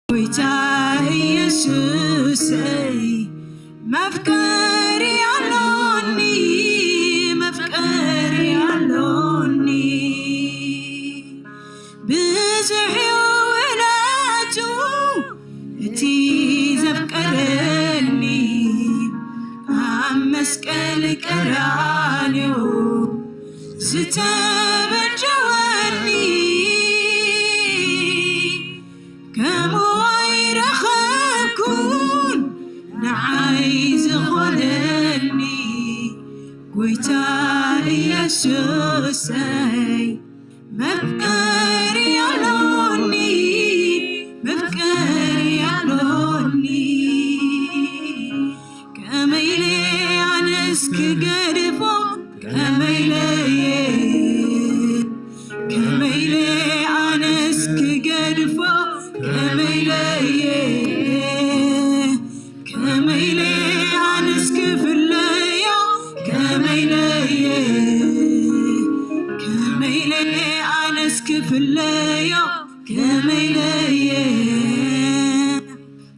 ጎይታ ኢየሱሰይ፣ መፍቀሪ ኣሎኒ፣ መፍቀሪ ኣሎኒ። ብዙሕ እዩ ውዕለቱ እቲ ዘፍቀረኒ፣ ኣብ መስቀል ቀራንዮ ዝተበጀወኒ። ከምኡ ኣይረኸብኩን ንዓይ ዝኾነኒ፣ ጎይታ ኢየሱሰይ፣ መፍቀሪ ኣሎኒ፣ መፍቀሪ ኣሎኒ። ከመይ ኢለ ኣነስ ክገድፎ፣ ከመይ ኢለ፣ ከመይ ኢለ ኣነስ ክገድፎ፣ ከመይ ኢለ፣ ከመይ ኢለ ኣነስ ክፍለዮ፣ ከመይ ኢለ፣ ከመይ ኢለ ኣነስ ክፍለዮ፣ ከመይ ኢለ፣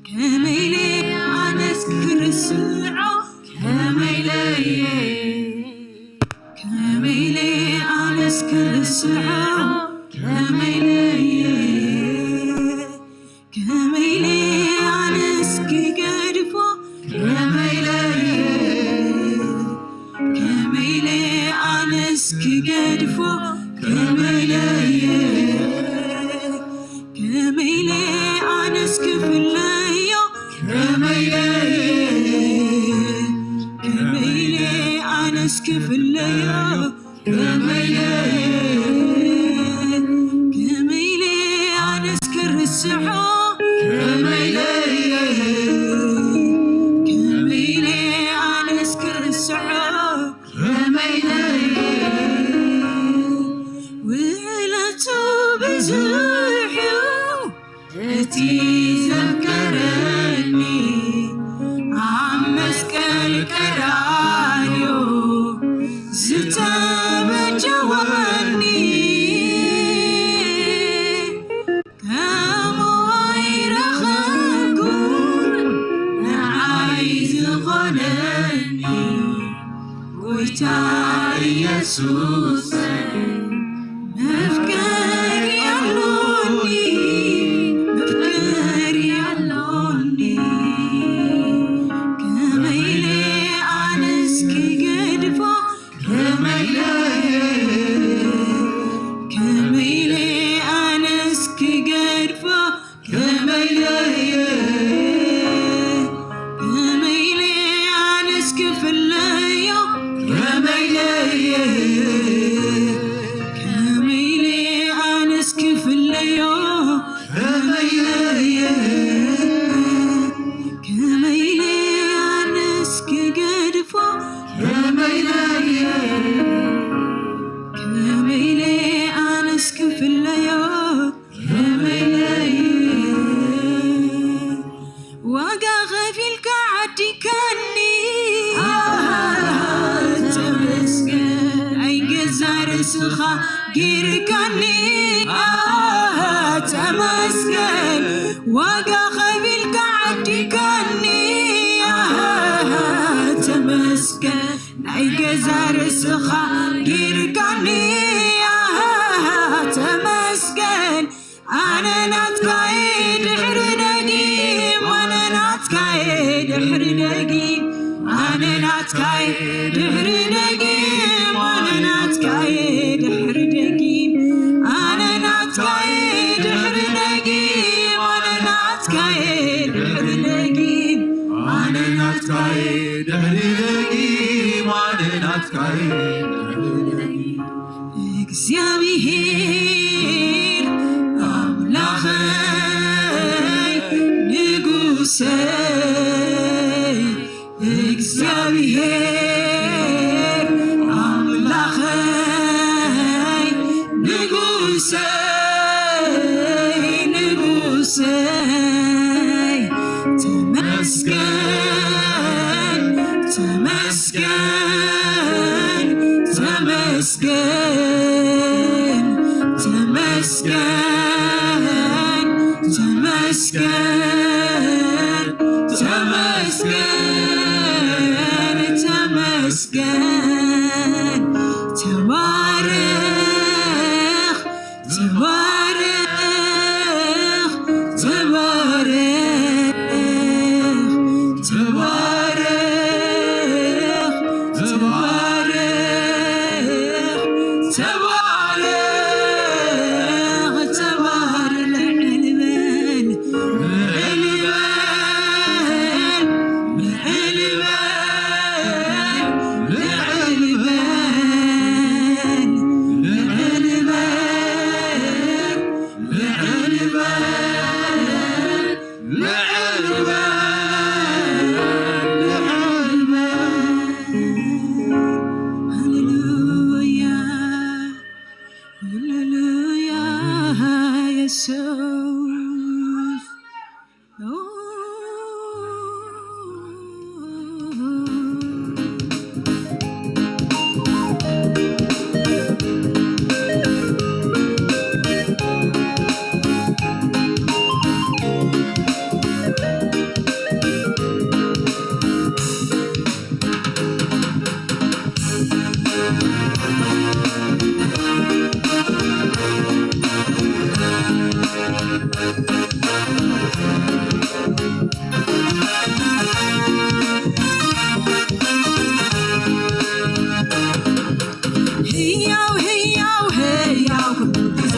ከመይ ኢለ ኣነስ ክርስዖ፣ ከመይ ኢለ፣ ከመይ ኢለ ኣነስ ክርስዖ፣ ከመይ ኢለ፣ ከመይ ኢለ ኣነስ ክገድፎ፣ ከመይ ኢለ፣ ከመይ ኢለ ኣነስ ክገድፎ፣ ከመይ ኢለ፣ ከመይ ኢለ ኣነስ ክፍለዮ፣ ከመይ ኢለ፣ ከመይ ኢለ ኣነስ ክፍለዮ፣ ከመይ ኢለ፣ ከመይ ኢለ ኣነስ ክርስዖ፣ ከመይ ኢለ፣ ከመይ ኢለ ኣነስ ክርስዖ፣ ከመይ ኢለ። ውዕለቱ ብዙሕ እዩ እቲ ዘፍቀረኒ፣ ኣብ መስቀል ቀራንዮ ዝተበጀወኒ። ከምኡ ኣይረኸብኩን ንዓይ ዝኾነኒ፣ ጎይታ ኢየሱሰይ፣ መፍቀሪ ኣሎኒ፣ መፍቀሪ ኣሎኒ። ከመይ ኢለ ኣነስ ክገድፎ፣ ከመይ ኢለ፣ ከመይ ኢለ ኣነስ ክገድፎ፣ ከመይ ኢለ፣ ከመይ ኢለ ኣነስ ክፍለዮ፣ ከመይ ኢለ፣ ከመይ ኢለ ኣነስ ክፍለዮ፣ ከመይ ኢለ፣ ከመይ ኢለ ኣነስ ክገድፎ፣ ከመይ ኢለ፣ ከመይ ኢለ ኣነስ ክፍለዮ፣ ከመይ ኢለ። ዋጋ ኸፊልካ ዓዲካኒ፣ ኣሃ፣ ተመስገን። ናይ ገዛ ርእስኻ ጌርካኒ፣ ኣሃ፣ ተመስገን። ዋጋ ኸፊልካ ዓዲካኒ፣ ኣሃ፣ ተመስገን። ናይ ገዛ ርእስኻ ጌርካኒ፣ ኣሃ፣ ተመስገን። ኣነ ናትካየ ድሕሪ ደጊም፣ ኣነ ናትካየ ድሕሪ ደጊም፣ ኣነ ናትካየ ድሕሪ ደጊም፣ ኣነ ናትካየ ድሕሪ ደጊም፣ ኣነ ናትካየ ድሕሪ ደጊም፣ ኣነ ናትካየ ድሕሪ ደጊም፣ ኣነ ናትካየ ድሕሪ ደጊም፣ ኣነ ናትካየ ድሕሪ ደጊም። እግዚኣብሔር ኣምላኸይ ንጉሰይ፣ እግዚኣብሔር ኣምላኸይ ንጉሰይ፣ ንጉሰይ፣ ተመስገን፣ ተመስገን፣ ተመስገን፣ ተመስገን፣ ተመስገን። ተመስገን፣ ተመስገን፣ ተመስገን። ተባረኽ፣ ተባረኽ፣ ተባረኽ፣ ተባረኽ፣ ተባረኽ፣ ተባረኽ፣ ተባረኽ፣ ልዕል በል፣ ልዕል በል፣ ልዕል በል፣ ልዕል በል፣ ልዕል በል፣ ልዕል በል፣ ልዕል በል፣ ልዕል በል። ሃሌሉያ፣ ሃሌሉያ፣ ኢየሱስ። ህያው፣ ህያው፣ ህያው ኩሉ ግዜ።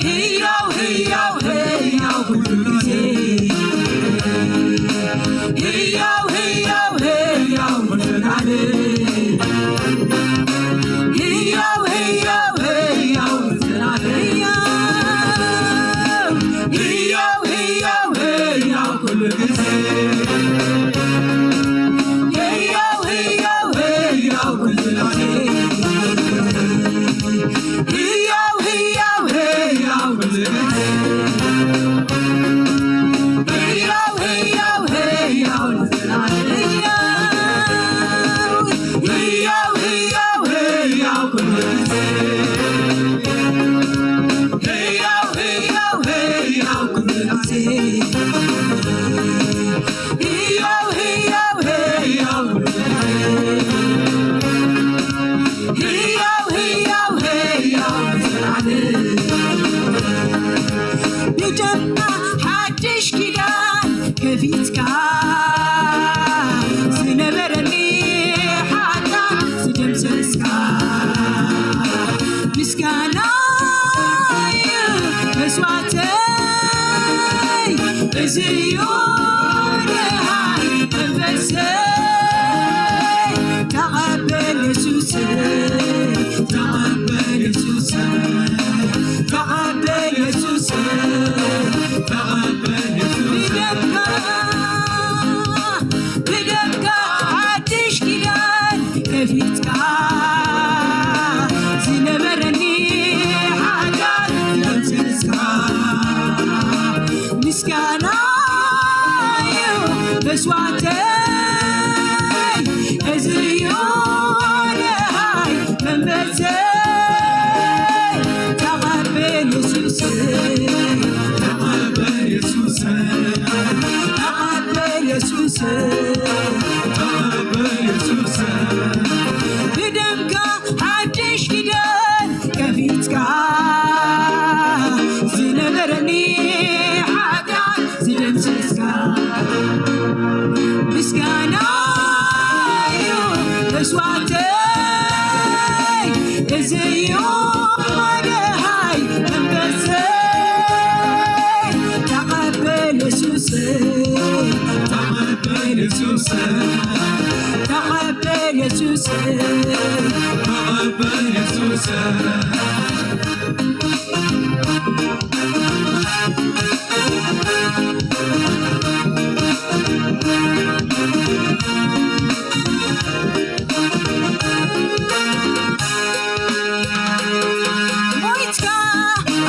ህያው፣ ህያው፣ ህያው ኩሉ ግዜ። ህያው፣ ህያው፣ ህያው ኩሉ ግዜ። ህያው፣ ህያው፣ ህያው ኩሉ ግዜ። ህያው፣ ህያው፣ ህያው ኩሉ ግዜ። ህያው፣ ህያው፣ ህያው ኩሉ ግዜ። ህያው፣ ህያው፣ ህያው ኩሉ ግዜ። ህያው፣ ህያው፣ ህያው ኩሉ ግዜ። ህያው፣ ህያው፣ ህያው ኩሉ ግዜ። ህያው፣ ህያው፣ ህያው ኩሉ ግዜ። ህያው፣ ህያው፣ ህያው ኩሉ ግዜ። ህያው፣ ህያው፣ ህያው ኩሉ ግዜ። ብደምና ሓድሽ ኪዳን ከፊትካ ዝነበረኒ ሓጢኣት ዝደምሰስካ ምስጋና እዩ መስዋዕተይ። እዚ እዩ ደሃይ መንፈሰይ። ተቐበል የሱስ፣ ተቐበል የሱስ፣ ተቐበል የሱስ፣ ተቐበል የሱስ። ብደምካ፣ ብደምካ ሓድሽ ኪዳን ከፊትካ ዝነበረኒ ሓጢኣት ደምሲስካ ምስጋና እዩ መስዋዕተይ። እዚ እዩ ደሃይ መንፈሰይ። ተቐበል የሱስ፣ ተቐበል የሱስ፣ ተቐበል የሱስ፣ ተቐበል የሱስ። ብደምካ ሓድሽ ኪዳን ከፊትካ ዝነበረኒ ሓጢኣት ዝደምሰስካ ምስጋና እዩ መስዋዕተይ። እዚ እዩ ደሃይ መንፈሰይ። ተቐበል የሱስ፣ ተቐበል የሱስ፣ ተቐበል የሱስ፣ ተቐበል የሱስ። ሞይትካ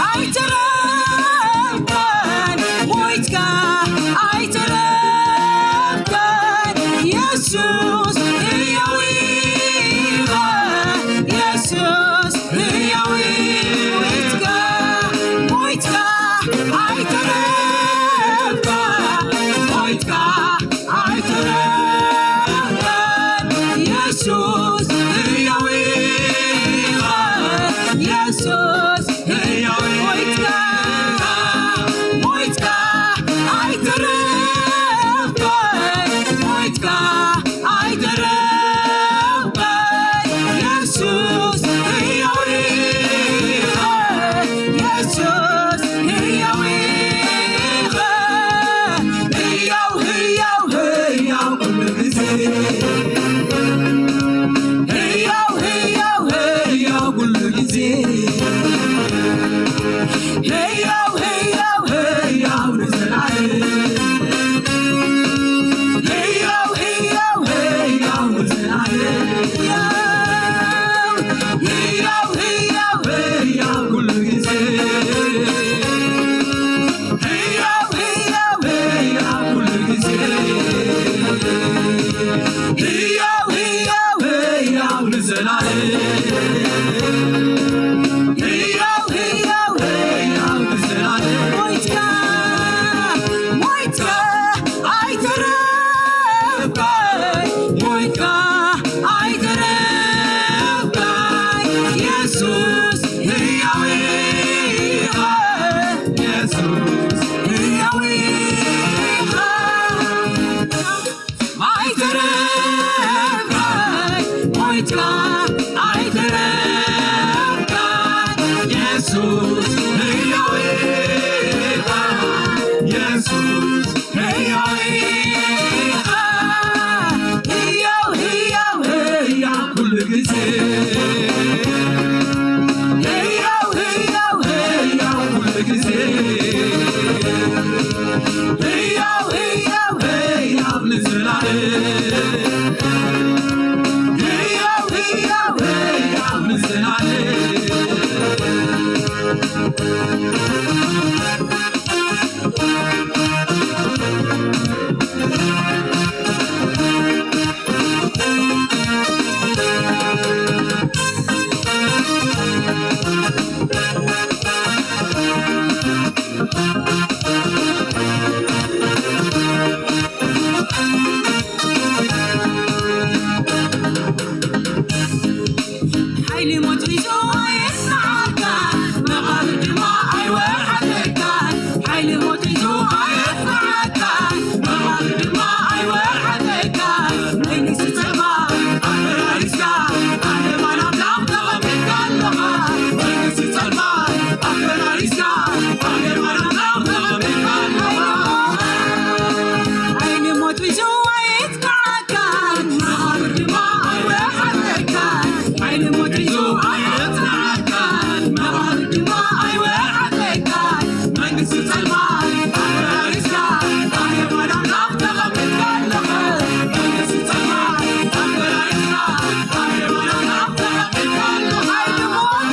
ኣይተረፍካን፣ ሞይትካ ኣይተረፍካን፣ የሱስ ህያው ኢኻ፣ የሱስ ህያው ኣይተረፍካን የሱስ፣ ህያው ኢኻ የሱስ፣ ህያው ኢኻ፣ ህያው፣ ህያው፣ ህያው ኩሉ ግዜ። ህያው፣ ህያው፣ ህያው ኩሉ ግዜ። ህያው፣ ህያው፣ ህያው ንዘላለም። ህያው፣ ህያው፣ ህያው ንዘላለም። ሓይሊ ሞት ሒዙ ኣየጽንዓካን፣ መቓብር ድማ ኣይወሓደካን። ሓይሊ ሞት ሒዙ ኣየጽንዓካን፣ መቓብር ድማ ኣይወሓደካን። መንግስቲ ጸልማት ኣፈራሪስካ፣ ኣብ የማን ኣምላኽ ተቐሚጥካ ኣለኻ። መንግስቲ ጸልማት ኣፈራሪስካ፣ ኣብ የማን ኣምላኽ ተቐሚጥካ ኣለኻ። ሓይሊ ሞት ሒዙ ኣየጽንዓካን፣ መቓብር ድማ ኣይወሓደካን። ሓይሊ ሞት ሒዙ ኣየጽንዓካን፣ መቓብር ድማ ኣይወሓደካን። መንግስቲ ጸልማት ኣፈራሪስካ፣ ኣብ የማን ኣምላኽ ተቐሚጥካ ኣለኻ። መንግስቲ ጸልማት ኣፈራሪስካ፣ ኣብ የማን ኣምላኽ ተቐሚጥካ ኣለኻ። ሓይሊ ሞት፣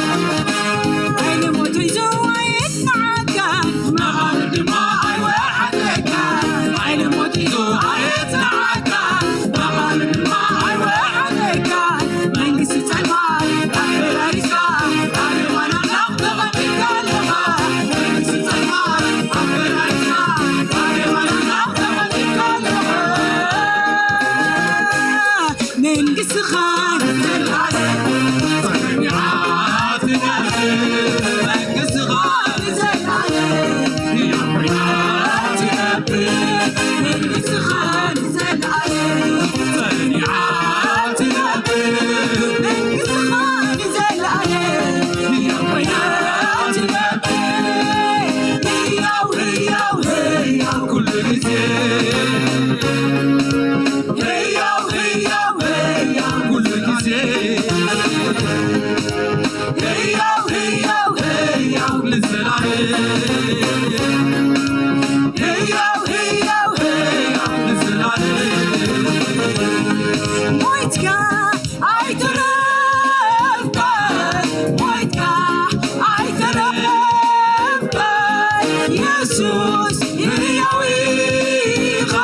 ሓይሊ ሞት ሒዙ ኣየጽንዓካን፣ መቓብር ድማ ኣይወሓደካን። ሓይሊ ሞት ሒዙ ኣየጽንዓካን፣ መቓብር ድማ ኣይወሓደካን። መንግስቲ ጸልማት ኣፈራሪስካ፣ ኣብ የማን ኣምላኽ ተቐሚጥካ ኣለኻ። መንግስቲ ጸልማት ኣፈራሪስካ፣ ኣብ የማን ኣምላኽ ተቐሚጥካ ኣለኻ። መንግስትኻ ንዘለኣለም ጸኒዓ ትነብር። መንግስትኻ ንዘለኣለም ሕያው ኮይና ትነብር። መንግስትኻ ንዘለኣለም ጸኒዓ ትነብር። መንግስትኻ ንዘለኣለም ሕያው ኮይና ትነብር። ሕያው፣ ሕያው፣ ሕያው ኩሉ ግዜ። ህያው፣ ህያው፣ ህያው ኩሉ ግዜ። ህያው፣ ህያው፣ ህያው ንዘላለም። ህያው፣ ህያው፣ ህያው ንዘላለም። ሞይትካ ኣይተረፍካን፣ ሞይትካ ኣይተረፍካን። የሱስ ህያው ኢኻ፣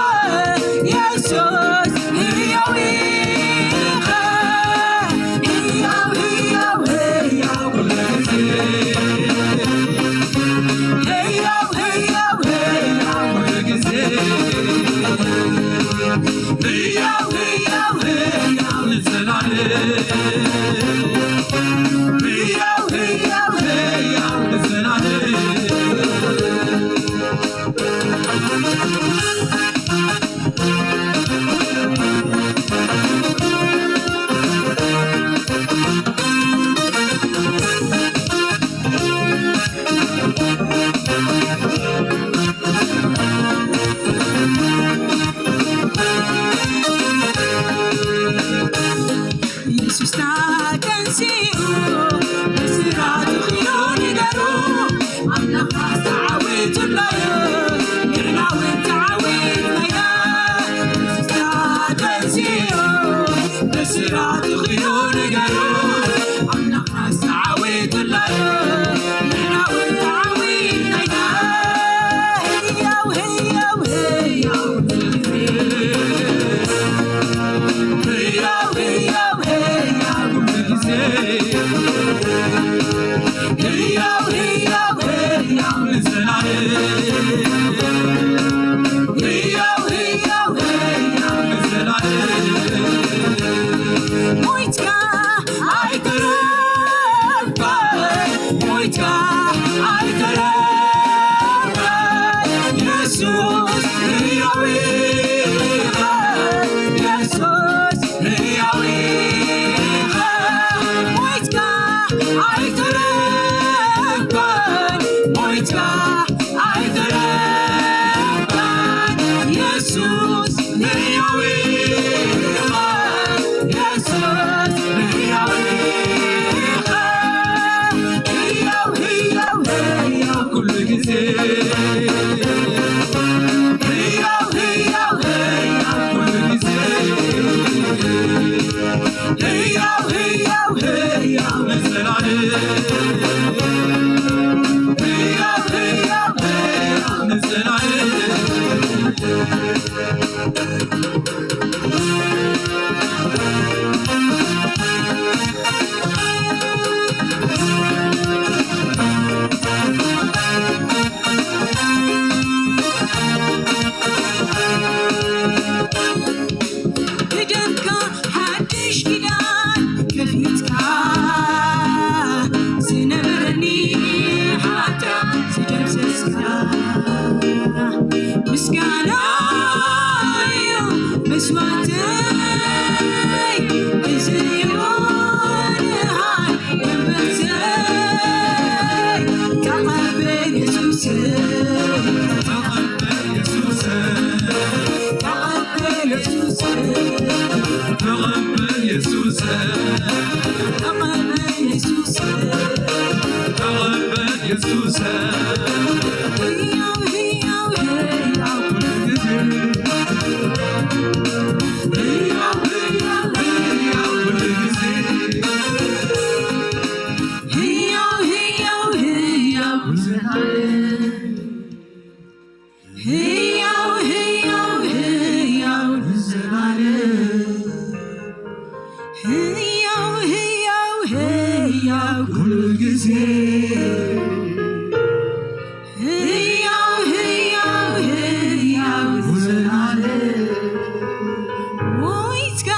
የሱስ ህያው ኢኻ። ህያው፣ ህያው፣ ህያው ኩሉ ግዜ። ህያው፣ ህያው፣ ህያው ኩሉ ግዜ። ህያው፣ ህያው፣ ህያው ንዘላለም። ህያው፣ ህያው፣ ህያው ንዘላለም። ኢየሱስ ተንሲኡ፣ ብስራቱ ኺዱ ንገሩ፣ ኣምላኽ ተዓዊቱላዩ፣ ንሕና እውን ተዓዊትና ኢና። ኢየሱስ ተንሲኡ፣ ብስራቱ ኺዱ ንገሩ፣ ኣምላኽ ተዓዊቱላዩ፣ ንሕና እውን ተዓዊትና ኢና። ህያው፣ ህያው፣ ህያው፣ ህያው፣ ህያው፣ ኩሉ ግዜ። ህያው፣ ህያው፣ ህያው፣ ንዘላለም። ህያው፣ ህያው፣ ህያው፣ ንዘላለም። ሞይትካ ኣይተረፍካን፣ ሞይትካ ኣይተረፍካን። የሱስ ህያው ኢኻ፣ የሱስ ህያው ኢኻ። ብደምካ ሓድሽ ኪዳን ከፊትካ፣ ዝነበረኒ ሓጢኣት ዝደምሰስካ፣ ምስጋና እዩ መስዋእተይ፣ እዚ እዩ ንሃይ መንበርተይ። ተቐበል የሱሰይ፣ ተቐበል የሱሰይ፣ ተቐበል የሱሰይ፣ ተቐበል የሱሰይ፣ ተቐበል የሱሰይ፣ ተቐበል የሱሰይ። ህያው፣ ህያው፣ ህያው ኩሉ ግዜ፣ ህያው፣ ህያው፣ ህያው ኩሉ ግዜ፣ ህያው፣ ህያው፣ ህያው ኩሉ ግዜ። ህያው፣ ህያው፣ ህያው ንዘላለም። ህያው፣ ህያው፣ ህያው ኩሉ ግዜ። ህያው፣ ህያው፣ ህያው ንዘላለም። ሞይትካ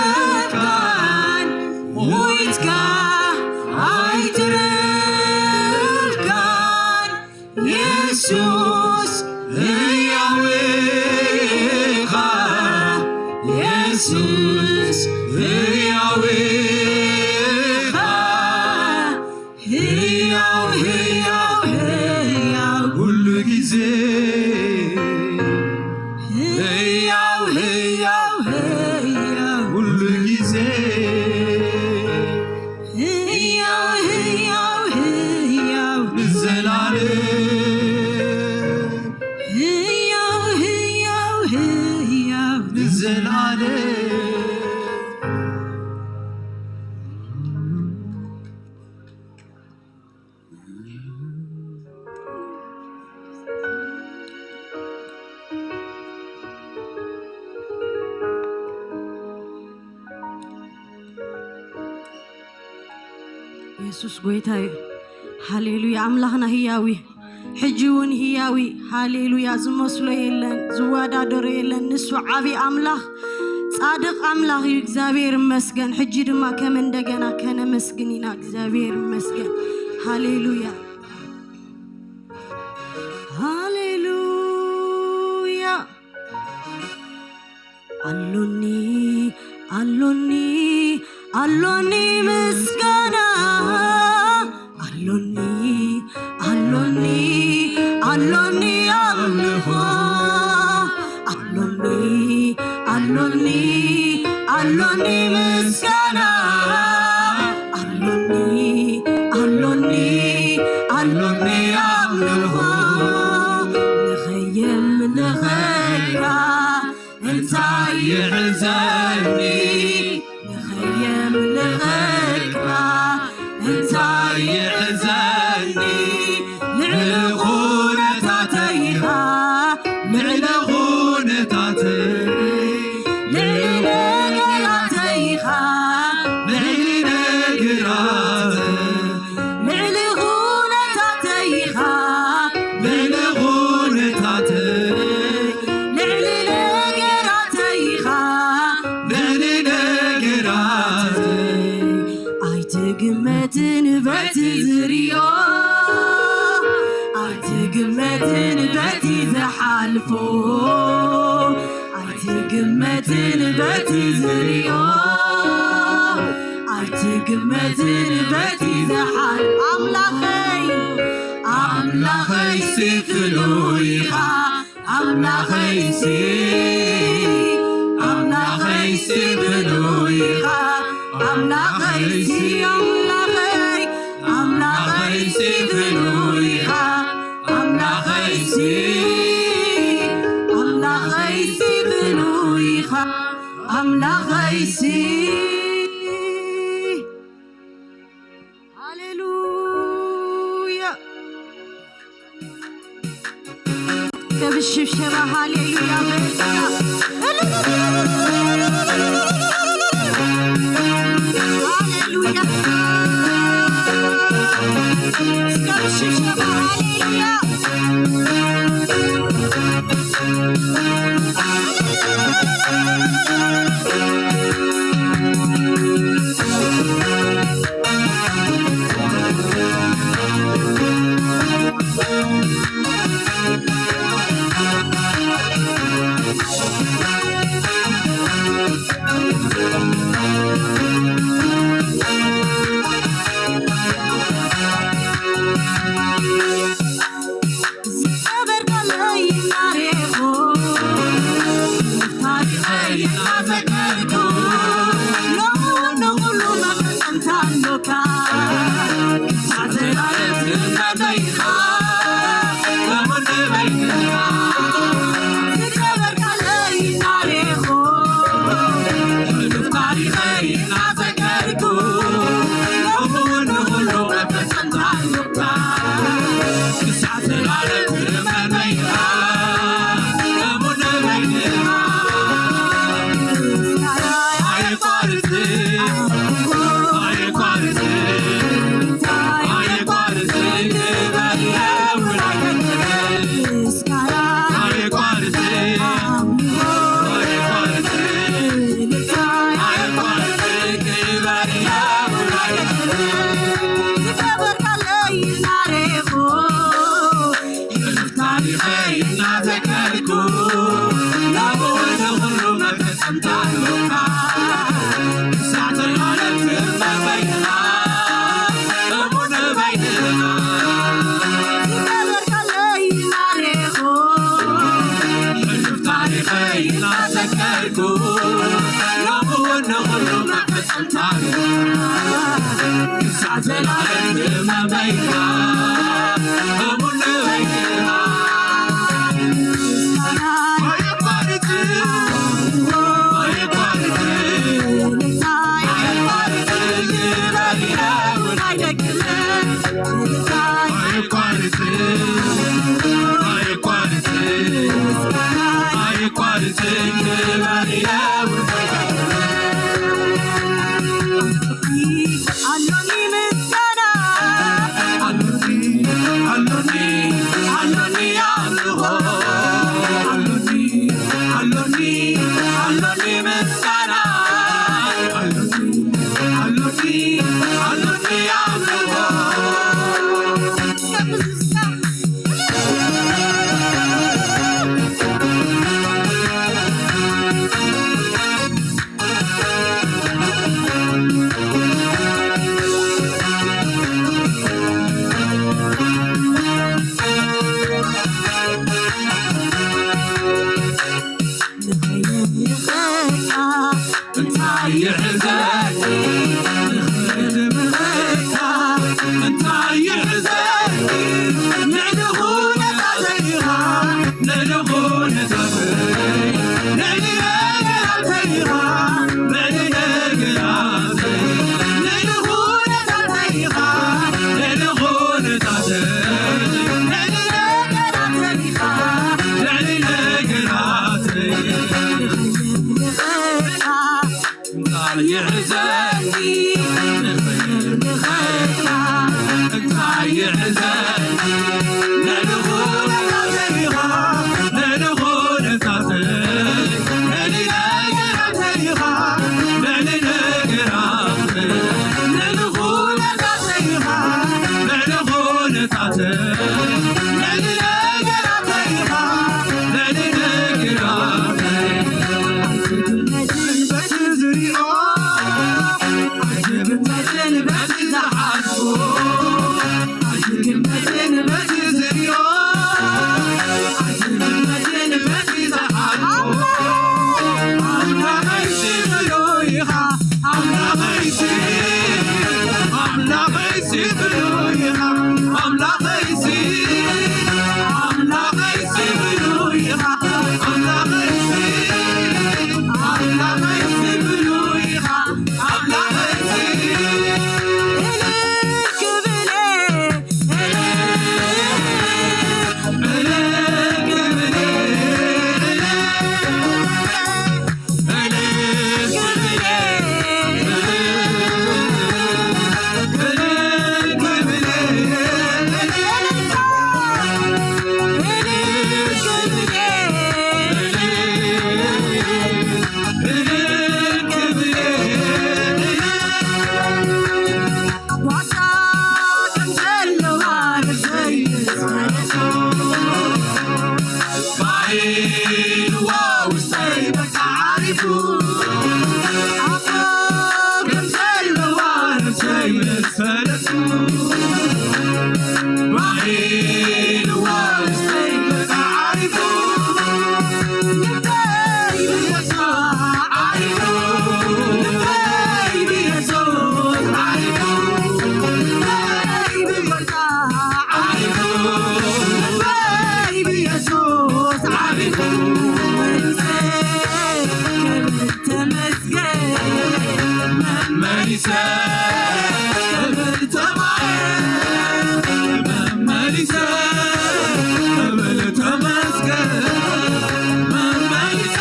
ኣይተረፍካን፣ ሞይትካ ኣይተረፍካን፣ የሱስ ህያው ኢኻ፣ የሱስ ህያው ኢኻ። ህያው፣ ህያው፣ ህያው ኩሉ ግዜ። ህያው፣ ህያው፣ ህያው ኩሉ ግዜ። ህያው፣ ህያው፣ ህያው ንዘላለም። ህያው፣ ህያው፣ ህያው ንዘላለም። የሱስ ጎይታ እዩ። ሃሌሉያ። ኣምላኽና ህያው እዩ። ሕጂ እውን ህያው እዩ። ሃሌሉያ። ዝመስሎ የለን፣ ዝወዳደሮ የለን። ንሱ ዓቢ ኣምላኽ፣ ጻድቕ ኣምላኽ እዩ። እግዚኣብሔር ይመስገን። ሕጂ ድማ ከም እንደገና ከነመስግን ኢና። እግዚኣብሔር ይመስገን። ሃሌሉያ። ሃሌሉያ። ኣሎኒ፣ ኣሎኒ፣ ኣሎኒ ምስጋና። ኣሎኒ፣ ኣሎኒ፣ ኣሎኒ ኣምልኾ። ኣሎኒ፣ ኣሎኒ፣ ኣሎኒ ምስጋና። ኣሎኒ፣ ኣሎኒ፣ ኣሎኒ ኣምልኾ። ንኸየምልኸካ እንታይ ይሕዘኒ? ንኸየምልኸካ እንታይ ይሕዘኒ? ልዕሊ ኩነታተይኻ፣ ልዕሊ ኩነታተይ፣ ልዕሊ ነገራተይኻ፣ ልዕሊ ነገራተይ፣ ልዕሊ ኩነታተይኻ፣ ልዕሊ ኩነታተይ፣ ልዕሊ ነገራተይኻ፣ ልዕሊ ነገራተይ። ኣይትግመትን በቲ ዝርዮ፣ ኣይትግመትን በቲ ዝሓልፎ፣ ኣይትግመትን በቲ ዝርዮ፣ ኣይትግመትን በቲ ዝሓል-፣ ኣምላኸይ፣ ኣምላኸይሲ ፍሉይ ኢኻ፣ ኣምላኸይሲ፣ ኣምላኸይሲ ፍሉይ ኢኻ፣ ኣምላኸይሲ፣ ኣምላኸይ፣ ኣምላኸይሲ ፍሉይ ኢኻ፣ ኣምላኸይሲ፣ ኣምላኸይሲ ፍሉይ ኢኻ፣ ኣምላኸይሲ። ሃሌሉያ። እስከ ብሽብሸባ ሃሌሉያ በሉና። ሃሌሉያ። እስከ ብሽብሸባ ሃሌሉያ። ዝገበርካለይ እናሬኹ፣ ታሪኸይ እናዘከርኩ፣ ሎሚ እውን ንኹሉ መፈጸምታ ኣሎካ። ክሳዕ ዘላለም ትመመይኻ፣ ክቡር ንበይንኻ። ዝገበርካለይ እናሬኹ፣ ሕሉፍ ታሪኸይ እናዘከርኩ፣ ሎሚ እውን ንኹሉ መፈጸምታ ኣሎካ። ታሪኸይ እናዘከርኩ፣ ሎሚ እውን ንኹሉ መፈጸምታ ኣሎካ። ክሳዕ ዘላለም ትእመን በይንኻ፣ እሙን በይንኻ። ዝገበርካለይ እናሬኹ፣ ሕሉፍ ታሪኸይ እናዘከርኩ፣ ሎሚ እውን ንኹሉ መፈጸምታ ኣሎካ። ክሳዕ ዘላለም ትእመን በይንኻ፣ እሙን በይንኻ። ኣሎኒ ምስጋና፣ ኣሎኒ፣ ኣሎኒ፣ ኣሎኒ ኣምልኾ፣ ኣሎኒ፣ ኣሎኒ፣ ኣሎኒ ምስጋና፣ ኣሎኒ፣ ኣሎኒ፣ ኣሎኒ ኣምልኾ። ተመስገን መመሊሰ ክብር ተባረክ መመሊሰ ክብር ተመስገን መመሊሰ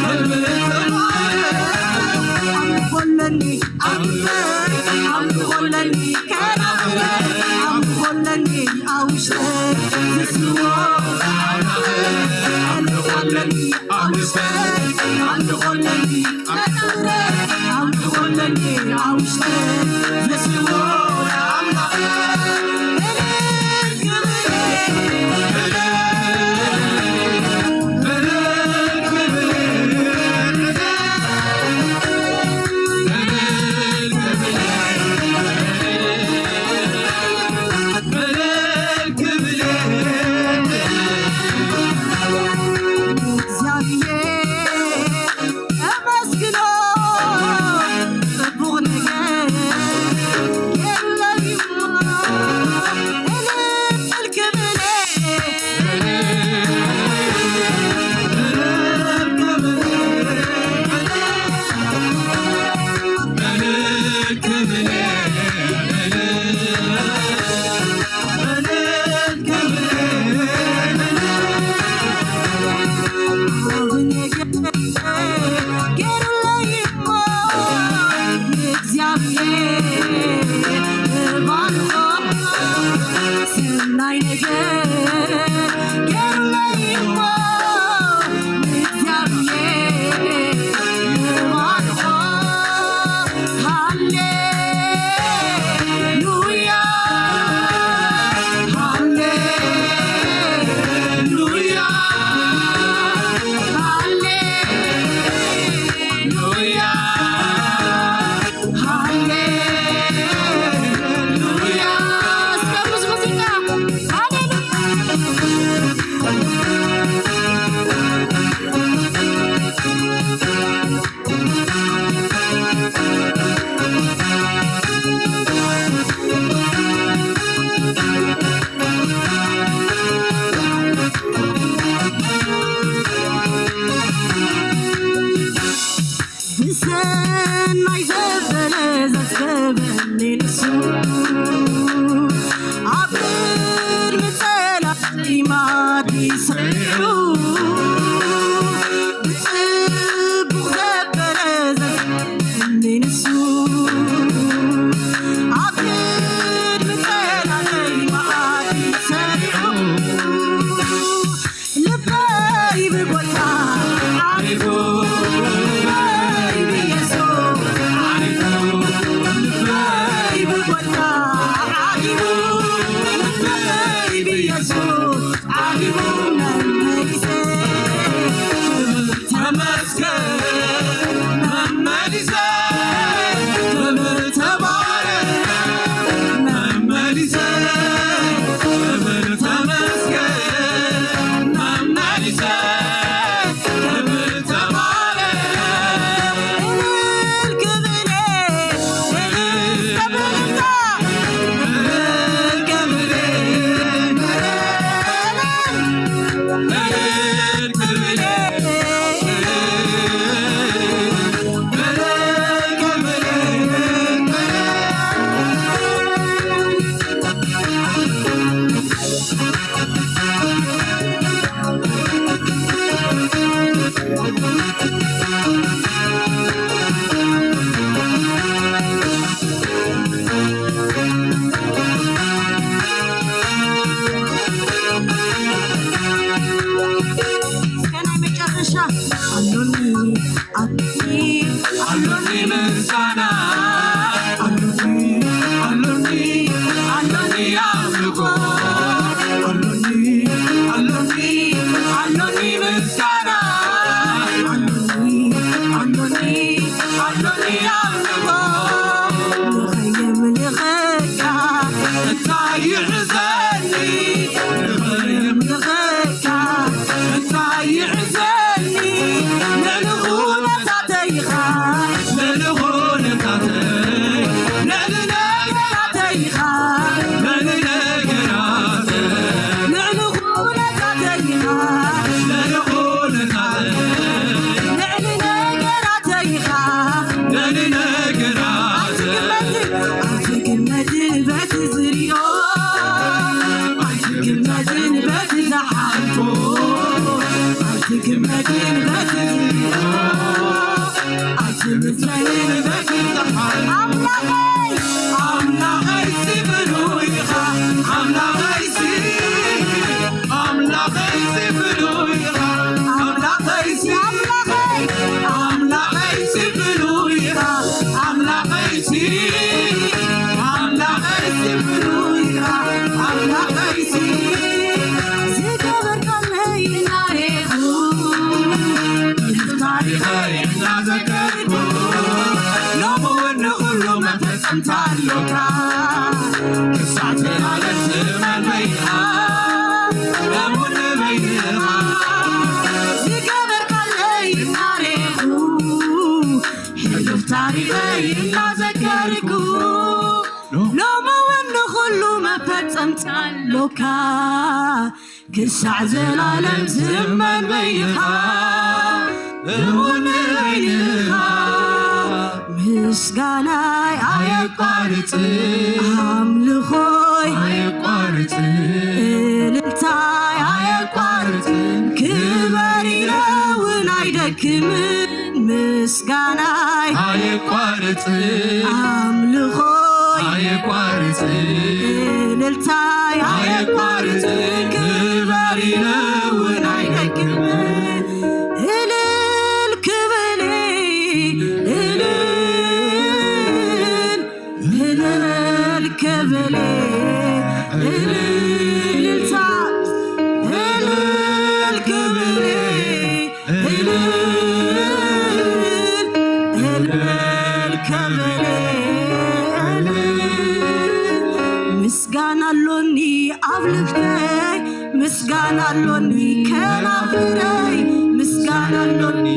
ክብር ተባረክ ኣምልኾለኒ ኣምልኾለኒ ከናፍረ ኣምልኾለኒ ኣውሽተ ዝስዎ ኣምልኾለኒ ኣውሽተ ኣምልኾለኒ እግዚኣብሔር ኣመስግኖ ጽቡቕ ነገር የለይሞ እልል ክብለ ብሰናይ ዘበለ ዘስከበኒ ንሱ ኣብ ቅድሚ ጸላኢ ማዲ ሰሪዑ ብጽቡቕ ዘበለ ዘስከበኒ ንሱ ኣብ ቅድሚ ጸላኢ ማዲ ሰሪዑ ልበይ ብጎይታ ዓሪፉ ልበይ ብየሱስ ዓሪፉ ልበይ ብጎይታ ዓሪፉ ልበይ ብየሱስ ዓሪፉ መመሊሰ ተመስገን መመሊሰ ክብር ተባረክ መመሊሰ ክብር ተመስገን መመሊሰ ክብር ተባረክ እልል ክብር እልል ክብር እስከ ናይ መጨረሻ ኣሎኒ ኣሎኒ ኣሎኒ ምስጋና ኣሎኒ ኣሎኒ ኣሎኒ ኣምልኾ ኣሎኒ ንኽምልኸካ እንታይ ይሕዘኒ? ልዕሊ ኩነታተይ ኢኻ፣ ልዕሊ ኩነታተይ፣ ልዕሊ ነገራተይ ኢኻ፣ ልዕሊ ነገራተይ፣ ልዕሊ ኩነታተይ ኢኻ፣ ልዕሊ ኩነታተይ፣ ልዕሊ ነገራተይ ኢኻ፣ ልዕሊ ነገራተይ። ኣይትግመትን፣ ኣይትግመትን በቲ ዝርዮ፣ ኣይትግመትን በቲ ዝሓልፎ፣ ኣይትግመትን በቲ ዝርዮ፣ ኣይትምዘንን በቲ ዝሓልፎ። ኣምላኸይ፣ ኣምላኸይ፣ ብሩኽ ኢኻ፣ ኣምላኸይ፣ ኣምላኸይ፣ ብሩኽ ኢኻ፣ ኣምላኸይ፣ ኣምላኸይ፣ ኣምላኸይ፣ ብሩኽ ኢኻ፣ ኣምላኸይ፣ ኣምላኸይ፣ ብሩኽ ኢኻ፣ ኣምላኸይ፣ ዝገበርካለይ እናሬኹ፣ ታሪኸይ እናዘከርኩ፣ ሎሚ እውን ንኹሉ መፈጸምታ ኣሎካ። ክሳዕ ዘላለም ትመን በይንኻ፣ እሙን በይንኻ። ዝገበርካለይ እናሬኹ፣ ሕሉፍ ታሪኸይ እናዘከርኩ፣ ሎሚ እውን ንኹሉ መፈጸምታ ኣሎካ። ክሳዕ ዘላለም ትመን በይንኻ፣ እሙን በይንኻ። ምስጋናይ ኣየቋርጽን፣ ኣምልኾይ ኣየቋርጽን፣ እልልታይ ኣየቋርጽን፣ ክበር ኢለ እውን ኣይደክምን። ምስጋናይ ኣየቋርጽን፣ ኣምልኾይ ኣየቋርጽን፣ እልልታይ ኣየቋርጽን፣ ክበር ኢለ እውን ኣይደክምን። እልል ክብል እልል፣ እልል ክብል እልልታ፣ እልል ክብል እልል፣ እልል ክብል እልል። ምስጋና ኣሎኒ ኣብ ልብተይ፣ ምስጋና ኣሎኒ ከናፍረይ፣ ምስጋና ኣሎኒ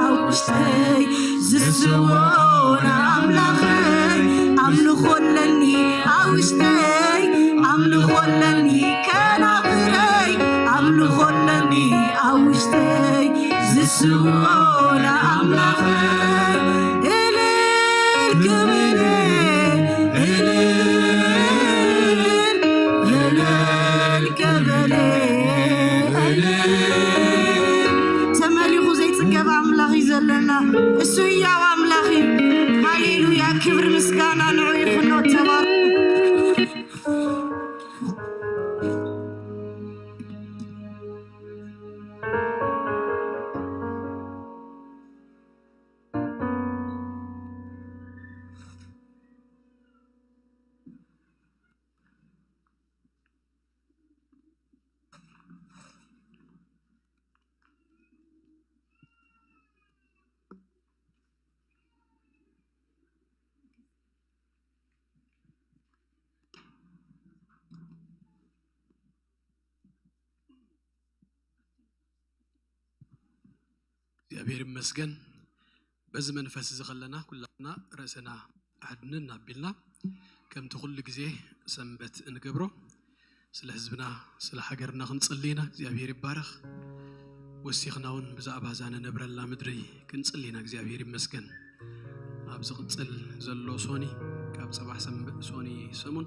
ኣብ ውሽጠይ፣ ዝስዎ ንኣምላኸይ። ኣምልኾ ኣለኒ ኣብ ውሽጠይ፣ ኣምልኾ ኣለኒ ከናፍረይ፣ ኣምልኾ ኣለኒ ኣብ ውሽጠይ፣ ዝስዎ ንኣምላኸይ። እልል ክብል እልል፣ እልል ክብል እልል። ተመሊኹ ዘይጽገብ ኣምላኽ እዩ ዘለና። እሱ ህያው ኣምላኽ እዩ። ሃሌሉያ፣ ክብሪ ምስጋና ንዑ ይኹኖ። ተባረኹ። እግዚኣብሔር ይመስገን። በዚ መንፈስ እዚ ከለና ኩላትና ርእስና ኣድንን ኣቢልና ከምቲ ኩሉ ግዜ ሰንበት እንገብሮ ስለ ህዝብና ስለ ሃገርና ክንጽሊ ኢና። እግዚኣብሔር ይባረኽ። ወሲኽና እውን ብዛዕባ እዛ ንነብረላ ምድሪ ክንጽሊ ኢና። እግዚኣብሔር ይመስገን። ኣብ ዝቕጽል ዘሎ ሶኒ ካብ ጽባሕ ሰንበ-፣ ሶኒ ሰሙን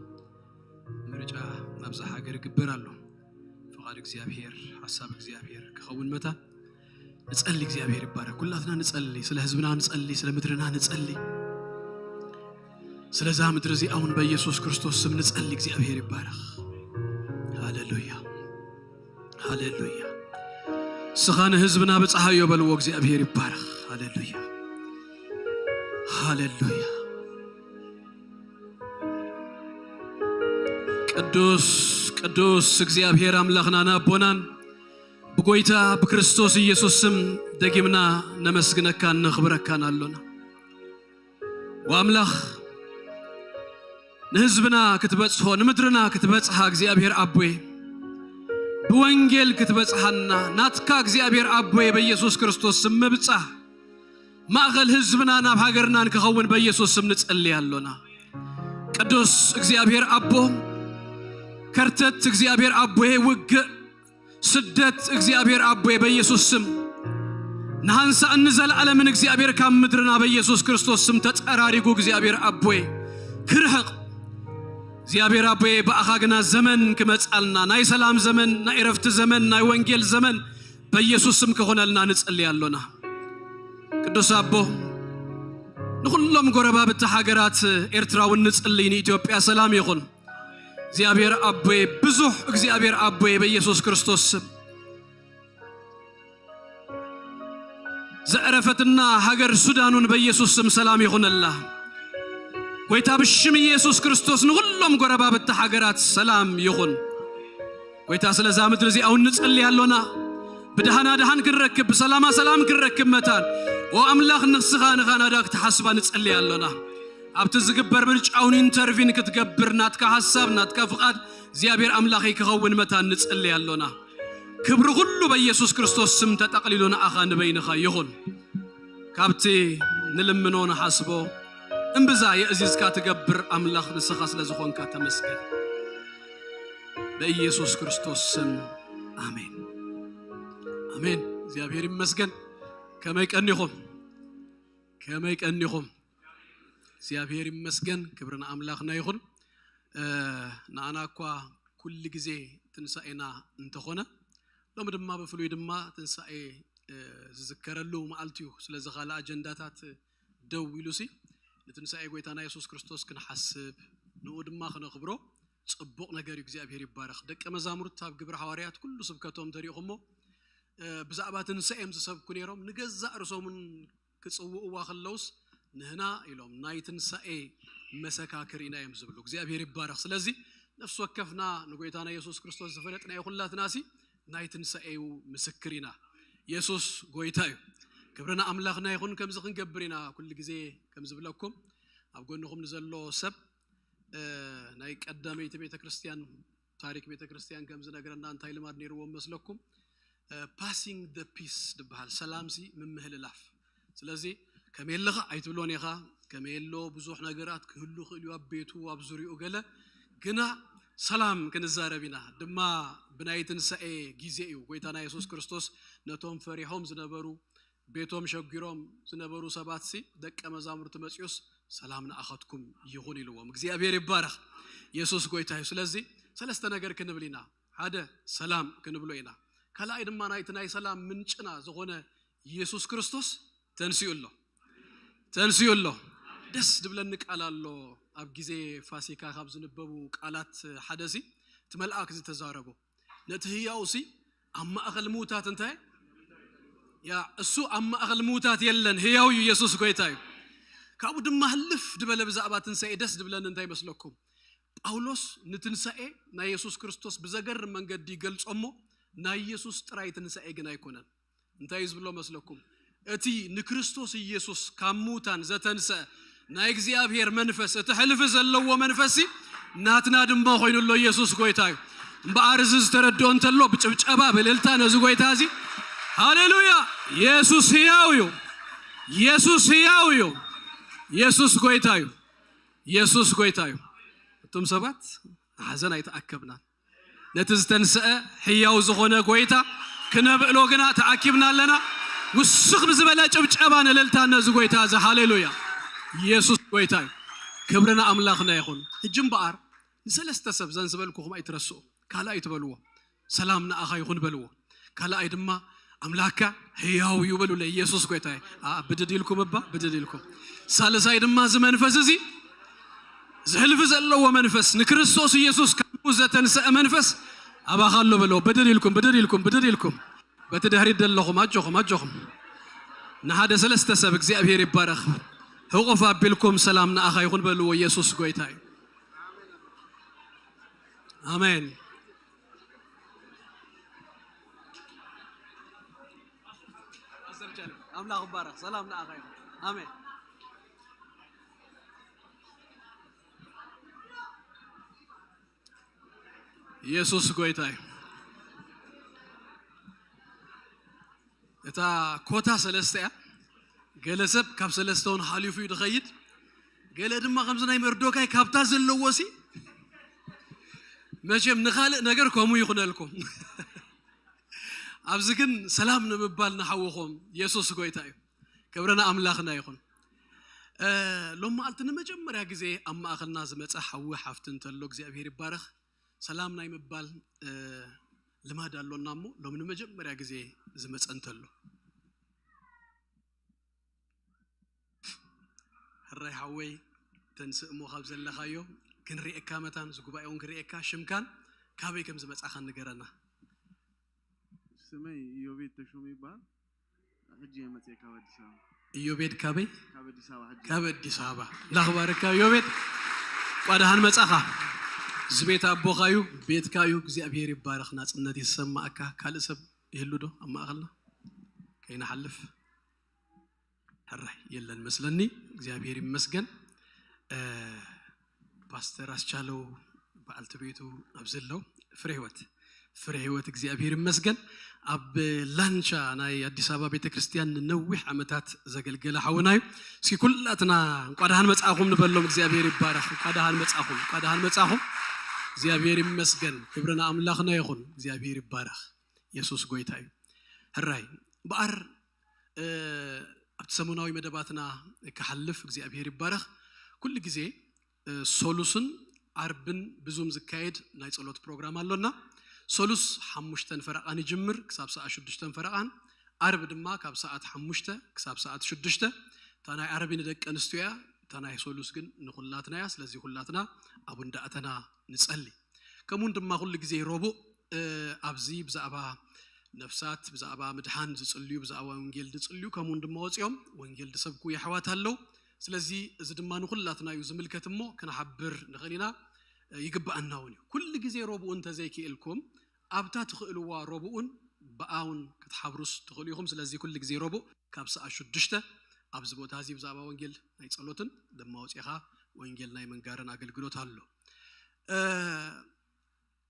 ምርጫ ኣብዛ ሃገር ይግበር ኣሎ። ፍቓድ እግዚኣብሔር፣ ሓሳብ እግዚኣብሔር ክኸውን መታን ንጸሊ። እግዚኣብሔር ይባረኽ። ኩላትና ንጸሊ፣ ስለ ህዝብና ንጸሊ፣ ስለ ምድርና ንጸሊ፣ ስለዛ ምድሪ እዚኣ እውን በኢየሱስ ክርስቶስ ስም ንጸሊ። እግዚኣብሔር ይባረኽ። ሃሌሉያ፣ ሃሌሉያ። ንስኻ ንህዝብና ብጽሓዮ በልዎ። እግዚኣብሔር ይባረኽ። ሃሌሉያ፣ ሃሌሉያ። ቅዱስ፣ ቅዱስ እግዚኣብሔር ኣምላኽናን ኣቦናን ብጎይታ ብክርስቶስ ኢየሱስ ስም ደጊምና ነመስግነካን ነኽብረካን ኣሎና። ወኣምላኽ ንህዝብና ክትበጽሖ፣ ንምድርና ክትበጽሓ እግዚኣብሔር ኣቦይ፣ ብወንጌል ክትበጽሓና ናትካ እግዚኣብሔር ኣቦይ በኢየሱስ ክርስቶስ ስም ምብጻሕ ማእኸል ህዝብና ናብ ሃገርናን ክኸውን በኢየሱስ ስም ንጸልይ ኣሎና። ቅዱስ እግዚኣብሔር ኣቦ፣ ከርተት እግዚኣብሔር ኣቦይ፣ ውግእ፣ ስደት እግዚኣብሔር ኣቦይ በኢየሱስ ስም ንሃንሳእን ንዘለዓለምን እግዚኣብሔር ካብ ምድርና በኢየሱስ ክርስቶስ ስም ተጸራሪጉ እግዚኣብሔር ኣቦይ ክርሕቕ። እግዚኣብሔር ኣቦይ ብኣኻ ግና ዘመን ክመጻልና፣ ናይ ሰላም ዘመን፣ ናይ እረፍቲ ዘመን፣ ናይ ወንጌል ዘመን በኢየሱስ ስም ክኾነልና ንጸልይ ኣሎና። ቅዱስ ኣቦ፣ ንኹሎም ጎረባብቲ ሃገራት ኤርትራ እውን ንጽልይ፣ ንኢትዮጵያ ሰላም ይኹን። እግዚኣብሔር ኣቦይ፣ ብዙሕ እግዚኣብሔር ኣቦይ በኢየሱስ ክርስቶስ ስም ዘዕረፈትና ሃገር ሱዳን እውን በኢየሱስ ስም ሰላም ይኹነላ። ጎይታ ብሽም ኢየሱስ ክርስቶስ ንኹሎም ጎረባብቲ ሃገራት ሰላም ይኹን። ጎይታ ስለዛ ምድሪ እዚኣ እውን ንጸልይ ኣሎና። ብድሃና ድሃን ክንረክብ፣ ብሰላማ ሰላም ክንረክብ መታን። ኦ ኣምላኽ ንስኻ ንኻናዳ ክትሓስባ ንጸልይ ኣሎና። ኣብቲ ዝግበር ምርጫ እውን ኢንተርቪን ክትገብር ናትካ ሓሳብ ናትካ ፍቓድ እግዚኣብሔር ኣምላኸይ ክኸውን መታን ንጸልይ ኣሎና። ክብሪ ኩሉ በኢየሱስ ክርስቶስ ስም ተጠቕሊሉ ንኣኻ ንበይንኻ ይኹን። ካብቲ ንልምኖ ንሓስቦ እምብዛ የእዚዝካ ትገብር ኣምላኽ ንስኻ ስለ ዝኾንካ ተመስገን። በኢየሱስ ክርስቶስ ስም ኣሜን። ኣሜን። እግዚኣብሔር ይመስገን። ከመይ ቀኒኹም? ከመይ ቀኒኹም? እግዚኣብሔር ይመስገን። ክብሪ ንኣምላኽና ይኹን። እ፣ ንኣና እኳ ኩሉ ግዜ ትንሳኤና እንተኾነ፣ ሎሚ ድማ ብፍሉይ ድማ ትንሳኤ፣ እ፣ ዝዝከረሉ መዓልቲ እዩ። ስለዚ ካልእ ኣጀንዳታት ደው ኢሉሲ ንትንሳኤ ጎይታና የሱስ ክርስቶስ ክንሓስብ፣ ንኡ ድማ ክነኽብሮ ጽቡቕ ነገር እዩ። እግዚኣብሔር ይባረኽ። ደቀ መዛሙርት ኣብ ግብሪ ሃዋርያት ኩሉ ስብከቶም ተሪእኹሞ፣ እ፣ ብዛዕባ ትንሳኤ እዮም ዝሰብኩ ነይሮም። ንገዛእ ርእሶምን ክጽውእዋ ከለውስ ንህና ኢሎም ናይ ትንሳኤ መሰካክር ኢና እዮም ዝብሉ። እግዚኣብሔር ይባረኽ። ስለዚ ነፍሲ ወከፍና ንጎይታና የሱስ ክርስቶስ ዝፈለጥናዮ ኩላትናሲ ናይ ትንሳኤኡ ምስክር ኢና። የሱስ ጎይታ እዩ። ክብሪ ንኣምላኽና ይኹን። ከምዚ ክንገብር ኢና ኩሉ ግዜ ከም ዝብለኩም ኣብ ጎንኹም ንዘሎ ሰብ፣ እ፣ ናይ ቀዳመይቲ ቤተ ክርስቲያን ታሪክ ቤተ ክርስቲያን ከም ዝነግረና እንታይ ልማድ ነይርዎም መስለኩም? እ፣ ፓሲንግ ደ ፒስ ዝበሃል ሰላምሲ ምምህልላፍ። ስለዚ ከመይ ኣለኻ ኣይትብሎን ኢኻ። ከመይ ኣሎ ብዙሕ ነገራት ክህሉ ይኽእል እዩ ኣብ ቤቱ ኣብ ዙሪኡ ገለ ግና ሰላም ክንዛረብ ኢና። ድማ ብናይ ትንሳኤ ግዜ እዩ። ጎይታና የሱስ ክርስቶስ ነቶም ፈሪሖም ዝነበሩ ቤቶም ሸጒሮም ዝነበሩ ሰባትሲ ደቀ መዛሙርቲ መጺኡስ ሰላም ንኣኻትኩም ይኹን ኢልዎም። እግዚኣብሔር ይባረኽ። የሱስ ጎይታ እዩ። ስለዚ ሰለስተ ነገር ክንብል ኢና። ሓደ ሰላም ክንብሎ ኢና። ካልኣይ ድማ ናይቲ ናይ ሰላም ምንጭና ዝኾነ የሱስ ክርስቶስ ተንሲኡ ኣሎ። ተንሲኡ ኣሎ። ደስ ድብለኒ ቃል ኣሎ። ኣብ ግዜ ፋሲካ ካብ ዝንበቡ ቃላት ሓደ ሲ እቲ መልኣክ ዝተዛረቦ ነቲ ህያው ሲ ኣብ ማእኸል ምውታት እንታይ ያ እሱ ኣብ ማእኸል ምውታት የለን፣ ህያው እዩ። የሱስ ጎይታ እዩ። ካብኡ ድማ ህልፍ ድበለ ብዛዕባ ትንሳኤ ደስ ድብለኒ እንታይ መስለኩም? ጳውሎስ ንትንሳኤ ናይ የሱስ ክርስቶስ ብዘገርም መንገዲ ይገልጾ እሞ ናይ የሱስ ጥራይ ትንሳኤ ግን ኣይኮነን። እንታይ እዩ ዝብሎ መስለኩም? እቲ ንክርስቶስ ኢየሱስ ካብ ምውታን ዘተንሰ ናይ እግዚኣብሔር መንፈስ፣ እቲ ሕልፊ ዘለዎ መንፈስ ናትና ድማ ኮይኑ ኣሎ። ኢየሱስ ጎይታ እዩ። እምበኣር እዚ ዝተረድኦ እንተሎ ብጭብጨባ ብእልልታ ነዚ ጎይታ እዚ ሃሌሉያ! ኢየሱስ ህያው እዩ። ኢየሱስ ህያው እዩ። ኢየሱስ ጎይታ እዩ። ኢየሱስ ጎይታ እዩ። እቶም ሰባት ሓዘን ኣይተኣከብናን። ነቲ ዝተንስአ ሕያው ዝኾነ ጎይታ ክነብዕሎ ግና ተኣኪብና ኣለና። ውስኽ ብዝበለ ጭብጨባን እልልታን ነዚ ጎይታ እዚ። ሃሌሉያ! ኢየሱስ ጎይታ እዩ። ክብሪ ንኣምላኽና ይኹን። ሕጂ እምበኣር ንሰለስተ ሰብ ዘን ዝበልኩኹም ኣይትረስኡ። ካልኣይ ትበልዎ፣ ሰላም ንኣኻ ይኹን በልዎ። ካልኣይ ድማ ኣምላካ ሕያው እዩ በሉለይ። ኢየሱስ ጎይታ እዩ። ኣ፣ ብድድ ኢልኩም እባ፣ ብድድ ኢልኩም። ሳልሳይ ድማ እዚ መንፈስ እዚ ዝሕልፊ ዘለዎ መንፈስ፣ ንክርስቶስ ኢየሱስ ካብ ዘተንሰአ መንፈስ ኣባኻ ኣሎ በልዎ። ብድድ ኢልኩም፣ ብድድ ኢልኩም፣ ብድድ ኢልኩም። በቲ ድሕሪት ዘለኹም ኣጆኹም፣ ኣጆኹም። ንሓደ ሰለስተ ሰብ እግዚኣብሔር ይባረኽ። ህቑፍ ኣቢልኩም ሰላም ንኣኻ ይኹን በልዎ። ኢየሱስ ጎይታ እዩ። ኣሜን። ኣምላኽ ይባረኽ። ሰላም ንኣኻ ይኹን። ኣሜን። ኢየሱስ ጎይታ እዩ። እታ ኮታ ሰለስተ እያ። ገለ ሰብ ካብ ሰለስተ እውን ሓሊፉ እዩ ዝኸይድ። ገለ ድማ ከምዚ ናይ መርዶካይ ካብታ ዘለዎ ሲ፣ መቸም ንኻልእ ነገር ከምኡ ይኹነልኩም። ኣብዚ ግን ሰላም ንምባል ንሓውኹም። ኢየሱስ ጎይታ እዩ። ክብሪ ንኣምላኽና ይኹን። እ፣ ሎም መዓልቲ ንመጀመርያ ግዜ ኣብ ማእኸልና ዝመጸ ሓዊ ሓፍቲ እንተሎ እግዚኣብሔር ይባረኽ። ሰላም ናይ ምባል፣ እ፣ ልማድ ኣሎና እሞ ሎም ንመጀመርያ ግዜ ዝመጸ እንተሎ። ሕራይ ሓወይ፣ ተንስእ እሞ ካብ ዘለኻዮ ክንርእየካ መታን፣ እዚ ጉባኤ እውን ክንርእየካ፣ ሽምካን ካበይ ከም ዝመጻኻን ንገረና። ስመይ ኢዮቤድ ተሾመ ይበሃል። ሕጂ እየ መጽየ ካብ ኣዲስ ኣበባ። ኢዮቤድ ካበይ? ካብ ኣዲስ ኣበባ ሕጂ። ካብ ኣዲስ ኣበባ። ላኽባረካ ኢዮቤድ። እንኳ ደሓን መጻኻ። እዚ ቤት ኣቦኻ እዩ፣ ቤትካ እዩ። እግዚኣብሔር ይባረኽ። ናጽነት ይሰማኣካ። ካልእ ሰብ ይህሉ ዶ ኣብ ማእኸልና? ከይንሓልፍ። ሕራይ የለን መስለኒ። እግዚኣብሔር ይመስገን። እ፣ ፓስተር ኣስቻለው በዓልቲ ቤቱ ኣብዚ ኣለዉ። ፍሬ ህይወት፣ ፍሬ ህይወት እግዚኣብሔር ይመስገን። ኣብ ላንቻ ናይ ኣዲስ ኣበባ ቤተ ክርስቲያን ንነዊሕ ዓመታት ዘገልገለ ሓውና እዩ። እስኪ ኩላትና እንኳ ደሓን መጻእኹም ንበሎም። እግዚኣብሔር ይባረኽ። እንኳ ደሓን መጻእኹም፣ እንኳ ደሓን መጻእኹም። እግዚኣብሔር ይመስገን። ክብሪ ንኣምላኽና ይኹን። እግዚኣብሔር ይባረኽ። የሱስ ጎይታ እዩ። ሕራይ እምበኣር፣ እ፣ ኣብቲ ሰሙናዊ መደባትና ክሓልፍ እግዚኣብሔር ይባረኽ። ኩሉ ግዜ፣ እ፣ ሶሉስን ዓርብን ብዙም ዝካየድ ናይ ጸሎት ፕሮግራም ኣሎና። ሶሉስ ሓሙሽተን ፈረቓን ይጅምር ክሳብ ሰዓት ሽዱሽተን ፈረቓን፣ ዓርብ ድማ ካብ ሰዓት ሓሙሽተ ክሳብ ሰዓት ሽዱሽተ። እታ ናይ ዓርቢ ንደቂ ኣንስትዮ እያ፣ እታ ናይ ሶሉስ ግን ንኹላትና እያ። ስለዚ ኩላትና ኣብ እንዳእተና ንጸሊ። ከምኡውን ድማ ኩሉ ግዜ ረቡዕ፣ እ፣ ኣብዚ ብዛዕባ ነፍሳት፣ ብዛዕባ ምድሓን ዝጽልዩ፣ ብዛዕባ ወንጌል ዝጽልዩ፣ ከምኡውን ድማ ወጺኦም ወንጌል ዝሰብኩ የሕዋት ኣለዉ። ስለዚ እዚ ድማ ንኹላትና እዩ ዝምልከት እሞ ክንሓብር ንኽእል ኢና፣ እ፣ ይግብኣና እውን እዩ። ኩሉ ግዜ ረቡዕ እንተዘይክእልኩም ኣብታ ትኽእልዋ ረቡዕን ብኣውን ክትሓብሩስ ትኽእሉ ኢኹም። ስለዚ ኩሉ ግዜ ረቡዕ ካብ ሰዓት ሽዱሽተ ኣብዚ ቦታ እዚ ብዛዕባ ወንጌል ናይ ጸሎትን ድማ ወጺኻ ወንጌል ናይ ምንጋርን ኣገልግሎት ኣሎ። እ፣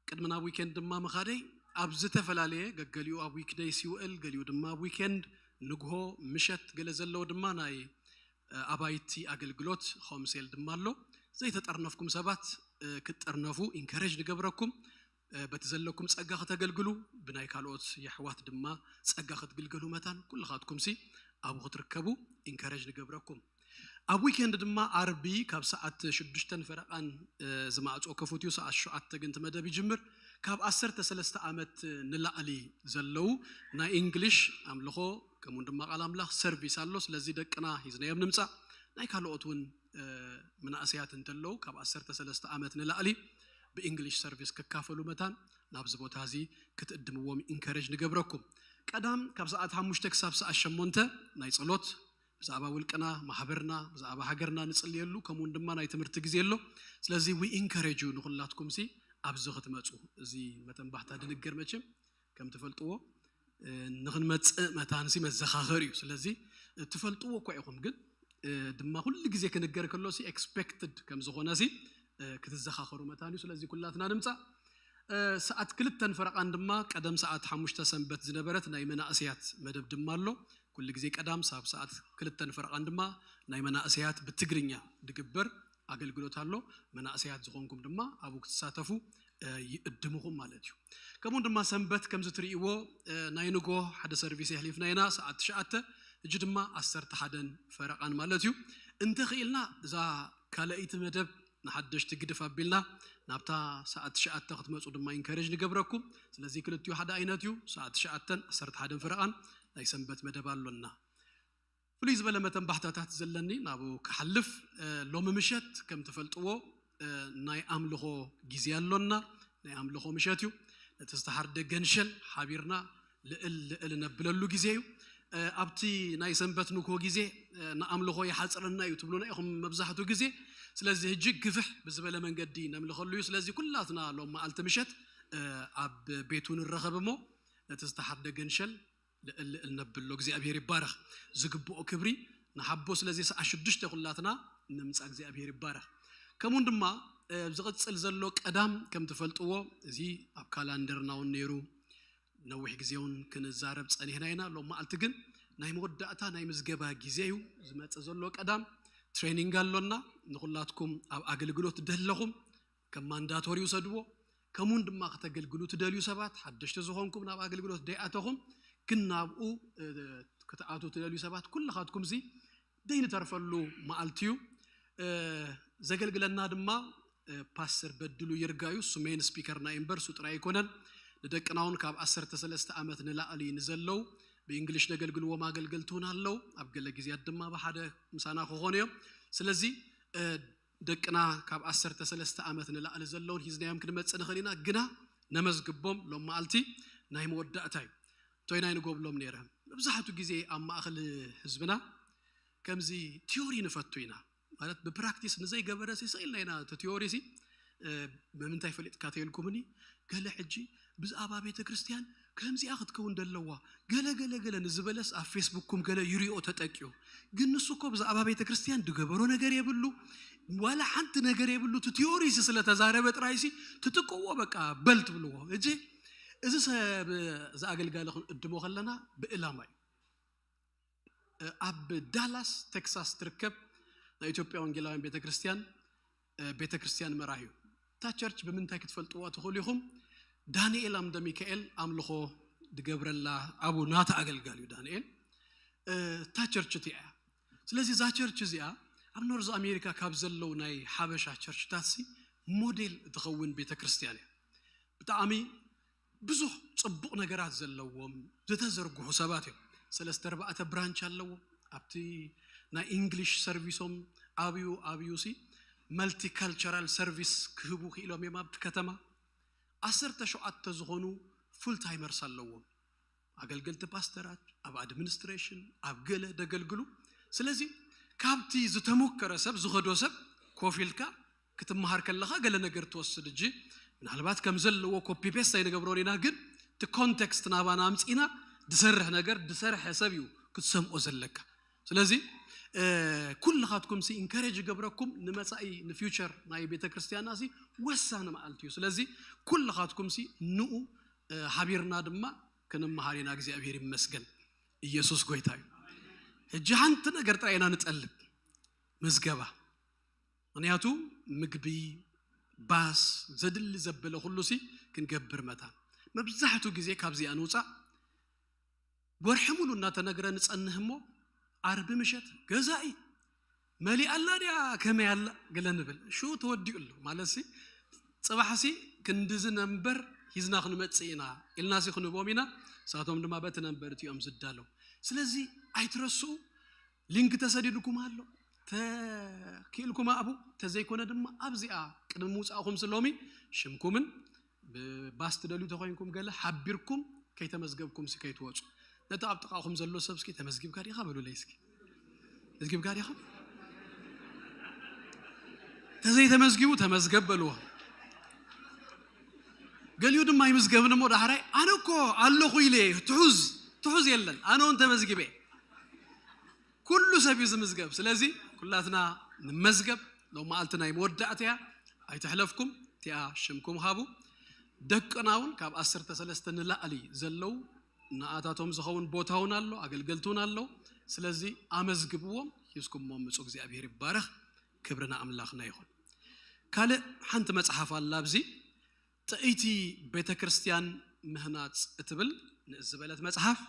ቅድሚ ናብ ዊኬንድ ድማ ምኻደይ ኣብ ዝተፈላለየ፣ ገገሊኡ ኣብ ዊክደይስ ይውዕል፣ ገሊኡ ድማ ኣብ ዊኬንድ ንግሆ ምሸት፣ ገለ ዘለዎ ድማ ናይ፣ እ፣ ኣባይቲ ኣገልግሎት ሆም ሴል ድማ ኣሎ። ዘይተጠርነፍኩም ሰባት፣ እ፣ ክትጥርነፉ ኢንከሬጅ ንገብረኩም። እ፣ በቲ ዘለኩም ጸጋ ከተገልግሉ፣ ብናይ ካልኦት የሕዋት ድማ ጸጋ ክትግልገሉ መታን ኩልኻትኩምሲ ኣብኡ ክትርከቡ ኢንከሬጅ ንገብረኩም። ኣብ ዊኬንድ ድማ ዓርቢ ካብ ሰዓት ሽዱሽተን ፈረቓን፣ እ፣ ዝማዕጾ ክፉት እዩ። ሰዓት ሸውዓተ ግን እቲ መደብ ይጅምር። ካብ ዓሰርተ ሰለስተ ዓመት ንላዕሊ ዘለዉ ናይ እንግሊሽ ኣምልኾ ከምኡውን ድማ ቃል ኣምላኽ ሰርቪስ ኣሎ። ስለዚ ደቅና ሒዝናዮም ንምጻእ፣ ናይ ካልኦት እውን፣ እ፣ መናእሰያት እንተለዉ ካብ ዓሰርተ ሰለስተ ዓመት ንላዕሊ ብእንግሊሽ ሰርቪስ ክካፈሉ መታን ናብዚ ቦታ እዚ ክትእድምዎም ኢንከሬጅ ንገብረኩም። ቀዳም ካብ ሰዓት ሓሙሽተ ክሳብ ሰዓት ሸሞንተ ናይ ጸሎት፣ ብዛዕባ ውልቅና፣ ማሕበርና፣ ብዛዕባ ሃገርና ንጽልየሉ፣ ከምኡውን ድማ ናይ ትምህርቲ ግዜ ኣሎ። ስለዚ ዊ ኢንከሬጅ ዩ ንኹላትኩም ሲ ኣብዚ ክትመጹ። እዚ መተንባሕታ ድንገር መቸም ከም ትፈልጥዎ፣ እ፣ ንኽንመጽእ መታን ሲ መዘኻኸር እዩ። ስለዚ፣ እ፣ ትፈልጥዎ እኳ ኢኹም፣ ግን፣ እ፣ ድማ ኩሉ ግዜ ክንገር ከሎ ሲ ኤክስፔክትድ ከም ዝኾነ ሲ፣ እ፣ ክትዘኻኸሩ መታን እዩ። ስለዚ ኩላትና ንምጻእ። እ፣ ሰዓት ክልተን ፈረቓን ድማ ቀደም ሰዓት ሓሙሽተ ሰንበት ዝነበረት ናይ መናእሰያት መደብ ድማ ኣሎ። ኩሉ ግዜ ቀዳም ሳብ ሰዓት ክልተን ፈረቓን ድማ ናይ መናእሰያት ብትግርኛ ዝግበር ኣገልግሎት ኣሎ። መናእሰያት ዝኾንኩም ድማ ኣብኡ ክትሳተፉ፣ እ፣ ይእድምኹም ማለት እዩ። ከምኡ ድማ ሰንበት ከምዚ ትርእይዎ፣ እ፣ ናይ ንጎ ሓደ ሰርቪስ የሕሊፍና ኢና፣ ሰዓት ትሽዓተ፣ ሕጂ ድማ ዓሰርተ ሓደን ፈረቓን ማለት እዩ። እንተኽኢልና እዛ ካልኣይቲ መደብ ንሓደሽቲ ግድፍ ኣቢልና ናብታ ሰዓት ትሽዓተ ክትመጹ ድማ ኢንከሬጅ ንገብረኩም። ስለዚ ክልቲኡ ሓደ ዓይነት እዩ። ሰዓት ትሽዓተን ዓሰርተ ሓደን ፈረቓን ናይ ሰንበት መደብ ኣሎና። ፍሉይ ዝበለ መተንባሕታታት ዘለኒ ናብኡ ክሓልፍ፣ እ፣ ሎሚ ምሸት ከም ትፈልጥዎ፣ እ፣ ናይ ኣምልኾ ግዜ ኣሎና። ናይ ኣምልኾ ምሸት እዩ። ነቲ ዝተሓርደ ገንሸል ሓቢርና ልእል ልእል ነብለሉ ግዜ እዩ። እ፣ ኣብቲ ናይ ሰንበት ንግሆ ግዜ፣ እ፣ ንኣምልኾ ይሓጽረና እዩ ትብሉና ኢኹም መብዛሕትኡ ግዜ። ስለዚ ሕጂ ግፍሕ ብዝበለ መንገዲ ነምልኸሉ እዩ። ስለዚ ኩላትና ሎም መዓልቲ ምሸት፣ እ፣ ኣብ ቤቱ ንረኸብ እሞ ነቲ ዝተሓርደ ገንሸል ልእል ልእል ነብሎ። እግዚኣብሔር ይባረኽ። ዝግብኦ ክብሪ ንሓቦ። ስለዚ ሰዓት ሽዱሽተ ኩላትና ንምጻእ እግዚኣብሔር ይባረኽ። ከምኡውን ድማ ዝቕጽል ዘሎ ቀዳም ከም ትፈልጥዎ፣ እዚ ኣብ ካላንደርና እውን ነይሩ፣ ነዊሕ ግዜ እውን ክንዛረብ ጸኒሕና ኢና። ሎም መዓልቲ ግን ናይ መወዳእታ ናይ ምዝገባ ግዜ እዩ። ዝመጽእ ዘሎ ቀዳም ትሬኒንግ ኣሎና። ንኹላትኩም ኣብ ኣገልግሎት ደለኹም ከም ማንዳቶሪ ውሰድዎ። ከምኡውን ድማ ክተገልግሉ ትደልዩ ሰባት፣ ሓደሽቲ ዝኾንኩም፣ ናብ ኣገልግሎት ደይኣተኹም ግን ናብኡ ክትኣቱ ትደልዩ ሰባት፣ ኩልኻትኩም እዚ ደይንተርፈሉ መዓልቲ እዩ። ዘገልግለና ድማ ፓስተር በድሉ ይርጋ እዩ። እሱ ሜን ስፒከርና እምበር እሱ ጥራይ ኣይኮነን። ንደቅና እውን ካብ ዓሰርተ ሰለስተ ዓመት ንላዕሊ ንዘለው ብእንግሊሽ ነገልግልዎም ኣገልገልቲ እውን ኣለው። ኣብ ገለ ግዜያት ድማ ብሓደ ምሳና ክኾኑ እዮም። ስለዚ ደቅና ካብ ዓሰርተ ሰለስተ ዓመት ንላዕሊ ዘለውን ሒዝናዮም ክንመጽእ ንኽእል ኢና። ግና ነመዝግቦም። ሎም መዓልቲ ናይ መወዳእታ እዩ። እንቶይና ይንጎብሎም ነይረ። መብዛሕቱ ግዜ ኣብ ማእኸል ህዝብና ከምዚ ቲዮሪ ንፈቱ ኢና። ማለት ብፕራክቲስ ንዘይገበረ ሲ ስቕ ኢልና ኢና እቲ ቲዮሪ ሲ። ብምንታይ ፈሊጥካ ተይልኩምኒ፣ ገለ ሕጂ ብዛዕባ ቤተ ክርስቲያን ከምዚኣ ክትከውን ደለዋ፣ ገለ ገለ ገለ ንዝበለስ ኣብ ፌስቡክኩም ገለ ይሪኦ ተጠቂዩ። ግን ንሱ እኮ ብዛዕባ ቤተ ክርስቲያን ድገበሮ ነገር የብሉ፣ ዋላ ሓንቲ ነገር የብሉ። እቲ ቲዮሪ ሲ ስለተዛረበ ጥራይ ሲ ትጥቀዎ፣ በቃ በል ትብልዎ። እጂ እዚ ሰብ፣ እዚ ኣገልጋሊ ክንእድሞ ከለና ብእላማ እዩ። ኣብ ዳላስ ቴክሳስ ትርከብ ናይ ኢትዮጵያ ወንጌላውያን ቤተክርስትያን ቤተክርስትያን መራሂ እዩ። እታ ቸርች ብምንታይ ክትፈልጥዋ ትኽእሉ ኢኹም? ዳንኤል ኣምደ ሚካኤል ኣምልኾ ድገብረላ ኣቡ ናታ ኣገልጋሊ እዩ ዳንኤል። እታ ቸርች እቲኣ እያ። ስለዚ እዛ ቸርች እዚኣ ኣብ ኖርዝ ኣሜሪካ ካብ ዘለዉ ናይ ሓበሻ ቸርችታት ሲ ሞዴል እትኸውን ቤተክርስትያን እያ። ብጣዕሚ ብዙሕ ጽቡቕ ነገራት ዘለዎም ዝተዘርግሑ ሰባት እዮም። ሰለስተ ኣርባዕተ ብራንች ኣለዎም። ኣብቲ ናይ ኢንግሊሽ ሰርቪሶም ኣብዩ ኣብዩ ሲ መልቲካልቸራል ሰርቪስ ክህቡ ክኢሎም እዮም። ኣብቲ ከተማ ዓሰርተ ሸውዓተ ዝኾኑ ፉል ታይመርስ ኣለዎም። ኣገልገልቲ ፓስተራት፣ ኣብ ኣድሚኒስትሬሽን፣ ኣብ ገለ ደገልግሉ። ስለዚ ካብቲ ዝተሞከረ ሰብ ዝኸዶ ሰብ ኮፍ ኢልካ ክትመሃር ከለኻ ገለ ነገር ትወስድ። እጂ ምናልባት ከም ዘለዎ ኮፒ ፔስት ኣይንገብሮን ኢና፣ ግን እቲ ኮንቴክስት ናባና ኣምፂና ድሰርሕ ነገር ድሰርሐ ሰብ እዩ ክትሰምዖ ዘለካ። ስለዚ ኩልኻትኩም ሲ ኢንካሬጅ ይገብረኩም ንመፃኢ ንፊውቸር ናይ ቤተ ክርስቲያና ሲ ወሳኒ መዓልቲ እዩ። ስለዚ ኩልኻትኩም ሲ ንኡ ሓቢርና ድማ ክንመሃር ኢና። እግዚኣብሔር ይመስገን። ኢየሱስ ጎይታ እዩ። ሕጂ ሓንቲ ነገር ጥራይ ኢና ንጠልብ፣ ምዝገባ። ምክንያቱ ምግቢ፣ ባስ፣ ዘድሊ ዘበለ ኩሉ ሲ ክንገብር መታን። መብዛሕቱ ግዜ ካብዚኣ ንውፃእ። ወርሒ ሙሉ እናተነግረ ንጸንህ እሞ ዓርቢ ምሸት ገዛኢ መሊኣ ኣላ ድያ ከመይ ኣላ ገለ ንብል። ሽኡ ተወዲኡ ኣሎ ማለት ሲ ጽባሕ ሲ ክንድዚ ነንበር ሂዝና ክንመጽእ ኢና ኢልና ሲ ክንቦም ኢና። ንሳቶም ድማ በቲ ነንበር እቲ እዮም ዝዳለው። ስለዚ ኣይትረስኡ። ሊንክ ተሰዲድኩም ኣሎ። ተኪእልኩም ኣእቡ፣ ተዘይኮነ ድማ ኣብዚኣ ቅድሚ ምውጻእኩም ሲ ሎሚ ሽምኩምን ብባስ ትደልዩ ተኮይንኩም ገለ ሓቢርኩም ከይተመዝገብኩም ሲ ከይትወጹ። ነቲ ኣብ ጥቓኹም ዘሎ ሰብ እስኪ ተመዝጊብካ ዲኻ በሉለይ እስኪ። መዝጊብካ ዲኻ? ተዘይተመዝጊቡ ተመዝገብ በልዎ። ገሊኡ ድማ ይምዝገብን እሞ ዳሕራይ ኣነ እኮ ኣለኹ ኢለ ትሑዝ ትሑዝ የለን ኣነ እውን ተመዝጊበ። ኩሉ ሰብ እዩ ዝምዝገብ። ስለዚ ኩላትና ንመዝገብ። ሎም መዓልቲ ናይ መወዳእታ እያ፣ ኣይትሕለፍኩም። እቲኣ ሽምኩም ሃቡ። ደቅና እውን ካብ ዓሰርተ ሰለስተ ንላዕሊ ዘለዉ ንኣታቶም ዝኸውን ቦታ እውን ኣሎ፣ ኣገልገልቲ እውን ኣሎ። ስለዚ ኣመዝግብዎም፣ ሒዝኩሞም ምጹ። እግዚኣብሔር ይባረኽ። ክብሪ ንኣምላኽና ይኹን። ካልእ ሓንቲ መጽሓፍ ኣላ ኣብዚ ጥዕይቲ ቤተ ክርስቲያን ምህናጽ እትብል ንእስ ዝበለት መጽሓፍ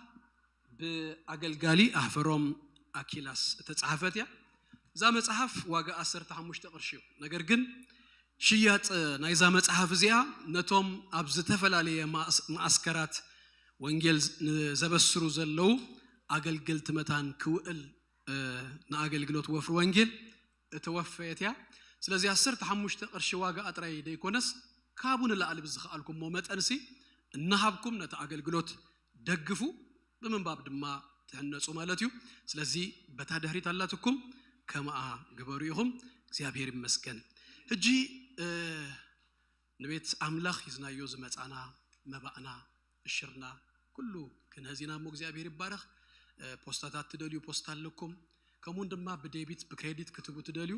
ብኣገልጋሊ ኣህፈሮም ኣኪላስ እተጻሓፈት እያ። እዛ መጽሓፍ ዋጋ ዓሰርተ ሓሙሽተ ቅርሺ እዩ። ነገር ግን ሽያጥ ናይዛ መጽሓፍ እዚኣ ነቶም ኣብ ዝተፈላለየ ማእስከራት ወንጌል ንዘበስሩ ዘለዉ ኣገልገልቲ መታን ክውዕል ንኣገልግሎት ወፍሪ ወንጌል እተወፈየት እያ። ስለዚ ዓሰርተ ሓሙሽተ ቅርሺ ዋጋ ጥራይ ደይኮነስ ካብኡ ንላዕሊ ብዝኸኣልኩሞ መጠንሲ እናሃብኩም ነቲ ኣገልግሎት ደግፉ፣ ብምንባብ ድማ ትሕነጹ ማለት እዩ። ስለዚ በታ ድሕሪት ኣላትኩም ከምኣ ግበሩ ኢኹም። እግዚኣብሔር ይመስገን። ሕጂ ንቤት ኣምላኽ ሒዝናዮ ዝመጻና መባእና እሽርና ኩሉ ክንህዝ ኢና እሞ እግዚኣብሔር ይባረኽ። ፖስታታት ትደልዩ ፖስታ ኣለኩም። ከምኡውን ድማ ብዴቢት ብክሬዲት ክትቡ ትደልዩ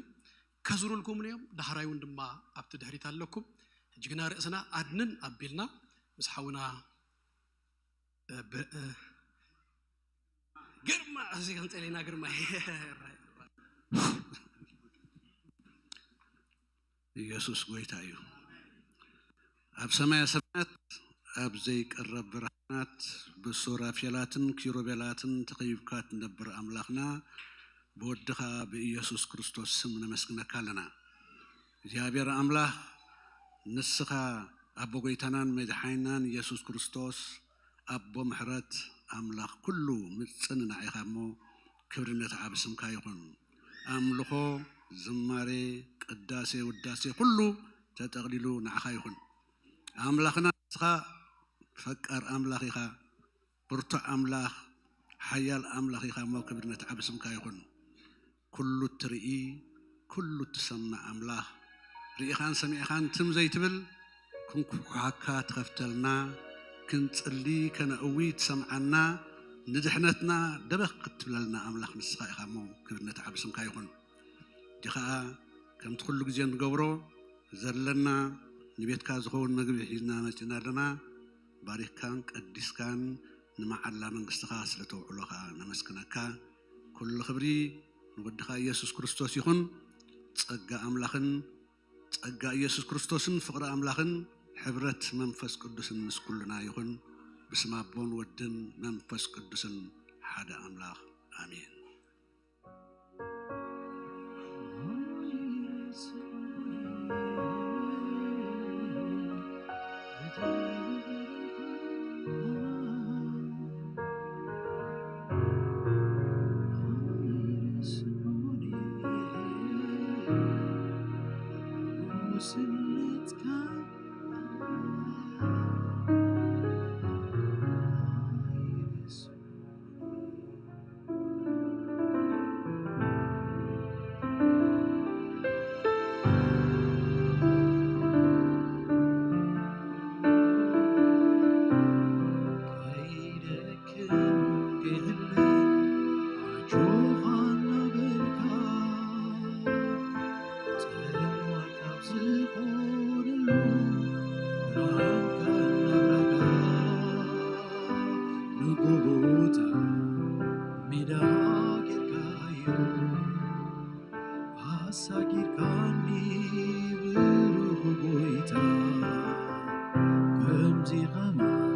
ከዙሩልኩምን እዮም። ዳሕራይ እውን ድማ ኣብቲ ድሕሪት ኣለኩም። ሕጂ ግና ርእስና ኣድንን ኣቢልና ምስ ሓውና፣ እ፣ ብ-፣ እ፣ ግርማ፣ እዚ ክንጽል ኢና፣ ግርማ። ኢየሱስ ጎይታ እዩ። ኣብ ሰማየ ሰማያት፣ ኣብ ዘይቀረብ ብርሃናት፣ ብሱራፌላትን ኪሩቤላትን ተኸቢብካ ትነብር ኣምላኽና፣ ብወድኻ ብኢየሱስ ክርስቶስ ስም ነመስግነካ ኣለና። እግዚኣብሔር ኣምላኽ፣ ንስኻ ኣቦ ጎይታናን መድሓኒናን ኢየሱስ ክርስቶስ፣ ኣቦ ምሕረት፣ ኣምላኽ ኩሉ ምጽንናዕ ኢኻ እሞ፣ ክብሪ ነቲ ዓቢ ስምካ ይኹን። ኣምልኾ፣ ዝማሬ፣ ቅዳሴ፣ ውዳሴ፣ ኩሉ ተጠቕሊሉ ንዓኻ ይኹን። ኣምላኽና ንስኻ ፈቃር ኣምላኽ ኢኻ፣ ብርቱዕ ኣምላኽ፣ ሓያል ኣምላኽ ኢኻ እሞ፣ ክብሪ ነቲ ዓቢ ስምካ ይኹን። ኩሉ እትርኢ፣ ኩሉ እትሰምዕ ኣምላኽ፣ ርኢኻን ሰሚዕኻን ትም ዘይትብል፣ ክንኩሓካ ትኸፍተልና፣ ክንጽሊ ከነእዊ ትሰምዓና፣ ንድሕነትና ደበኽ ክትብለልና ኣምላኽ ንስኻ ኢኻ እሞ፣ ክብሪ ነቲ ዓቢ ስምካ ይኹን። ሕጂ ኸኣ ከምቲ ኩሉ ግዜ ንገብሮ ዘለና ንቤትካ ዝኸውን መግቢ ሒዝና መጺና ኣለና። ባሪኽካን ቀዲስካን ንመዓላ መንግስትኻ ስለ ተውዕሎ ኸኣ ነመስግነካ። ኩሉ ክብሪ ንወድኻ ኢየሱስ ክርስቶስ ይኹን። ጸጋ ኣምላኽን ጸጋ ኢየሱስ ክርስቶስን ፍቕሪ ኣምላኽን ሕብረት መንፈስ ቅዱስን ምስ ኩልና ይኹን። ብስም ኣቦን ወድን መንፈስ ቅዱስን ሓደ ኣምላኽ ኣሜን። ኣሳጊርካኒ ብሩኽ ጎይታ፣ ከምዚ ኸማን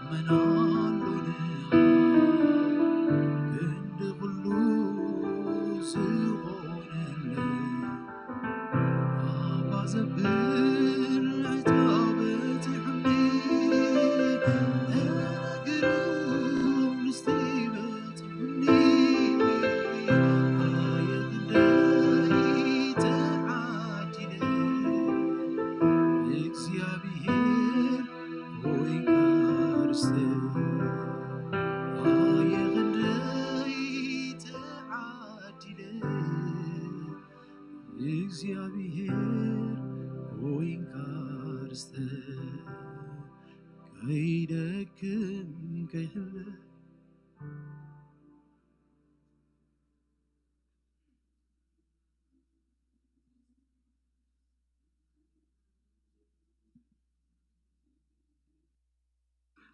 መን ኣሎ ንዓ፣ ክንዲ ኹሉ ዝኾነለይ፣ ኣባ ዘብል ዕጫ በጺሑኒ፣ እረ ግሩም ርስቲ በ እግዚኣብሔር ኮይንካ ርስተ፣ ከይደክም ከይሕለ።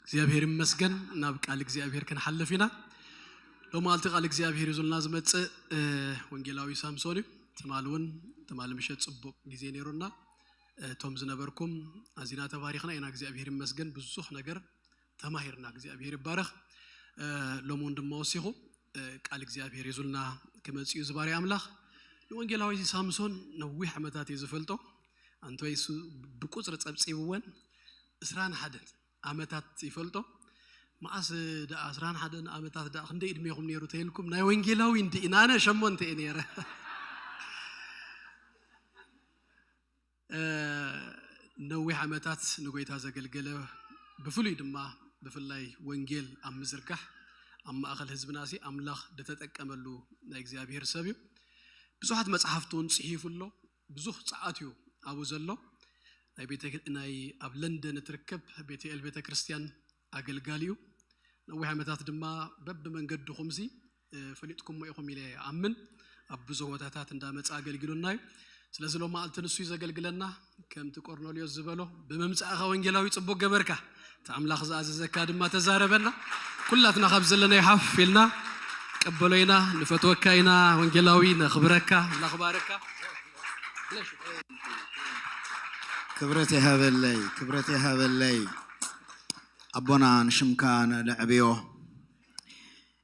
እግዚኣብሔር ይመስገን። ናብ ቃል እግዚኣብሔር ክንሓልፍ ኢና። ሎማዓልቲ ቃል እግዚኣብሔር ይዙልና ዝመጽእ፣ እ፣ ወንጌላዊ ሳምሶን እዩ። ትማሊ እውን፣ ትማሊ ምሸት ጽቡቕ ግዜ ነይሩና። እ፣ እቶም ዝነበርኩም ኣዚና ተባሪኽና ኢና። እግዚኣብሔር ይመስገን። ብዙሕ ነገር ተማሂርና። እግዚኣብሔር ይባረኽ። እ፣ ሎሚ እውን ድማ ወሲኹ፣ እ፣ ቃል እግዚኣብሔር ይዙልና ክመጽእ እዩ ዝባርያ ኣምላኽ። ንወንጌላዊ ሳምሶን ነዊሕ ዓመታት እየ ዝፈልጦ። ኣንተወይ እሱ ብቁጽሪ ጸብጺብወን ዕስራን ሓደን ዓመታት ይፈልጦ። መዓስ ደኣ ዕስራን ሓደን ዓመታት ደኣ ክንደይ ዕድሜኹም ነይሩ ተይልኩም፣ ናይ ወንጌላዊ እንዲ ኢና፣ ኣነ ሸሞንተ እየ ነይረ። እ፣ ነዊሕ ዓመታት ንጎይታ ዘገልገለ፣ ብፍሉይ ድማ ብፍላይ ወንጌል ኣብ ምዝርጋሕ ኣብ ማእኸል ህዝብና ሲ ኣምላኽ ዝተጠቀመሉ ናይ እግዚኣብሔር ሰብ እዩ። ብዙሓት መጽሓፍቲ እውን ጽሒፉ ኣሎ። ብዙሕ ጸዓት እዩ ኣብኡ ዘሎ። ናይ ቤተ-፣ ናይ ኣብ ለንደን እትርከብ ቤተኤል ቤተ ክርስቲያን ኣገልጋሊ እዩ። ነዊሕ ዓመታት ድማ በብመንገድኹምሲ፣ እ፣ ፈሊጥኩሞ ኢኹም ኢለ ይኣምን። ኣብ ብዙሕ ቦታታት እንዳመጻ ኣገልግሉና እዩ። ስለዚ ሎም መዓልቲ ንሱ እዩ ዘገልግለና። ከምቲ ቆርኔሌዎስ ዝበሎ፣ "ብምምጻእኻ ወንጌላዊ ጽቡቅ ገበርካ፣ እቲ ኣምላኽ ዝኣዘዘካ ድማ ተዛረበና።" ኩላትና ካብ ዘለና ይሓፍ ኢልና ቀበሎ ኢና። ንፈትወካ ኢና ወንጌላዊ፣ ነኽብረካ፣ ነኽባረካ። ክብረት ይሃበለይ፣ ክብረት ይሃበለይ። ኣቦና ንሽምካ ነዕብዮ።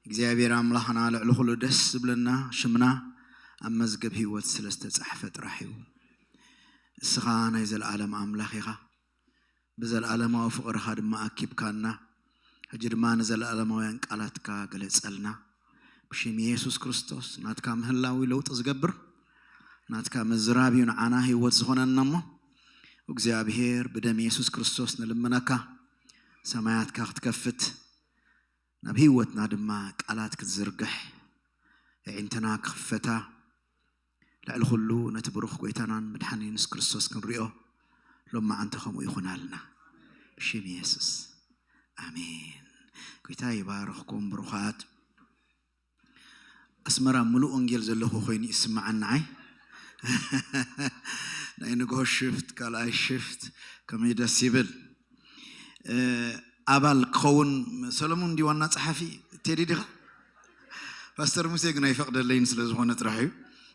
እግዚኣብሔር ኣምላኽና ልዕሊ ኩሉ ደስ ዝብለና ሽምና ኣብ መዝገብ ህይወት ስለ ዝተጻሕፈ ጥራሕ እዩ። እስኻ ናይ ዘለኣለም ኣምላኽ ኢኻ። ብዘለኣለማዊ ፍቕርኻ ድማ ኣኪብካና። ሕጂ ድማ ንዘለኣለማውያን ቃላትካ ግለጸልና። ብሽም የሱስ ክርስቶስ ናትካ ምህላው እዩ ለውጢ ዝገብር። ናትካ ምዝራብ እዩ ንዓና ህይወት ዝኾነና። እሞ እግዚኣብሔር ብደም የሱስ ክርስቶስ ንልምነካ ሰማያትካ ክትከፍት ናብ ህይወትና ድማ ቃላት ክትዝርግሕ ኣዒንትና ክኽፈታ ልዕሊ ኩሉ ነቲ ብሩኽ ጎይታናን መድሓኒን የሱስ ክርስቶስ ክንሪኦ ሎማዓንቲ ከምኡ ይኹናልና ብሽም የሱስ ኣሜን። ጎይታ ይባርኽኩም ብሩኻት። ኣስመራ ምሉእ ወንጌል ዘለኹ ኮይኑ ይስምዓኒ ንዓይ ናይ ንግሆ ሽፍት ካልኣይ ሽፍት ከመይ ደስ ይብል። ኣባል ክኸውን ሰለሙን እንዲ ዋና ጸሓፊ ቴዲ ዲኻ? ፓስተር ሙሴ ግን ኣይፈቕደለይን ስለ ዝኾነ ጥራሕ እዩ።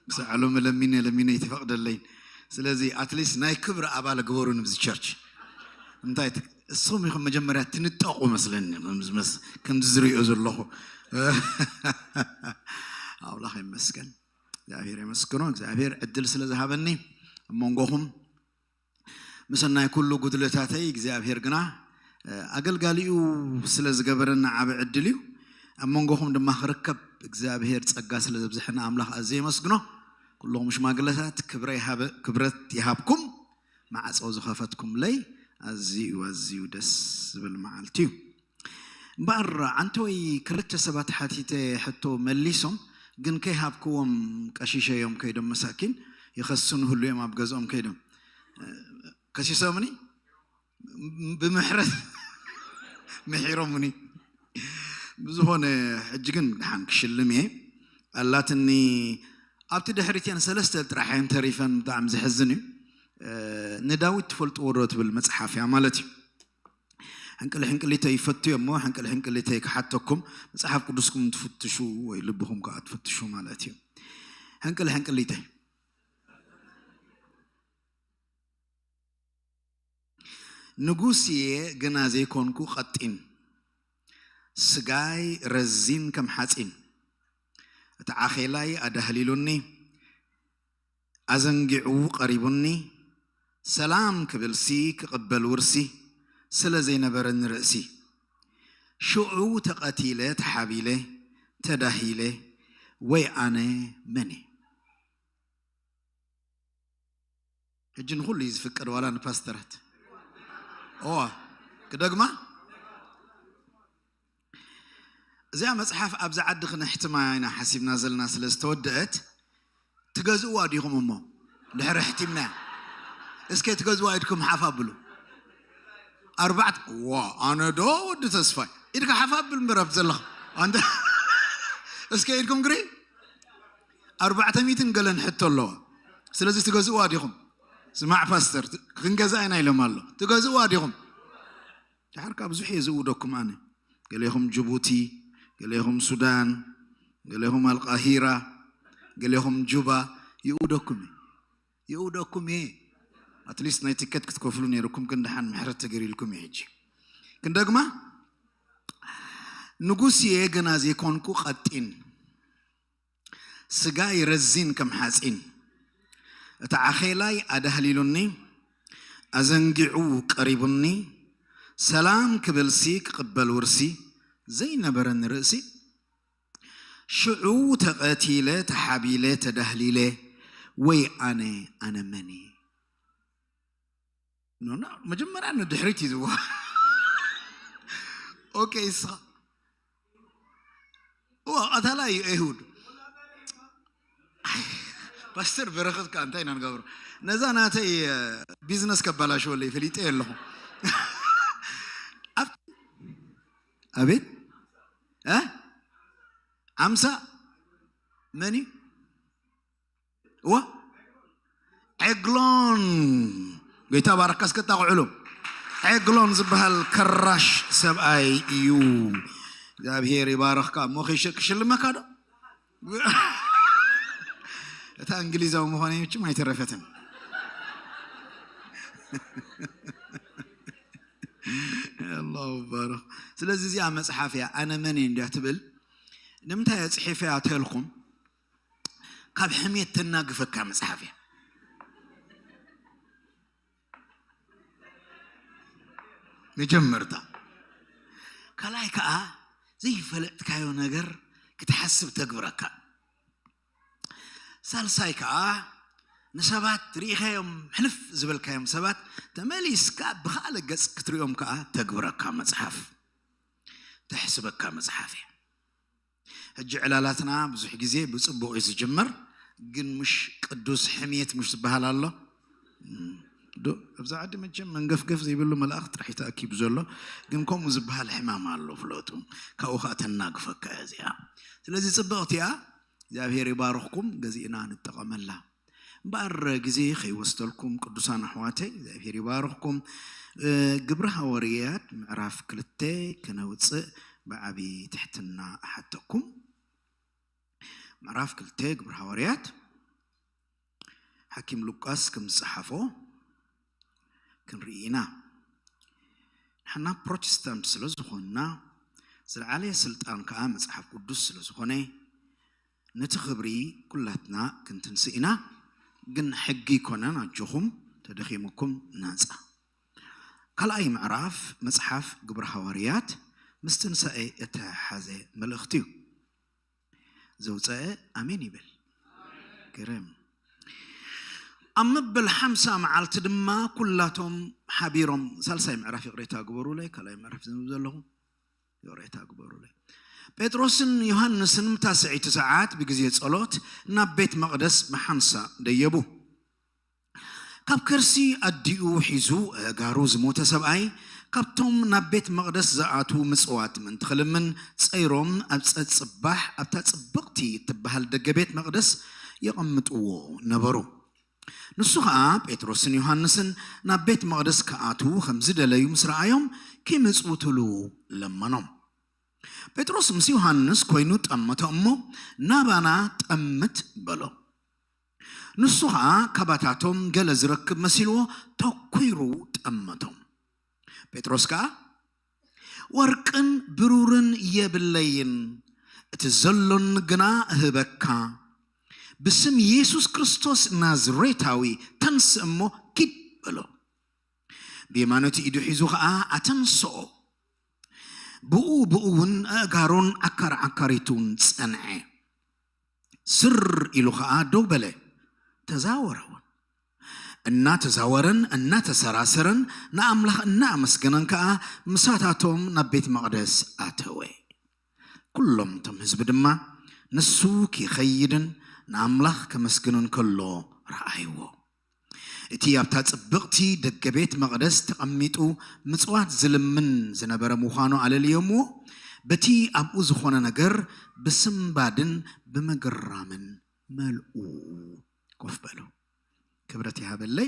ክሳዕ ሎሚ ለሚነ ለሚነ ኣይትፈቕደለይን። ስለዚ ኣትሊስት ናይ ክብሪ ኣባል ግበሩን ብዚ ቸርች። እንታይ እስኹም ኢኹም መጀመርያ ትንጠቑ መስለኒ ከምዚ ዝሪኦ ዘለኹ። ኣምላኽ ይመስገን። እግዚኣብሔር የመስግኖ። እግዚኣብሔር ዕድል ስለ ዝሃበኒ ኣብ መንጎኹም ምሰናይ ኩሉ ጉድለታተይ እግዚኣብሔር ግና ኣገልጋሊኡ ስለ ዝገበረና ዓቢ ዕድል እዩ። ኣብ መንጎኹም ድማ ክርከብ እግዚኣብሔር ጸጋ ስለ ዘብዝሐና ኣምላኽ ኣዝየ የመስግኖ። ኩልኹም ሽማግለታት ክብረ ይሃበ- ክብረት ይሃብኩም። ማዕጾ ዝኸፈትኩምለይ ኣዝዩ ኣዝዩ ደስ ዝብል መዓልቲ እዩ። እምበኣር ዓንተወይ ክልተ ሰባት ሓቲተ ሕቶ መሊሶም ግን ከይሃብክዎም ቀሺሸ እዮም ከይዶም መሳኪን ይኸሱ ንህሉ እዮም ኣብ ገዝኦም ከይዶም ከሲሶምኒ ብምሕረት ምሒሮምኒ ብዝኾነ ሕጂ ግን ድሓን ክሽልም እየ ኣላትኒ ኣብቲ ድሕሪት እየን ሰለስተ ጥራሕ እየን ተሪፈን ብጣዕሚ ዘሕዝን እዩ ንዳዊት ትፈልጥዎ ዶ ትብል መፅሓፍ እያ ማለት እዩ ሕንቅል ሕንቅሊተይ ይፈቱ እሞ ሕንቅል ሕንቅሊተይ ክሓተኩም መፅሓፍ ቅዱስኩም ትፍትሹ ወይ ልብኹም ከዓ ትፍትሹ ማለት እዩ ሕንቅል ሕንቅሊተይ ንጉስ እየ ግና ዘይኮንኩ ቀጢን ስጋይ ረዚን ከም ሓፂን እቲ ዓኼላይ ኣዳህሊሉኒ ኣዘንጊዑ ቀሪቡኒ ሰላም ክብልሲ ክቕበል ውርሲ ስለ ዘይነበረኒ ርእሲ ሽዑ ተቐቲለ ተሓቢለ ተዳሂለ ወይ ኣነ መን ሕጂ ንኹሉ እዩ ዝፍቀድ ዋላ ንፓስተራት እዋ ክደግማ እዚኣ መፅሓፍ ኣብዚ ዓዲ ክነሕትማ ኢና ሓሲብና ዘለና ስለ ዝተወደአት ትገዝእዋ ዲኹም እሞ ድሕሪ ሕቲምና እስከ ትገዝዋ ኢድኩም ሓፍ ኣብሉ ኣርባዕተ ዋ ኣነ ዶ ወዲ ተስፋይ ኢድካ ሓፍ ኣብል እምበር ኣብ ዘለኻ ኣንተ እስከ ኢድኩም ግሪ ኣርባዕተ ሚእትን ገለን ሕቶ ኣለዋ ስለዚ ትገዝእዋ ዲኹም ስማዕ ፓስተር ክንገዛ ኢና ኢሎም ኣሎ ትገዝእዋ ዲኹም ድሓር ካብ ብዙሕ እየ ዝእውደኩም ኣነ ገሌኹም ጅቡቲ ገሌኹም ሱዳን ገሌኹም ኣልቃሂራ ገሌኹም ጁባ ይእውደኩም እየ ይእውደኩም እየ ኣትሊስት ናይ ቲከት ክትከፍሉ ነይርኩም ግን ድሓን ምሕረት ተገሪልኩም እዩ ሕጂ ክንደግማ ንጉስ እየ ገና ዘይኮንኩ ቀጢን ስጋይ ረዚን ከም ሓፂን እቲ ዓኼላይ ኣዳህሊሉኒ ኣዘንጊዑ ቀሪቡኒ ሰላም ክብልሲ ክቕበል ውርሲ ዘይነበረኒ ርእሲ ሽዑ ተቐቲለ ተሓቢለ ተዳህሊለ ወይ ኣነ ኣነ መኒ ኖና መጀመርያ ንድሕሪት እዩ ዝዋ ኦኬ እስኻ እዋ ቀታላ እዩ ኤሁድ ፓስተር በረኸት ከ እንታይ ኢና ንገብሮ ነዛ ናተይ ቢዝነስ ከባላሽወለይ ፈሊጠ ኣለኹ ኣቤት እ ዓምሳ መን እዩ እዋ፣ ዔግሎን፣ ጎይታ ባረካ እስከ እታ ቁዕሉ። ዔግሎን ዝበሃል ከራሽ ሰብኣይ እዩ። እግዚኣብሔር ይባረኽካ። እሞ ክሽ- ክሽልመካ ዶ? እታ እንግሊዛዊ ምዃነይ ምችም ኣይተረፈትን። ኣላሁ ባረኽ። ስለዚ እዚኣ መጽሓፍ እያ፣ ኣነ መን እየ እንድያ ትብል። ንምንታይ እየ ጽሒፈያ ተልኩም? ካብ ሕሜት ተናግፈካ መጽሓፍ እያ። መጀመርታ። ካልኣይ ከኣ ዘይፈለጥካዮ ነገር ክትሓስብ ተግብረካ። ሳልሳይ ከኣ ንሰባት ርኢኻዮም ሕልፍ ዝበልካዮም ሰባት ተመሊስካ ብኻልእ ገጽ ክትሪኦም ከኣ ተግብረካ መጽሓፍ፣ ተሕስበካ መጽሓፍ እያ። ሕጂ ዕላላትና ብዙሕ ግዜ ብጽቡቕ እዩ ዝጅምር፣ ግን ምሽ ቅዱስ ሕምየት ምሽ ዝበሃል ኣሎ። እም፣ ዶ ኣብዛ ዓዲ መቸም መንገፍገፍ ዘይብሉ መልኣኽ ጥራሕ እዩ ተኣኪቡ ዘሎ፣ ግን ከምኡ ዝበሃል ሕማም ኣሎ ፍለጡ። ካብኡ ኸኣ ተናግፈካ እያ እዚኣ። ስለዚ ጽብቕቲ እያ። እግዚኣብሔር ይባርኽኩም፣ ገዚእና ንጠቐመላ። እምበኣር ግዜ ከይወስደልኩም ቅዱሳን ኣሕዋተይ፣ እግዚኣብሔር ይባርኽኩም። እ፣ ግብረ ሃዋርያት ምዕራፍ ክልተ ከነውፅእ ብዓቢ ትሕትና እሓተኩም። ምዕራፍ ክልተ ግብረ ሃዋርያት ሓኪም ሉቃስ ከም ዝጸሓፎ ክንርኢ ኢና። ንሕና ፕሮቴስታንት ስለ ዝኾንና፣ ዝለዓለ ስልጣን ከኣ መጽሓፍ ቅዱስ ስለ ዝኾነ፣ ነቲ ክብሪ ኩላትና ክንትንስእ ኢና። ግን ሕጊ ኣይኮነን፣ ኣጆኹም ተደኺሙኩም ናጻ። ካልኣይ ምዕራፍ መጽሓፍ ግብረ ሃዋርያት ምስ ትንሳኤ እተሓሓዘ መልእኽቲ እዩ። ዘውፀአ ኣሜን ይብል። ግርም። ኣብ መበል ሓምሳ መዓልቲ ድማ ኩላቶም ሓቢሮም፣ ሳልሳይ ምዕራፍ ይቕሬታ ግበሩለይ፣ ካልኣይ ምዕራፍ ዘንብብ ዘለኹ ይቕሬታ ግበሩለይ። ጴጥሮስን ዮሃንስን ምታ ስዒቲ ሰዓት ብግዜ ጸሎት ናብ ቤት መቕደስ ብሓንሳእ ደየቡ። ካብ ከርሲ ኣዲኡ ሒዙ ኣእጋሩ ዝሞተ ሰብኣይ ካብቶም ናብ ቤት መቕደስ ዝኣትዉ ምጽዋት ምእንቲ ክልምን ጸይሮም ኣብ ጸጽባሕ ኣብታ ጽብቕቲ እትበሃል ደገ ቤት መቕደስ የቐምጥዎ ነበሩ። ንሱ ኸኣ ጴጥሮስን ዮሃንስን ናብ ቤት መቕደስ ክኣትዉ ከም ዝደለዩ ምስ ረኣዮም፣ ኪምጽውትሉ ለመኖም። ጴጥሮስ ምስ ዮሃንስ ኮይኑ ጠመቶ እሞ፣ ናባና ጠምት በሎ። ንሱ ኸኣ ካባታቶም ገለ ዝረክብ መሲልዎ ተኲሩ ጠመቶም። ጴጥሮስ ከኣ፣ ወርቅን ብሩርን የብለይን፣ እቲ ዘሎኒ ግና እህበካ። ብስም የሱስ ክርስቶስ ናዝሬታዊ ተንስእ እሞ ኪድ በሎ። ብየማነቲ ኢዱ ሒዙ ኸኣ ኣተንስኦ። ብኡ ብኡ እውን ኣእጋሩን ዓካር ዓካሪቱን ጸንዐ። ስር ኢሉ ኸኣ ደው በለ፣ ተዛወረ እውን። እናተዛወረን እናተሰራሰረን ንኣምላኽ እናኣመስገነን ከኣ ምሳታቶም ናብ ቤት መቕደስ ኣተወ። ኩሎም እቶም ህዝቢ ድማ ንሱ ኪኸይድን ንኣምላኽ ከመስግንን ከሎ ረኣይዎ። እቲ ኣብታ ጽብቕቲ ደገ ቤት መቕደስ ተቐሚጡ ምጽዋት ዝልምን ዝነበረ ምዃኑ ኣለልዮምዎ፣ በቲ ኣብኡ ዝኾነ ነገር ብስምባድን ብምግራምን መልኡ። ኮፍ በሉ። ክብረት ይሃበለይ።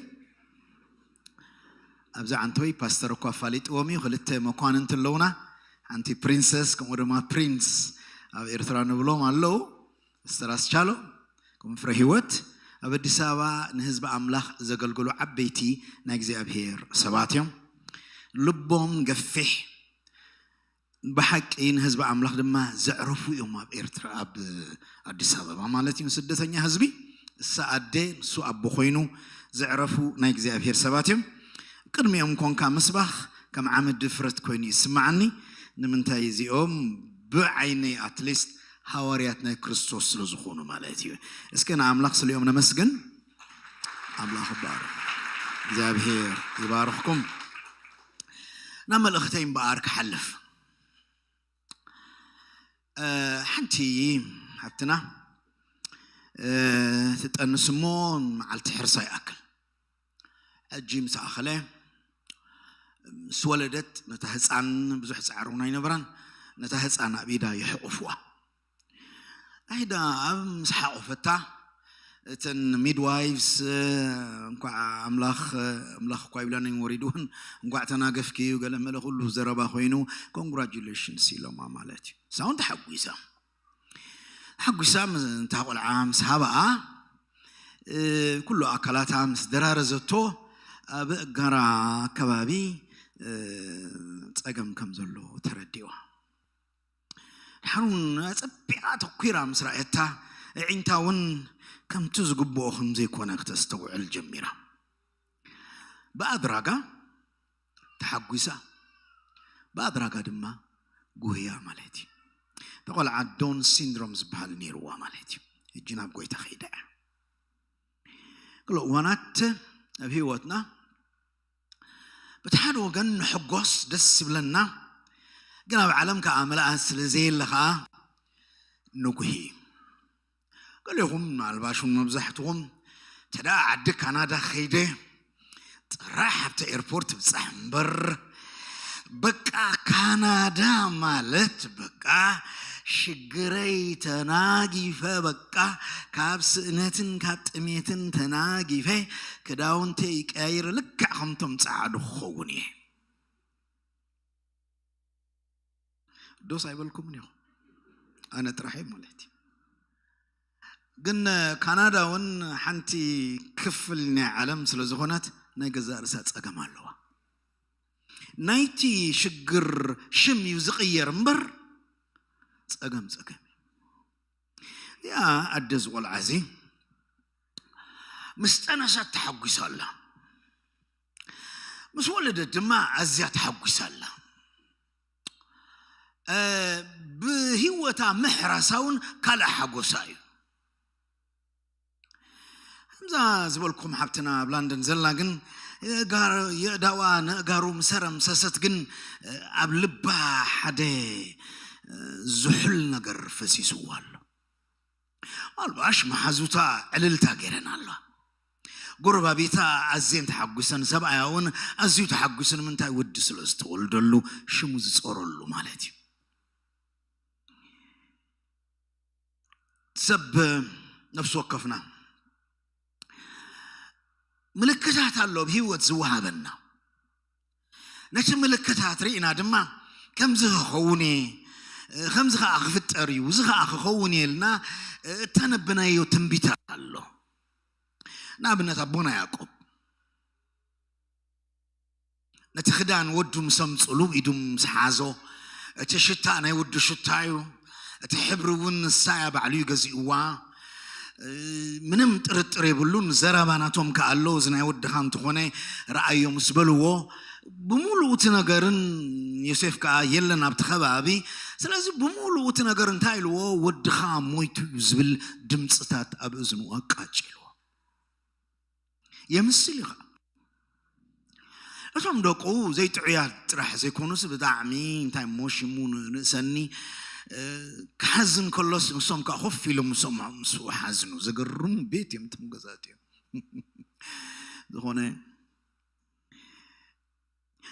ኣብዛ ዓንተወይ ፓስተር እኳ ኣፋሊጥዎም እዩ። ክልተ መኳንንቲ ኣለውና። ሓንቲ ፕሪንሰስ፣ ከምኡ ድማ ፕሪንስ ኣብ ኤርትራ ንብሎም ኣለዉ። ፓስተር ኣስቻሎ፣ ከምኡ ፍረ ህይወት። ኣብ ኣዲስ ኣበባ ንህዝቢ ኣምላኽ ዘገልግሉ ዓበይቲ ናይ እግዚኣብሔር ሰባት እዮም። ልቦም ገፊሕ፣ ብሓቂ ንህዝቢ ኣምላኽ ድማ ዘዕረፉ እዮም። ኣብ ኤርትራ፣ ኣብ ኣዲስ ኣበባ ማለት እዩ፣ ስደተኛ ህዝቢ። እሳ ኣደ፣ ንሱ ኣቦ ኮይኑ ዘዕረፉ ናይ እግዚኣብሔር ሰባት እዮም። ቅድሚኦም ኮንካ ምስባኽ ከም ዓመት ድፍረት ኮይኑ ይስምዓኒ። ንምንታይ? እዚኦም ብዓይነይ ኣትሊስት ሃዋርያት ናይ ክርስቶስ ስለ ዝኾኑ ማለት እዩ። እስከ ንኣምላኽ ስሊኦም ነመስግን። ኣምላኽ ይባርኽ። እግዚኣብሔር ይባርኽኩም። ናብ መልእኽተይ እምበኣር ክሓልፍ፣ እ፣ ሓንቲ ሓብትና፣ እ፣ ትጠንስ እሞ መዓልቲ ሕርሳ ይኣክል። ሕጂ ምስ ኣኸለ፣ ምስ ወለደት፣ ነታ ህፃን፣ ብዙሕ ፃዕሪ እውን ኣይነበራን፣ ነታ ህፃን ኣብ ኢዳ የሕቑፍዋ። ኣይዳ ኣብ ምስ ሓቑፈታ፣ እተን ሚድዋይቭስ እንኳዕ ኣምላኽ ኣምላኽ እኳ ይብላን ወሪድውን እንኳዕ ተናገፍኪ እዩ ገለ መለ ኩሉ ዘረባ ኮይኑ ኮንግራጁሌሽንስ ኢሎማ ማለት እዩ። ሳውን ተሓጒሳ ሓጒሳ እንታ ቆልዓ ምስ ሃባኣ ኩሉ ኣካላታ ምስ ደራረዘቶ ኣብ እጋራ ኣከባቢ ጸገም ከም ዘሎ ተረዲዋ። ሓሩን ኣጸቢቓ ተኲራ ምስ ረኣየታ፣ ኣዒንታ እውን ከምቲ ዝግብኦ ከም ዘይኮነ ክተስተውዕል ጀሚራ። ብኣድራጋ ተሓጒሳ፣ ብኣድራጋ ድማ ጉህያ ማለት እዩ። ተቖልዓ ዶን ሲንድሮም ዝበሃል ነይርዋ ማለት እዩ። ሕጂ ናብ ጎይታ ከይዳ እያ። ገለ እዋናት ኣብ ህይወትና በቲ ሓደ ወገን ንሕጎስ ደስ ይብለና፣ ግን ኣብ ዓለም ከዓ ምልኣት ስለ ዘየለ ከዓ ንጉሂ። ገሊኹም ምናልባሽ እውን መብዛሕትኹም እንተ ደኣ ዓዲ ካናዳ ከይደ ጥራሕ ኣብቲ ኤርፖርት ብጻሕ እምበር በቃ ካናዳ ማለት በቃ ሽግረይ ተናጊፈ በቃ ካብ ስእነትን ካብ ጥሜትን ተናጊፈ ክዳውንተይ ቀያይረ ልክዕ ከምቶም ጸዓዱ ክኸውን እየ። ዶስ ኣይበልኩምን ኢኹም ኣነ ጥራሕ ማለት እዩ። ግን ካናዳ እውን ሓንቲ ክፍል ናይ ዓለም ስለ ዝኾነት ናይ ገዛእ ርእሳ ጸገም ኣለዋ። ናይቲ ሽግር ሽም እዩ ዝቕየር እምበር ጸገም ጸገም እዩ። ያ ኣደ ዝቆልዓ እዚ ምስ ጠነሰት ተሓጒሳ ኣላ። ምስ ወለደት ድማ ኣዝያ ተሓጒሳ ኣላ። ብህይወታ ምሕራሳ እውን ካልእ ሓጎሳ እዩ። ከምዛ ዝበልኩም ሓብትና ኣብ ላንደን ዘላ ግን የእዳዋ ነእጋሩ ምሰረ ምሰሰት ግን ኣብ ልባ ሓደ ዝሑል ነገር ፈሲስዋ ኣሎ። ኣልባሽ መሓዙታ ዕልልታ ገይረን ኣለዋ። ጎረባቢታ ኣዝየን ተሓጒሰን፣ ሰብኣያ እውን ኣዝዩ ተሓጒሱ። ንምንታይ? ወዲ ስለ ዝተወልደሉ ሽሙ ዝጾረሉ ማለት እዩ። ሰብ ነፍሲ ወከፍና ምልክታት ኣሎ ኣብ ህይወት ዝወሃበና። ነቲ ምልክታት ርኢና ድማ ከምዚ ክኸውን እየ፣ ከምዚ ከዓ ክፍጠር እዩ፣ እዚ ከዓ ክኸውን እየ ኢልና እተነብናዮ ትንቢት ኣሎ። ንኣብነት ኣቦና ያዕቆብ ነቲ ክዳን ወዱ ምስ ኣምጽሉ ኢዱ ምስ ሓዞ፣ እቲ ሽታ ናይ ወዱ ሽታ እዩ፣ እቲ ሕብሪ እውን ንሳ እያ ባዕሉ እዩ ገዚእዋ። ምንም ጥርጥር የብሉን። ዘረባ ናቶም ከኣ ኣሎ፣ እዚ ናይ ወድኻ እንተኾነ ረኣዮ ምስ በልዎ፣ ብምሉኡ እቲ ነገርን ዮሴፍ ከኣ የለን ኣብቲ ከባቢ። ስለዚ ብምሉኡ እቲ ነገር እንታይ ኢልዎ? ወድኻ ሞይቱ እዩ ዝብል ድምፅታት ኣብ እዝኑ ኣቃጭልዎ። የምስል እዩ ኸዓ። እቶም ደቁ ዘይጥዑያት ጥራሕ ዘይኮኑስ ብጣዕሚ እንታይ እሞ ሽሙ ንርእሰኒ ክሓዝን ከሎስ ንሶም ከዓ ኮፍ ኢሎም ምስኦም ምስኡ ሓዝኑ። ዘገርሙ ቤት እዮም እቶም ገዛት እዮም። ዝኾነ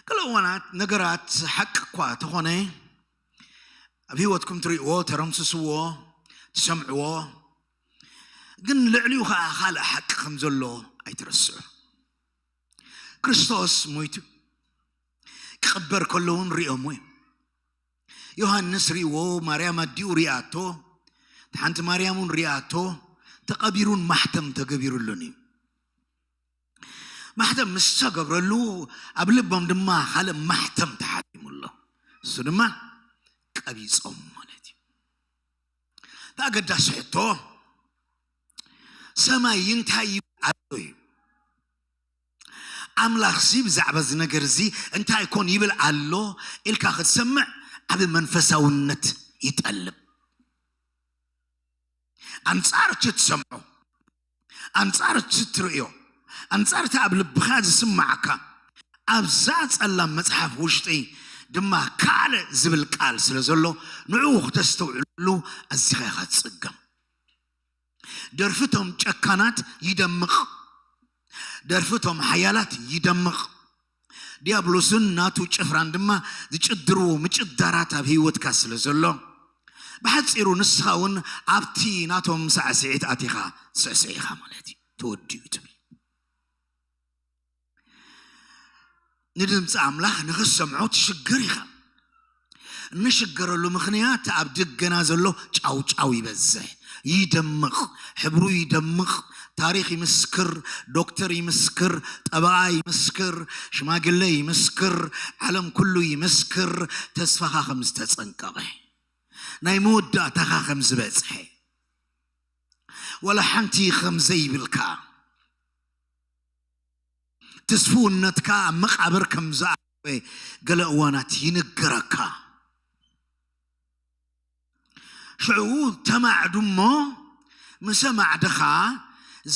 ገለ እዋናት ነገራት ሓቂ እኳ ተኾነ ኣብ ህይወትኩም ትርእይዎ፣ ተረምስስዎ፣ ትሰምዕዎ፣ ግን ልዕሊኡ ከዓ ካልእ ሓቂ ከም ዘሎ ኣይትረስዑ። ክርስቶስ ሞይቱ ክቕበር ከሎ እውን ሪኦሞ እዮም። ዮሃንስ ሪእዎ፣ ማርያም ኣዲኡ ሪኣቶ፣ ሓንቲ ማርያም እውን ሪኣቶ፣ ተቐቢሩን ማሕተም ተገቢሩሉን እዩ። ማሕተም ምስ ተገብረሉ ኣብ ልቦም ድማ ካልእ ማሕተም ተሓቲሙ ኣሎ። እሱ ድማ ቀቢጾም ማለት እዩ። እቲ ኣገዳሲ ሕቶ ሰማይ እንታይ ይብል ኣሎ እዩ። ኣምላኽሲ ብዛዕባ እዚ ነገር እዚ እንታይ ኮን ይብል ኣሎ ኢልካ ክትሰምዕ ዓብ መንፈሳውነት ይጠልብ። ኣንጻር እቲ ትሰምዖ፣ ኣንጻር እቲ ትርእዮ፣ ኣንጻር እቲ ኣብ ልብኻ ዝስማዓካ ኣብዛ ጸላም መጽሓፍ ውሽጢ ድማ ካልእ ዝብል ቃል ስለ ዘሎ ንዕኡ ክተስተውዕሉ ኣዚኻ ኢኻ ትጽገም። ደርፍቶም ጨካናት ይደምቕ። ደርፍቶም ሓያላት ይደምቕ። ዲያብሎስን ናቱ ጭፍራን ድማ ዝጭድርዎ ምጭዳራት ኣብ ህይወትካ ስለ ዘሎ ብሓፂሩ ንስኻ እውን ኣብቲ ናቶም ሳዕስዒት ኣቲኻ ትስዕስዕ ኢኻ ማለት እዩ። ተወዲኡ ትብል። ንድምፂ ኣምላኽ ንኽሰምዖ ትሽገር ኢኻ። እንሽገረሉ ምኽንያት ኣብ ደገና ዘሎ ጫውጫው ይበዝሕ፣ ይደምቕ፣ ሕብሩ ይደምቕ፣ ታሪኽ ይምስክር፣ ዶክተር ይምስክር፣ ጠበቓ ይምስክር፣ ሽማግለ ይምስክር፣ ዓለም ኩሉ ይምስክር፣ ተስፋኻ ከም ዝተጸንቀቐ፣ ናይ መወዳእታኻ ከም ዝበጽሐ፣ ዋላ ሓንቲ ከም ዘይብልካ፣ ትስፍውነትካ ኣብ መቓብር ከም ዝኣተወ ገለ እዋናት ይንገረካ። ሽዑ ተማዕዱ እሞ፣ ምስ ኣማዕድኻ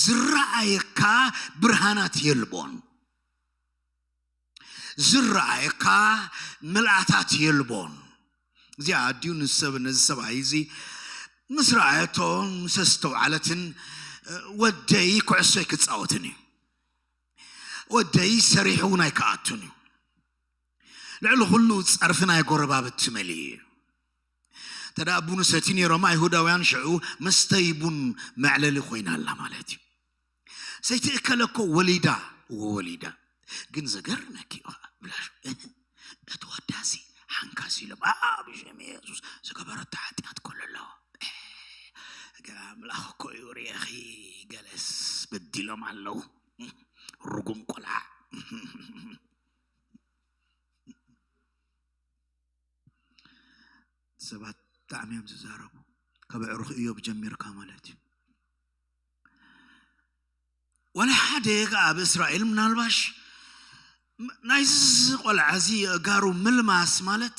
ዝረኣየካ ብርሃናት የልቦን፣ ዝረኣየካ ምልኣታት የልቦን። እዚኣ ኣዲኡ ንሰብ፣ ነዚ ሰብኣይ እዚ ምስ ረኣየቶ፣ ምስ ኣስተውዓለትን፣ ወደይ ኩዕሶ ኣይክጻወትን እዩ፣ ወደይ ሰሪሑ እውን ኣይክኣቱን እዩ። ልዕሊ ኩሉ ጸርፊ ናይ ጎረባብቲ መሊኡ እዩ። እንተ ደኣ ቡን ሰትዩ ነይሮም ኣይሁዳውያን ሽዑ መስተይ ቡን መዕለሊ ኮይና ኣላ ማለት እዩ። ሰይቲ እከለ እኮ ወሊዳ፣ እወ ወሊዳ። ግን ዘገርመኪ እዩ ኸዓ ብላሽ እቲ ወዳሲ ሓንካስ ኢሎም ኣብ ሽም የሱስ ዝገበረቶ ሓጢኣት ከሎ ኣለዎ። ገ-፣ ኣምላኽ እኮ እዩ ርኤኺ፣ ገለስ በዲሎም ኣለዉ። ርጉም ቆልዓ። ሰባት ብጣዕሚ እዮም ዝዛረቡ። ካብ ኣዕሩኽ እዮብ ጀሚርካ ማለት እዩ። ወላ ሓደ ከኣ ኣብ እስራኤል ምናልባሽ ም-፣ ናይዚ ቆልዓ እዚ ኣእጋሩ ምልማስ ማለት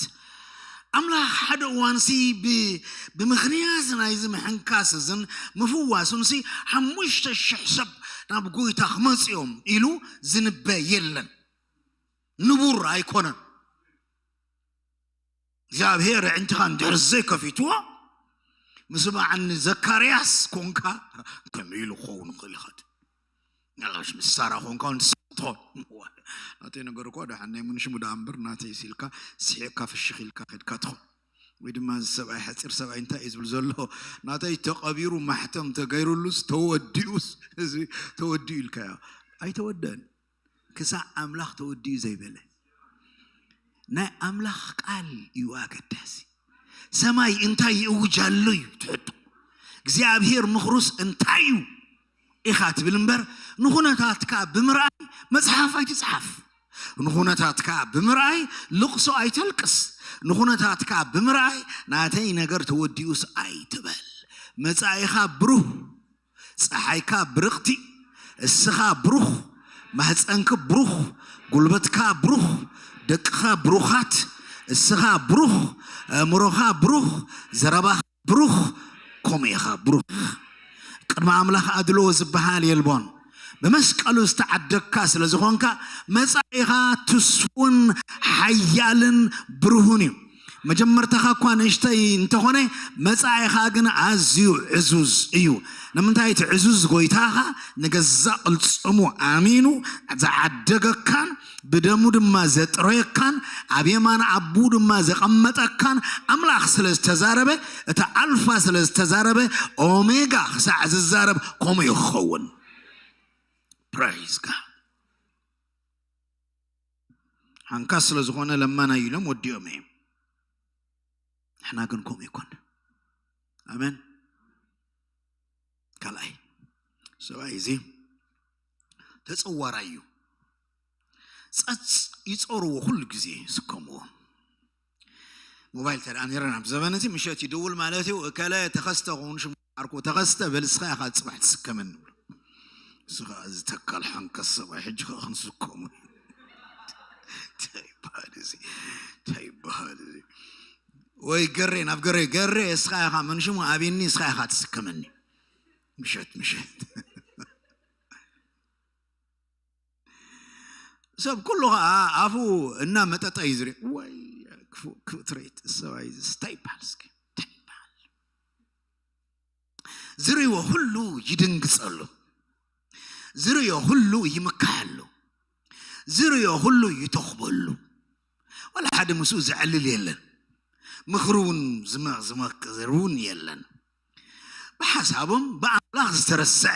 ኣምላኽ ሓደ እዋንሲ ብ-፣ ብምኽንያት ናይዚ ምሕንካስ እዝን ምፍዋሱንሲ ሓሙሽተ ሽሕ ሰብ ናብ ጎይታ ክመጽኦም ኢሉ ዝንበ የለን። ንቡር ኣይኮነን። እግዚኣብሔር ኣዒንትኻ እንድሕር ዘይከፊትዎ፣ ምስማዕኒ ዘካርያስ ኮንካ፣ ከመይ ኢሉ ክኸውን ይኽእል ይኸድ? ምናልባሽ ምስ ሳራ ኮንካ እውን ትስሕቕ ትኾን። ናተይ ነገር እኮ ደሓን ናይ ምንሽሙ ደኣ እምበር፣ ናተይ ሲልካ ስሒቕካ ፍሽኽ ኢልካ ከድካ ትኾን። ወይ ድማ እዚ ሰብኣይ ሓፂር ሰብኣይ እንታይ እዩ ዝብል ዘሎ? ናተይ ተቐቢሩ ማሕተም ተገይሩሉስ ተወዲኡስ፣ እዚ ተወዲኡ ኢልካዮ። ኣይተወደአን። ክሳዕ ኣምላኽ ተወዲኡ ዘይበለ። ናይ ኣምላኽ ቃል እዩ ኣገዳሲ። ሰማይ እንታይ ይእውጅ ኣሎ እዩ ትሕቶ። እግዚኣብሔር ምኽሩስ እንታይ እዩ ኢኻ ትብል እምበር፣ ንኹነታትካ ብምርኣይ መጽሓፍ ኣይትጽሓፍ። ንኹነታትካ ብምርኣይ ልቕሶ ኣይተልቅስ። ንኹነታትካ ብምርኣይ ናተይ ነገር ተወዲኡስ ኣይትበል። መጻኢኻ ብሩህ፣ ጸሓይካ ብርቕቲ፣ እስኻ ብሩኽ፣ ማህጸንኪ ብሩኽ፣ ጉልበትካ ብሩኽ፣ ደቅኻ ብሩኻት፣ እስኻ ብሩኽ፣ ኣእምሮኻ ብሩኽ፣ ዘረባኻ ብሩኽ፣ ከምኡ ኢኻ ብሩኽ። ቅድሚ ኣምላኽ ኣድልዎ ዝበሃል የልቦን። ብመስቀሉ ዝተዓደግካ ስለ ዝኾንካ፣ መጻኢኻ ትስፉን ሓያልን ብሩህን እዩ። መጀመርታኻ እኳ ንእሽተይ እንተኾነ፣ መጻኢኻ ግን ኣዝዩ ዕዙዝ እዩ። ንምንታይ? እቲ ዕዙዝ ጎይታኻ ንገዛእ ቅልጽሙ ኣሚኑ ዝዓደገካን ብደሙ ድማ ዘጥረየካን ኣብ የማን ኣቡ ድማ ዘቐመጠካን ኣምላኽ ስለ ዝተዛረበ፣ እቲ ኣልፋ ስለ ዝተዛረበ፣ ኦሜጋ ክሳዕ ዝዛረብ ከምኡ እዩ ክኸውን። ፕሬዝ ጋድ። ሓንካስ ስለ ዝኾነ ለማናይ ኢሎም ወዲኦም እዮም። ንሕና ግን ከምኡ ይኮን። ኣሜን። ካልኣይ ሰብኣይ እዚ ተጸዋራይ እዩ። ጸጽ ይጾርዎ ኩሉ ግዜ ስከምዎ። ሞባይል ተደኣ ነይረን ኣብ ዘበን እቲ ምሸት ይድውል ማለት እዩ። እከለ ተኸስተ ክኸውን ሽሙ ዓርኩ ተኸስተ በል እስኻ ኢኻ ጽባሕ ትስከመኒ ብሎ። እዚ ኸኣ ዝተካል ሓንከስ ሰብኣይ ሕጂ ኸኣ ክንስከሙ። እንታይ ይበሃል እዚ? እንታይ ይበሃል እዚ? ወይ ገሬ ናብ ገሬ፣ ገሬ እስኻ ኢኻ መንሽሙ ኣብኒ እስኻ ኢኻ ትስከመኒ። ምሸት ምሸት። ሰብ ኩሉ ኸኣ ኣፉ እናመጠጠ እዩ ዝርኢ። ወይ ክፉእ፣ ክፉእ ትርኢት፣ ሰብኣይ እዚ እንታይ ይበሃል እስኪ? እንታይ ይበሃል? ዝርእይዎ ኩሉ ይድንግጸሉ። ዝርእዮ ኩሉ ይምከሐሉ። ዝርእዮ ኩሉ ይተኽበሉ። ዋላ ሓደ ምስኡ ዘዕልል የለን። ምኽሪ እውን ዝመ- ዝመክር እውን የለን። ብሓሳቦም ብኣምላኽ ዝተረስዐ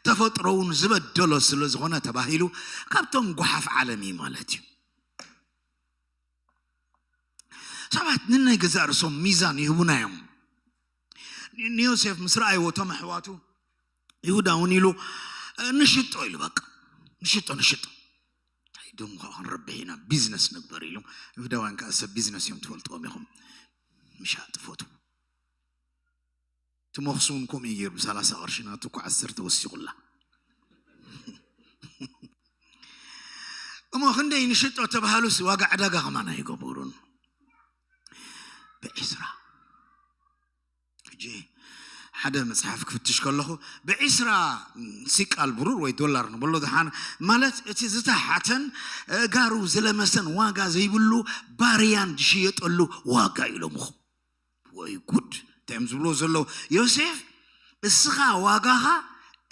ተፈጥሮ እውን ዝበደሎ ስለ ዝኾነ ተባሂሉ ካብቶም ጓሓፍ ዓለም እዩ ማለት እዩ። ሰባት ንናይ ገዛእ ርእሶም ሚዛን ይህቡና እዮም። ንዮሴፍ ምስ ረኣይዎ እቶም ኣሕዋቱ፣ ይሁዳ እውን ኢሉ፣ "ንሽጦ" ኢሉ፣ በቃ ንሽጦ ንሽጦ፣ እንታይ ደሞ ከዓ ክንረብሕ ኢና፣ ቢዝነስ ንግበር ኢሉ። ይሁዳውያን ከዓ ሰብ ቢዝነስ እዮም፣ ትፈልጥዎም ኢኹም። ምሻጥ ፈትዉ። እቲ ሞኽሲ እውን ከምኡ እዩ ገይሩ፣ ብ30 ቅርሺ ናቱ እኮ ዓሰርተ ወሲኹላ። እሞ ክንደይ ንሽጦ ተባሃሉስ ዋጋ ዕዳጋ ከማን ኣይገበሩን። ብ20። ሕጂ ሓደ መጽሓፍ ክፍትሽ ከለኹ፣ ብ20 ሲቃል ብሩር ወይ ዶላር ንበሎ ዝሓነ፣ ማለት እቲ ዝተሓተን ኣእጋሩ ዝለመሰን ዋጋ ዘይብሉ ባርያን ዝሽየጠሉ ዋጋ ኢሎምኹ። ወይ ጉድ! እንታይ እዮም ዝብልዎ ዘለዉ? ዮሴፍ፣ እስኻ ዋጋኻ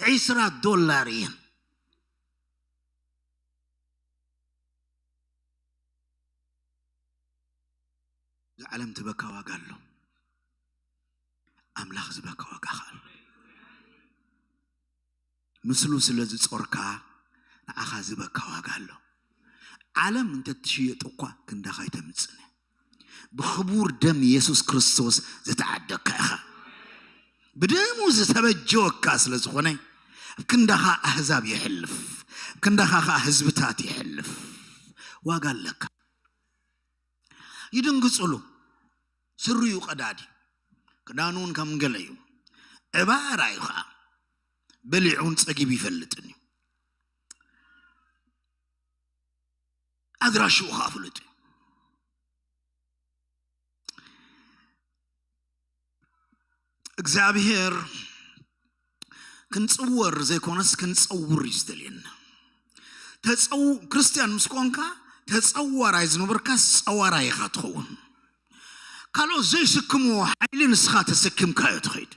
20 ዶላር እየን። እዛ ዓለም ትበካ ዋጋ ኣሎ፣ ኣምላኽ ዝበካ ዋጋ ኸኣ ኣሎ። ምስሉ ስለ ዝጾርካ ንዓኻ ዝበካ ዋጋ ኣሎ። ዓለም እንተ ትሽየጥ እኳ ክንዳኻ ኣይተምጽእን እያ። ብኽቡር ደም የሱስ ክርስቶስ ዝተዓደግካ ኢኻ። ብደሙ ዝተበጀወካ ስለ ዝኾነ፣ ኣብ ክንዳኻ ኣህዛብ የሕልፍ፣ ኣብ ክንዳኻ ኸኣ ህዝብታት የሕልፍ። ዋጋ ኣለካ። ይድንግጽሉ። ስሪኡ ቀዳዲ፣ ክዳኑ እውን ከም ገለ እዩ። ዕባራ እዩ ኸኣ። በሊዑ እውን ጸጊቡ ይፈልጥን እዩ። ኣድራሽኡ ኸኣ ፍሉጥ እዩ። እግዚኣብሔር ክንጽወር ዘይኮነስ ክንጸውር እዩ ዝደልየና። ተጸው ክርስትያን ምስ ኮንካ፣ ተጸዋራይ ዝነበርካ ጸዋራይ ኢኻ ትኸውን። ካልኦት ዘይስክምዎ ሓይሊ ንስኻ ተሰኪምካዮ ትኸይድ።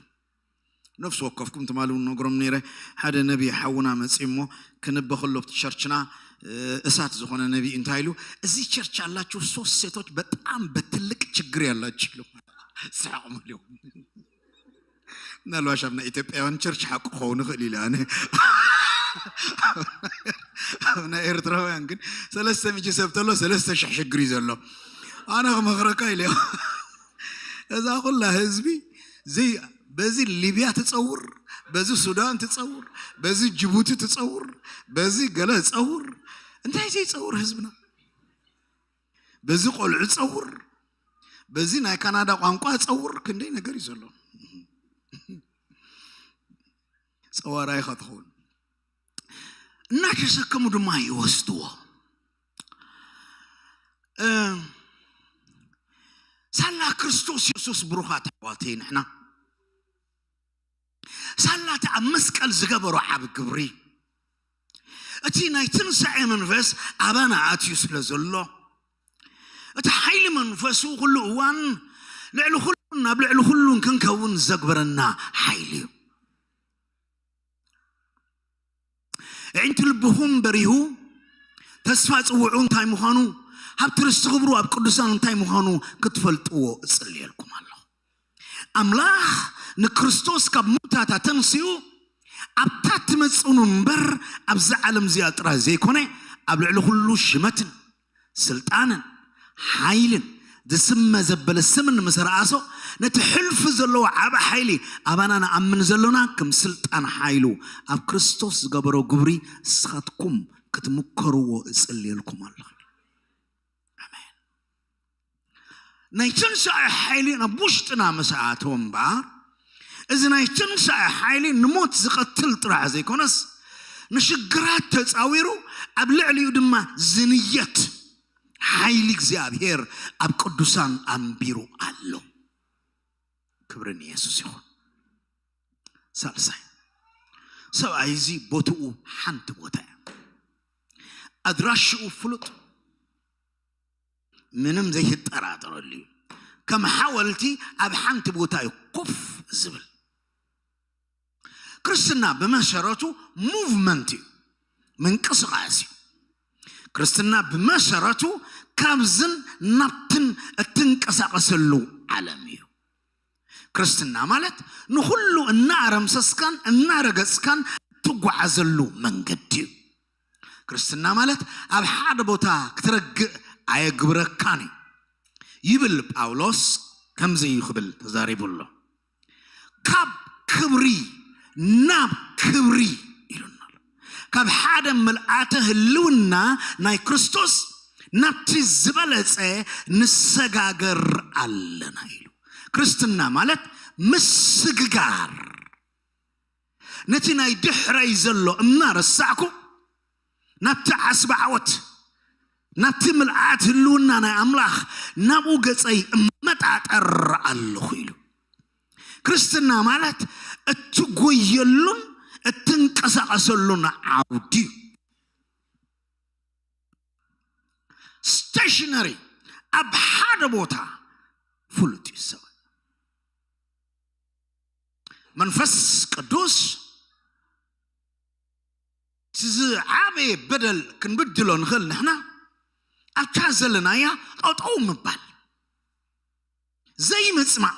ነፍሲ ወከፍኩም ትማሊ እውን ነግሮም ነይረ። ሓደ ነቢ ሓውና መጺ እሞ ክንበ ከሎ ኣብቲ ቸርችና፣ እ፣ እሳት ዝኾነ ነቢ እንታይ ኢሉ፣ "እዚህ ቸርች ያላችሁ ሶስት ሴቶች በጣም በትልቅ ችግር ያላችሁ" ኢሉ። ሰሓቕ መሊኡ። ምናልባሽ ኣብ ናይ ኢትዮጵያውያን ቸርች ሓቁ ክኸውን ይኽእል ኢለ ኣነ። ኣብ ናይ ኤርትራውያን ግን ሰለስተ ሚእቲ ሰብ ተሎ ሰለስተ ሽሕ ሽግር እዩ ዘሎ። ኣነ ክመኽረካ ኢለ። እዛ ኩላ ህዝቢ ዘይ-፣ በዚ ሊብያ ትጸውር፣ በዚ ሱዳን ትጸውር፣ በዚ ጅቡቲ ትጸውር፣ በዚ ገለ ትጸውር። እንታይ ዘይጸውር ህዝብና? በዚ ቆልዑ ጸውር፣ በዚ ናይ ካናዳ ቋንቋ ጸውር፣ ክንደይ ነገር እዩ ዘሎ። ጸዋራይ ኢኻ ትኸውን። እናተሰከሙ ድማ ይወስድዎ። እ፣ ሳላ ክርስቶስ የሱስ ብሩኻት ኣሕዋተይ ንሕና፣ ሳላ እቲ ኣብ መስቀል ዝገበሮ ዓቢ ግብሪ፣ እቲ ናይ ትንሳኤ መንፈስ ኣባና ኣትዩ ስለ ዘሎ፣ እቲ ሓይሊ መንፈሱ ኩሉ እዋን ልዕሊ ኩሉን ኣብ ልዕሊ ኩሉን ክንከውን ዘግበረና ሓይሊ እዩ። ኣዒንቲ ልብኹም በሪሁ፣ ተስፋ ጽውዑ እንታይ ምዃኑ፣ ሃብቲ ርስቲ ክብሩ ኣብ ቅዱሳን እንታይ ምዃኑ ክትፈልጥዎ እጽልየልኩም ኣለኹ። ኣምላኽ ንክርስቶስ ካብ ሙታታ ተንሲኡ ኣብታ ትመጽእኑ እምበር ኣብዛ ዓለም እዚኣ ጥራይ ዘይኮነ፣ ኣብ ልዕሊ ኩሉ ሽመትን ስልጣንን ሓይልን ዝስመ ዘበለ ስምን ምስ ረኣሶ፣ ነቲ ሕልፊ ዘለዎ ዓቢ ሓይሊ ኣባና ንኣምን ዘሎና ከም ስልጣን ሓይሉ ኣብ ክርስቶስ ዝገበሮ ግብሪ ንስኻትኩም ክትምከርዎ እጽልየልኩም ኣለኹ። ኣሜን። ናይ ትንሳኤ ሓይሊ ናብ ውሽጥና ምስ ኣተወ እምበኣር፣ እዚ ናይ ትንሳኤ ሓይሊ ንሞት ዝቐትል ጥራሕ ዘይኮነስ፣ ንሽግራት ተጻዊሩ ኣብ ልዕሊኡ ድማ ዝንየት ሓይሊ እግዚኣብሔር ኣብ ቅዱሳን ኣንቢሩ ኣሎ። ክብሪ ንየሱስ ይኹን። ሳልሳይ፣ ሰብኣይ እዚ ቦትኡ ሓንቲ ቦታ እያ። ኣድራሽኡ ፍሉጥ፣ ምንም ዘይትጠራጠረሉ እዩ። ከም ሓወልቲ ኣብ ሓንቲ ቦታ እዩ ኮፍ ዝብል። ክርስትና ብመሰረቱ ሙቭመንት እዩ፣ ምንቅስቓስ እዩ። ክርስትና ብመሰረቱ ካብዝን ናብትን እትንቀሳቐሰሉ ዓለም እዩ። ክርስትና ማለት ንኹሉ እናረምሰስካን እናረገጽካን ትጓዓዘሉ መንገዲ እዩ። ክርስትና ማለት ኣብ ሓደ ቦታ ክትረግእ ኣየግብረካን እዩ። ይብል ጳውሎስ፣ ከምዚ እዩ ክብል ተዛሪቡ ኣሎ። ካብ ክብሪ ናብ ክብሪ ኢሉና ኣሎ። ካብ ሓደ ምልኣተ ህልውና ናይ ክርስቶስ ናብቲ ዝበለጸ ንሰጋገር ኣለና ኢሉ። ክርስትና ማለት ምስግጋር፣ ነቲ ናይ ድሕረይ ዘሎ እናረሳዕኩ ናብቲ ዓስቢ ዓወት፣ ናብቲ ምልኣት ህልውና ናይ ኣምላኽ፣ ናብኡ ገጸይ እመጣጠር ኣለኹ ኢሉ። ክርስትና ማለት እትጎየሉን እትንቀሳቐሰሉን ዓውዲ እዩ። ስቴሽነሪ ኣብ ሓደ ቦታ ፍሉጥ እዩ። ሰብ መንፈስ ቅዱስ እቲ ዝዓበየ በደል ክንብድሎ ንኽእል ንሕና ኣብታ ዘለናያ ጠጠው ምባል፣ ዘይምጽማእ፣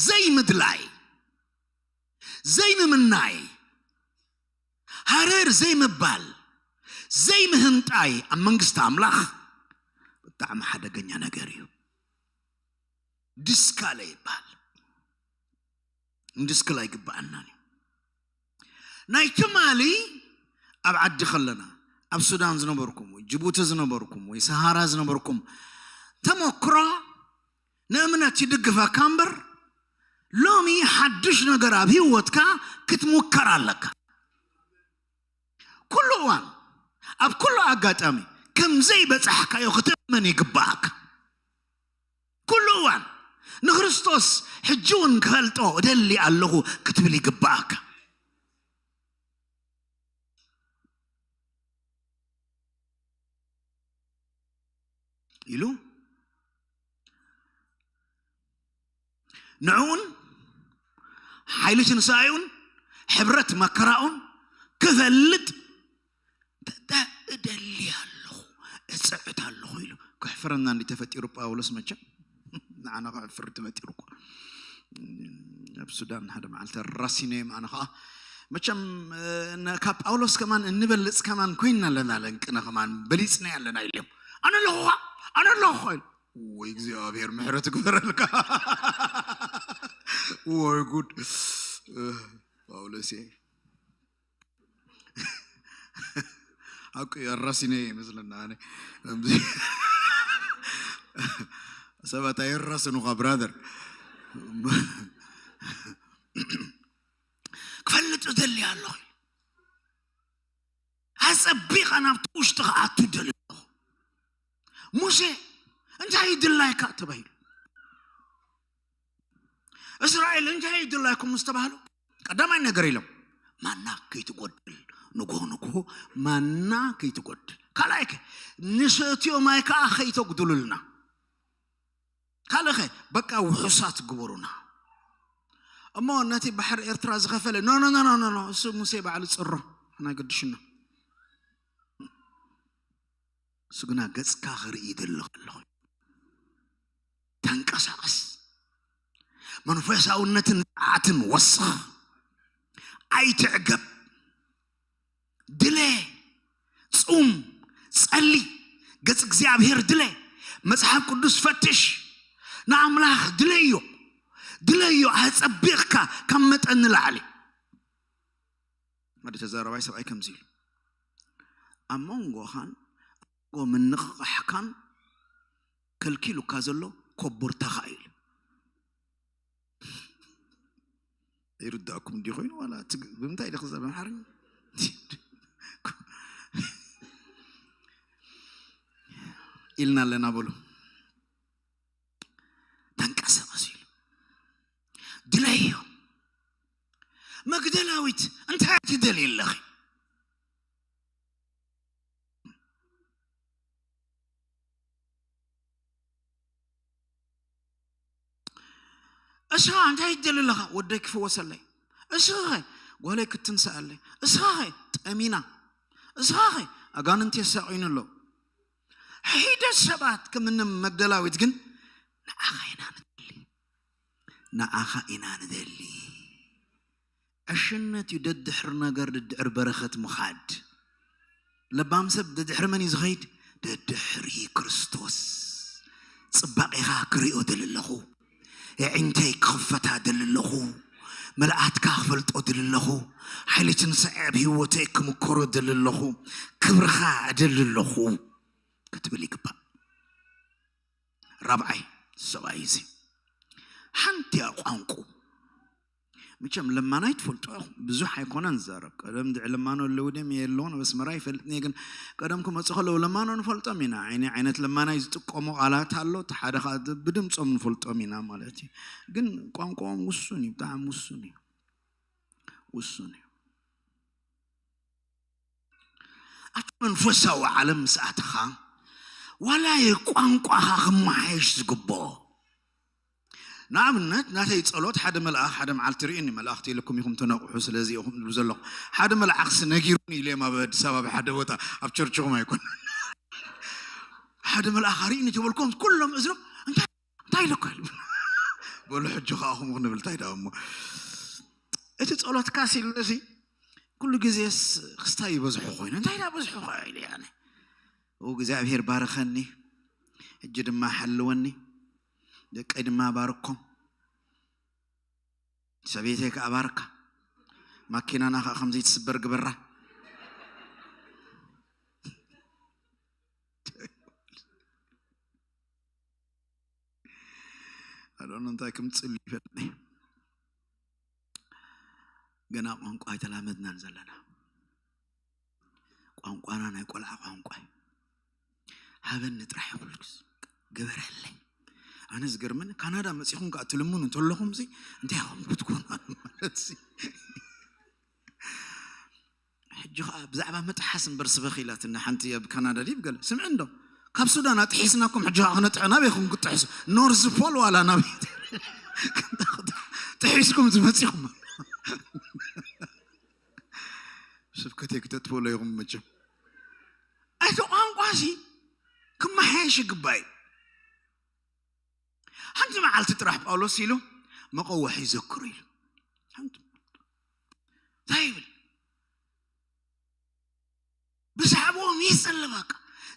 ዘይምድላይ፣ ዘይምምናይ፣ ሃረር ዘይምባል፣ ዘይምህንጣይ ኣብ መንግስቲ ኣምላኽ ብጣዕሚ ሓደገኛ ነገር እዩ። ድስካለ ይበሃል። ንድስክል ኣይግበኣናን እዩ። ናይ ትማሊ ኣብ ዓዲ ከለና፣ ኣብ ሱዳን ዝነበርኩም ወይ ጅቡቲ ዝነበርኩም ወይ ሰሃራ ዝነበርኩም ተመክሮ ንእምነት ይድግፈካ እምበር፣ ሎሚ ሓድሽ ነገር ኣብ ህይወትካ ክትሙከር ኣለካ። ኩሉ እዋን፣ ኣብ ኩሉ ኣጋጣሚ ከም ዘይበጻሕካዮ ክትእመን ይግባኣካ። ኩሉ እዋን ንክርስቶስ ሕጂ እውን ክፈልጦ እደሊ ኣለኹ ክትብል ይግባኣካ። ኢሉ ንዕኡን ሓይሊ ትንሳኤኡን ሕብረት መከራኡን ክፈልጥ እደ-፣ እደሊ ኣለኹ፣ እጽዕት ኣለኹ ኢሉ። ክሕፍረና እንዲ ተፈጢሩ ጳውሎስ መቸም ንዓና ክሕፍር ተፈጢሩ እኮ። ኣብ ሱዳን ሓደ መዓልቲ ኣራሲነዮም ኣነ ኸዓ መቸም፣ እ፣ ነ-፣ ካብ ጳውሎስ ከማን እንበልጽ ከማን ኮይንና ኣለና። ለንቅነ ከማን በሊጽና ኣለና ኢሎም። ኣነ ኣለኹ ኸዓ፣ ኣነ ኣለኹ ኸዓ ኢሉ። ወይ እግዚኣብሔር ምሕረት ግበረልካ። ወይ ጉድ። እ፣ ጳውሎስ እየ። ሓቁ እዩ፣ ኣራሲነ ይመስለና። ኣነ ከምዚ ሰባት ኣይራስኑኻ ብራዘር። ክፈልጥ እደሊ ኣለኹ። ኣጸቢቐ ናብቲ ውሽጢ ክኣቱ እደሊ ኣለኹ። ሙሴ እንታይ ይድላይካ ተባሂሉ። እስራኤል እንታይ ይድላይኩም ምስ ተባህሉ፣ ቀዳማይ ነገር ኢሎም፣ ማና ከይትጎድል፣ ንግሆ ንግሆ ማና ከይትጎድል። ካልኣይ ከ፣ ንሰትዮ ማይ ከኣ ከይተጉድሉልና። ካልእ ኸ፣ በቃ ውሑሳት ግበሩና። እሞ ነቲ ባሕሪ ኤርትራ ዝኸፈለ፣ ኖ፣ ኖ፣ ኖ፣ ኖ፣ ኖ፣ ኖ፣ እሱ ሙሴ ባዕሉ ጽሮ፣ ኣና ገድሽና። እሱ ግና ገጽካ ክርኢ ይደሊ ኣለኹ። ተንቀሳቐስ። መንፈሳውነትን ጸዓትን ወስኽ። ኣይትዕገብ። ድለ። ጹም። ጸሊ። ገጽ እግዚኣብሔር ድለ። መጽሓፍ ቅዱስ ፈትሽ። ንኣምላኽ ድለዮ። ድለዮ። ኣጸቢቕካ ካብ መጠን ንላዕሊ። ሓደ ተዛረባይ ሰብኣይ ከምዚ ኢሉ፣ ኣብ መንጎኻን ኣብ መንጎ ምንቕቓሕካን ከልኪሉካ ዘሎ ኮቦርታኻ እዩ ኢሉ። ይርዳእኩም እንዲ ኮይኑ ዋላ ትግ-፣ ብምንታይ ኢለ ክዛረብ ኣምሓርኛ? ኢልና ኣለና በሉ። ተንቀሳቐሱ ኢሉ። ድለዮ። መግደላዊት እንታይ ትደልዪ ኣለኺ? እስኻ እንታይ ትደሊ ኣለኻ? ወደይ ክፍወሰለይ። እስኻ ኸ ጓለይ ክትንስኣለይ። እስኻ ኸ ጠሚና። እስኻ ኸ ኣጋንንቲ የሳቕዩኒ ኣለዉ። ሒደት ሰባት ከም እኒ መግደላዊት ግን ንዓኻ እየ ንዓኻ ኢና ንደሊ። ዕሽነት እዩ ደድሕሪ ነገር፣ ደድሕሪ በረኸት ምኻድ። ለባም ሰብ ደድሕሪ መን እዩ ዝኸይድ? ደድሕሪ ክርስቶስ። ጽባቄኻ ክሪኦ ደሊ ኣለኹ፣ ኣዒንተይ ክኽፈታ ደሊ ኣለኹ፣ መልኣትካ ክፈልጦ ደሊ ኣለኹ፣ ሓይሊ ትንሳኤ ኣብ ህይወተይ ክምከሮ ደሊ ኣለኹ፣ ክብርኻ እደሊ ኣለኹ ክትብል ይግባእ። ራብዓይ ሰብኣይ እዚ ሓንቲ እያ ቋንቁ። መቸም ለማናይ ትፈልጦ ኢኹም፣ ብዙሕ ኣይኮነን ዝዛረብ። ቀደም ድዒ ለማኖ ኣለዉ ድዮም የለውን ኣብ ኣስመራ ይፈልጥን እየ፣ ግን ቀደም ክመጹ ከለዉ ለማኖ ንፈልጦም ኢና። ዓይኒ ዓይነት ለማናይ ዝጥቀሙ ቃላት ኣሎ፣ እቲ ሓደ ኸኣ ብድምጾም ንፈልጦም ኢና ማለት እዩ። ግን ቋንቋኦም ውሱን እዩ፣ ብጣዕሚ ውሱን እዩ፣ ውሱን እዩ። ኣብቲ መንፈሳዊ ዓለም ምስ ኣተኻ ዋላ ቋንቋኻ ክመሓየሽ ዝግብኦ። ንኣብነት ናተይ ጸሎት፣ ሓደ መልኣኽ ሓደ መዓልቲ ርእኒ፣ መልኣኽቲ ኢልኩም ኢኹም ተነቕሑ ስለዚ ኢኹም ትብሉ ዘለኹ። ሓደ መልኣኽሲ ነጊሩኒ ኢለ ኣብ ኣዲስ ኣበባ ሓደ ቦታ ኣብ ቸርችኹም ኣይኮን ሓደ መልኣኽ ርእኒ ተበልኩም ኩሎም እዝኖም እንታይ እንታይ ኢለካ በሉ። ሕጂ ከኣ ኹም ክንብል እንታይ ደኣ እሞ እቲ ጸሎትካ ሲልሲ ኩሉ ግዜስ ክስታይ ይበዝሖ ኮይኑ እንታይ ደኣ በዝሖ ኢለ ኣነ። እግዚኣብሔር ባርኸኒ፣ ሕጂ ድማ ሓልወኒ፣ ደቀይ ድማ ባርኮም፣ ሰበይተይ ከኣ ባርካ፣ ማኪናና ከኣ ከምዚ ትስበር ግበራ። ኣዶኖ እንታይ ክምፅል ይፈልኒ። ገና ቋንቋ ኣይተላመድናን ዘለና። ቋንቋና ናይ ቆልዓ ቋንቋ እዩ። ሃበኒ ጥራሕ ይኹልክስ ግበረለይ። ኣነ ዝገርመኒ ካናዳ መፂኹም ከዓ ትልምኑ እንተለኹም ዚ እንታይ ኢኹም ክትኮኑ ማለት ዚ ሕጂ ከዓ ብዛዕባ ምጥሓስ እምበር ስበኽ ኢላትና ሓንቲ ኣብ ካናዳ ድብ ገለ ስምዒ እንዶ ካብ ሱዳን ኣጥሒስናኩም ሕጂ ከዓ ክነጥሕ ናበይ ኢኹም ክትጥሕሱ ኖርዝ ፖል ዋላ ናበይ ጥሒስኩም ዝመፂኹም ስብከተይ ክተጥፍእሎ ኢኹም መቸም እቲ ቋንቋ ሲ ክመሓየሽ ይግባእ ሓንቲ መዓልቲ ጥራሕ ጳውሎስ ኢሉ መቐወሒ ይዘክሩ ኢሉ እንታይ ይብል ብዛዕባኦም ይጸሊ በቃ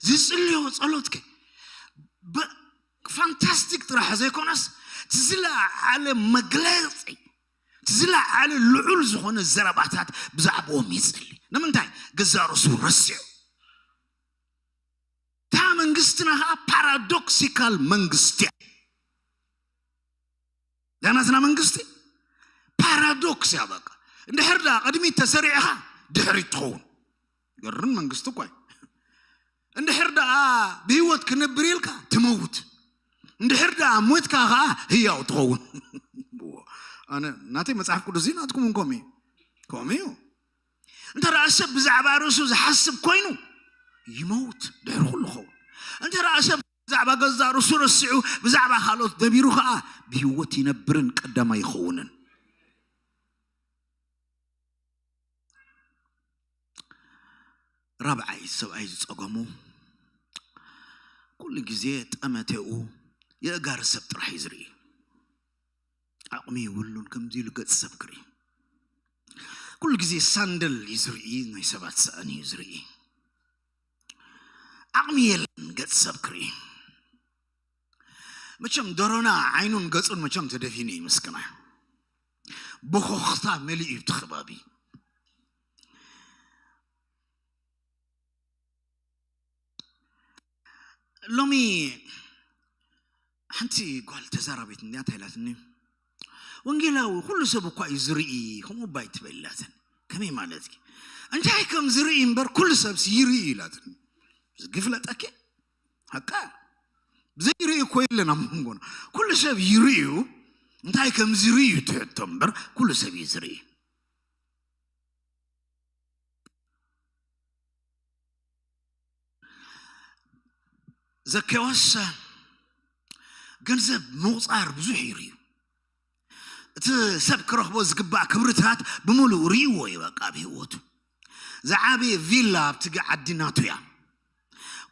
ዝጽልዮ ጸሎትከ ፋንታስቲክ ጥራሕ ዘይኮነስ ትዝለዓለ መግለጺ ትዝለዓለ ልዑል ዝኾነ ዘረባታት ብዛዕባኦም ይጸሊ ንምንታይ ገዛ ርእሱ ረሲዑ እታ መንግስትና ከዓ ፓራዶክሲካል መንግስቲ እያ ዳናትና መንግስቲ ፓራዶክስ እያ በቃ እንድሕር ዳ ቅድሚት ተሰሪዕኻ ድሕሪት ትኸውን ገርን መንግስቲ እኳ እንድሕር ደኣ ብህይወት ክነብር ኢልካ ትመውት እንድሕር ደኣ ሞትካ ከዓ ህያው ትኸውን ኣነ ናተይ መፅሓፍ ቅዱስ ናትኩም ከምኡ እዩ ከምኡ እዩ እንተ ደኣ ሰብ ብዛዕባ ርእሱ ዝሓስብ ኮይኑ ይመውት ድሕሪ ኩሉ ኸውን እንተ ደኣ ሰብ ብዛዕባ ገዛ ርእሱ ረሲዑ ብዛዕባ ካልኦት ደቢሩ ከዓ ብህይወት ይነብርን ቀዳማ ይኸውንን ራብዓይ ሰብኣይ ዝፀገሙ ኩሉ ግዜ ጠመቴኡ የእጋር ሰብ ጥራሕ እዩ ዝርኢ ዓቕሚ ይብሉን ከምዚ ኢሉ ገጽ ሰብ ክርኢ ኩሉ ግዜ ሳንደል እዩ ዝርኢ ናይ ሰባት ሰእን እዩ ዝርኢ ዓቕሚ የለን ገጽ ሰብ ክርኢ መቸም ደሮና ዓይኑን ገጹን መቸም ተደፊኑ እዩ ምስክና ብኾኽታ መሊኡ እዩ እቲ ከባቢ ሎሚ ሓንቲ ጓል ተዛራቢት እንዲያ እንታይ ኢላትኒ ወንጌላዊ ኩሉ ሰብ እኳ እዩ ዝርኢ ከምኡ እባ ይትበል ኢላትን ከመይ ማለት እዩ እንታይ ከም ዝርኢ እምበር ኩሉ ሰብ ይርኢ ኢላትኒ ዝግፍለጠኪ ሓቃ ዘይርኢ እኮ የለን ኣብ መንጎና ኩሉ ሰብ ይርእዩ እንታይ ከም ዝርእዩ ትሕቶ እምበር ኩሉ ሰብ እዩ ዝርኢ ዘኬዎስ ገንዘብ ምቑፃር ብዙሕ ይርእዩ እቲ ሰብ ክረኽቦ ዝግባእ ክብርታት ብምሉእ ርእይዎ እዩ በቃ ኣብ ህይወቱ ዝዓበየ ቪላ ኣብቲ ዓዲ ናቱ እያ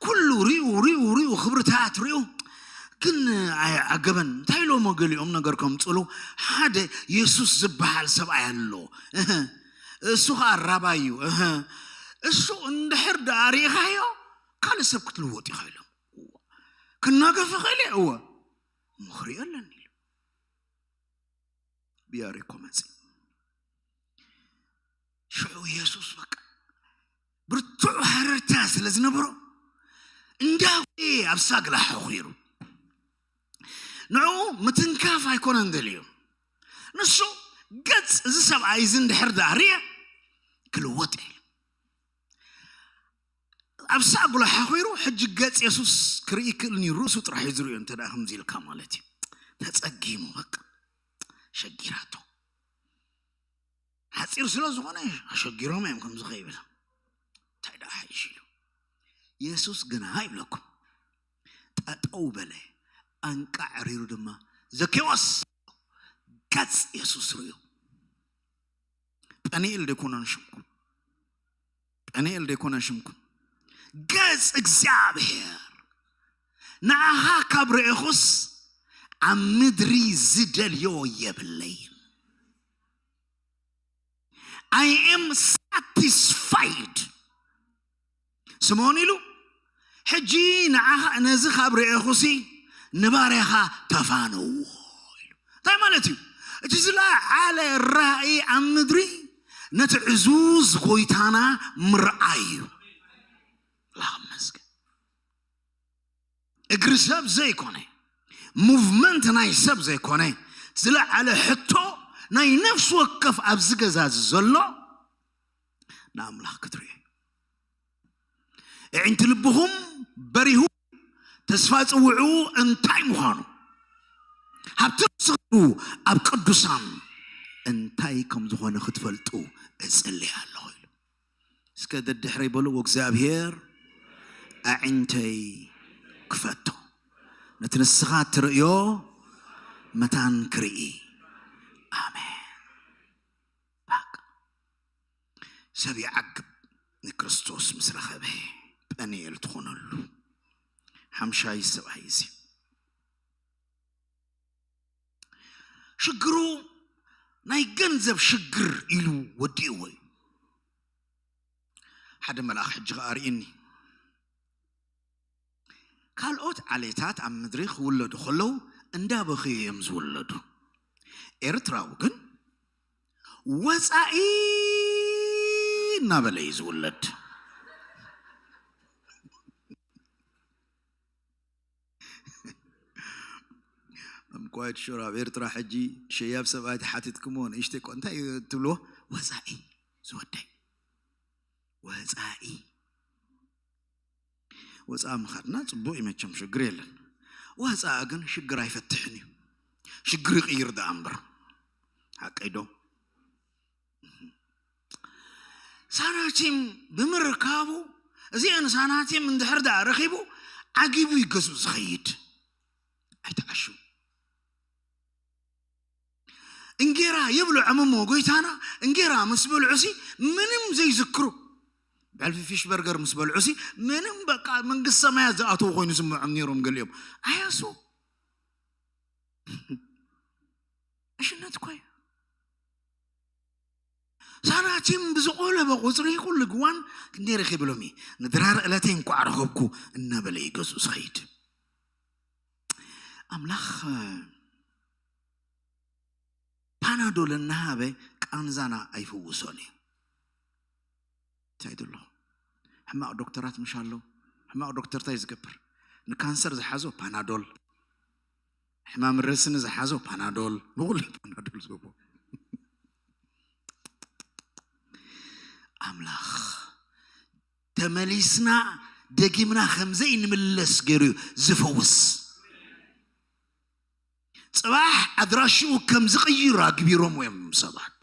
ኩሉ ሪኡ ሪኡ ሪኡ ክብርታት ሪኡ ግን ኣይዓገበን። እንታይ ኢሎሞ ገሊኦም ነገር ከምፅሉ፣ ሓደ የሱስ ዝበሃል ሰብኣይ ኣሎ። እህ፣ እሱ ኸዓ ራባይ እዩ። እህ፣ እሱ እንድሕር ደኣ ርኢኻዮ፣ ካልእ ሰብ ክትልወጥ ኢኻ ኢሎም። ክናገፍ ይኽእል እየ፣ እወ፣ ምኽሪ ኣለኒ ኢሉ። ብያሪኮ መጽእ። ሽዑ የሱስ በቃ ብርቱዕ ሃረርታ ስለ ዝነበሮ፣ እንዳውየ ኣብ ሳግላ ሓኺሩ፣ ንዕኡ ምትንካፍ ኣይኮነን ደልዩ። ንሱ ገጽ እዚ ሰብኣይ እዚ እንድሕር ደኣ ርየ ክልወጥ ኢሉ። ኣብ ሳጉላ ሓኺሩ ሕጂ ገጽ የሱስ ክርኢ ይክእል እዩ። ርእሱ ጥራሕ እዩ ዝርእዮ እንተ ደኣ ከምዚ ኢልካ ማለት እዩ። ተጸጊሙ በቃ ሸጊራቶ። ሓጺር ስለ ዝኾነ ኣሸጊሮም እዮም ከምዚ ከይብል። እንታይ ደኣ ሓይሽ ኢሉ። የሱስ ግና ይብለኩም፣ ጠጠው በለ፣ ኣንቃዕሪሩ ድማ፣ "ዘኬዎስ!" ገጽ የሱስ ርእዩ። ጳኒኤል ደይኮነን ሽምኩም? ጳኒኤል ደይኮነን ሽምኩም? ገጽ እግዚኣብሔር፣ ንዓኻ ካብ ርኤኹስ ኣብ ምድሪ ዝደልዮ የብለይን። I am satisfied። ስምዖን ኢሉ፣ "ሕጂ ንዓኻ፣ ነዚ ካብ ርኤኹሲ ንባርያኻ ተፋነዎ" ኢሉ። እንታይ ማለት እዩ? እቲ ዝለዓለ ራእይ ኣብ ምድሪ ነቲ ዕዙዝ ጎይታና ምርኣይ እዩ። ኣምላኽ ይመስገን። እግሪ ሰብ ዘይኮነ፣ ሙቭመንት ናይ ሰብ ዘይኮነ፣ ዝለዓለ ሕቶ ናይ ነፍሲ ወከፍ ኣብዚ ገዛ ዘሎ ንኣምላኽ ክትርእዩ። ኣዒንቲ ልብኹም በሪሁ፣ ተስፋ ጽውዑ እንታይ ምዃኑ፣ ሃብቲ ስግሩ ኣብ ቅዱሳን እንታይ ከም ዝኾነ ክትፈልጡ እጽሊ ኣለኹ ኢሉ። እስከ ደድሕረይ በሉ፣ "እግዚኣብሔር ኣዒንተይ ክፈቶ፣ ነቲ ንስኻ ትርእዮ መታን ክርኢ። ኣሜን።" በቃ። ሰብ ይዓግብ ንክርስቶስ ምስ ረኸበ፣ ጳኒኤል ትኾነሉ ሓምሻይ ሰብኣይ እዚ። ሽግሩ ናይ ገንዘብ ሽግር ኢሉ ወዲእዎ እዩ። ሓደ መልኣኽ ሕጂ ኸኣ ርእየኒ። ካልኦት ዓሌታት ኣብ ምድሪ ክውለዱ ከለዉ እንዳበኸዩ እዮም ዝውለዱ። ኤርትራዊ ግን ወጻኢ እናበለ እዩ ዝውለድ። I'm quite sure ኣብ ኤርትራ ሕጂ ሸያብ ሰብኣይ ተሓቲትኩምዎ ንእሽተይ ቆ-፣ እንታይ እዩ ትብልዎ? ወጻኢ ዝወደይ። ወጻኢ። ወጻኢ ምኻድና ጽቡቕ እዩ መቸም፣ ሽግር የለን። ወጻኢ ግን ሽግር ኣይፈትሕን እዩ። ሽግር ይቕይር ደኣ እምበር። ሓቀይ ዶ? ሳናቲም ብምርካቡ፣ እዚአን ሳናቲም እንድሕር ደኣ ረኺቡ፣ ዓጊቡ እዩ ገዝኡ ዝኸይድ። ኣይትዓሹ። እንጌራ የብልዖም እሞ ጎይታና፣ እንጌራ ምስ በልዑሲ ምንም ዘይዝክሩ። ብሕልፊ ፊሽ በርገር ምስ በልዑሲ ምንም በቃ መንግስቲ ሰማያት ዝኣተዉ ኮይኑ ዝስምዖም ነይሮም ገሊኦም። ኣያሱ። ዕሽነት እኮ እዩ። ሳናቲም ብዝቆለበ ቁጽሪ ኩሉ ግዋን ክንደይ ረኺብሎም እዩ። ንድራር ዕለተይ እንኳዕ ረኸብኩ እናበለ እዩ ገዝኡ ዝኸይድ። ኣምላኽ ፓናዶል እናሃበ ቃንዛና ኣይፍውሶን እዩ። እንታይ ደሎ? ሕማቕ ዶክተራት ምሽ ኣሎ። ሕማቕ ዶክተር እንታይ ዝገብር? ንካንሰር ዝሓዞ ፓናዶል፣ ሕማም ርእሲ ንዝሓዞ ፓናዶል፣ ንኹሉ ፓናዶል ዝህቦ። ኣምላኽ ተመሊስና ደጊምና ከም ዘይንምለስ ገይሩ እዩ ዝፈውስ። ጽባሕ ኣድራሽኡ ከም ዝቕይር ኣግቢሮም እዮም ሰባት።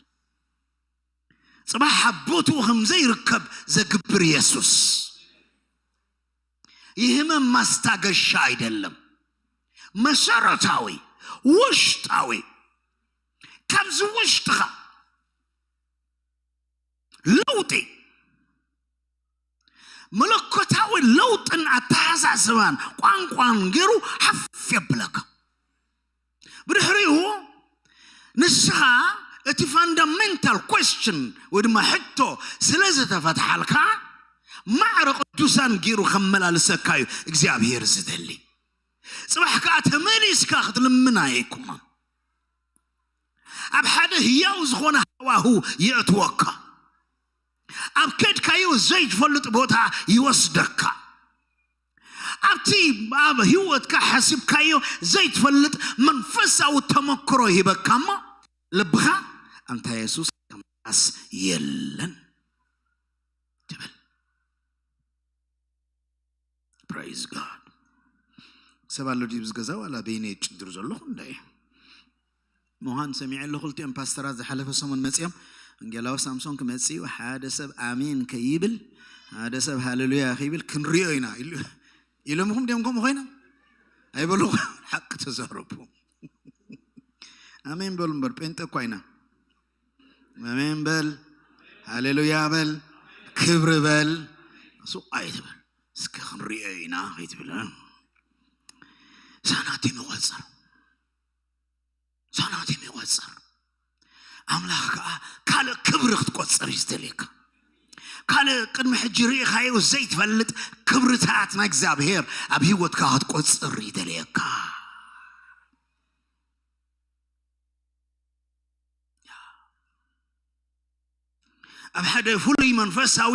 ጽባሕ ኣብ ቦትኡ ከም ዘይርከብ ዘግብር የሱስ። የህመም ማስታገሻ ኣይደለም። መሰረታዊ፣ ውሽጣዊ፣ ካብዚ ውሽጥኻ ለውጢ መለኮታዊ ለውጥን ኣተሓሳስባን ቋንቋን ገይሩ ሓፍ የብለካ። ብድሕሪኡ ንስኻ እቲ ፋንዳሜንታል ኮስችን ወይ ድማ ሕቶ ስለ ዝተፈትሓልካ፣ ማዕረ ቅዱሳን ገይሩ ከመላልሰካ እዩ እግዚኣብሔር ዝደሊ። ጽባሕ ከኣ ተመሊስካ ክትልምን ኣይኮነን። ኣብ ሓደ ህያው ዝኾነ ሃዋሁ የእትወካ። ኣብ ከድካዮ ዘይትፈልጥ ቦታ ይወስደካ። ኣብቲ ኣብ ህይወትካ ሓሲብካዮ ዘይትፈልጥ መንፈሳዊ ተመክሮ ይህበካ እሞ፣ ልብኻ ኣንታ የሱስ ከምካስ የለን ትብል። ፕሬዝ ጋድ። ሰብ ኣሎ ድዩ ኣብዚ ገዛ? ዋላ በይነ ጭድር ዘለኹ እንዳ ምዃን ሰሚዐ ኣለኹ። ክልቲኦም ፓስተራት ዝሓለፈ ሰሙን መጺኦም፣ ወንጌላዊ ሳምሶን ክመጽእ እዩ፣ ሓደ ሰብ ኣሜን ከይብል፣ ሓደ ሰብ ሃሌሉያ ከይብል ክንሪኦ ኢና ኢሉ-፣ ኢሎምኹም ድዮም ከምኡ ኮይኖም? ኣይበሉኹም? ሓቂ ተዛረቡ። ኣሜን በሉ እምበር፣ ጴንጠ እኳ ኢና። ኣሜን በል፣ ሃሌሉያ በል፣ ክብሪ በል። ሱቕ ኣይትበል። እስከ ክንሪኦ ኢና ከይትብል፣ እ? ሳናቲም ይቖጽር። ሳናቲም ይቖጽር። ኣምላኽ ከኣ ካልእ ክብሪ ክትቆጽር እዩ ዝደልየካ። ካልእ ቅድሚ ሕጂ ርኢኻዮ ዘይትፈልጥ ክብርታት ናይ እግዚኣብሔር ኣብ ህይወትካ ክትቆጽር ይደልየካ። ኣብ ሓደ ፍሉይ መንፈሳዊ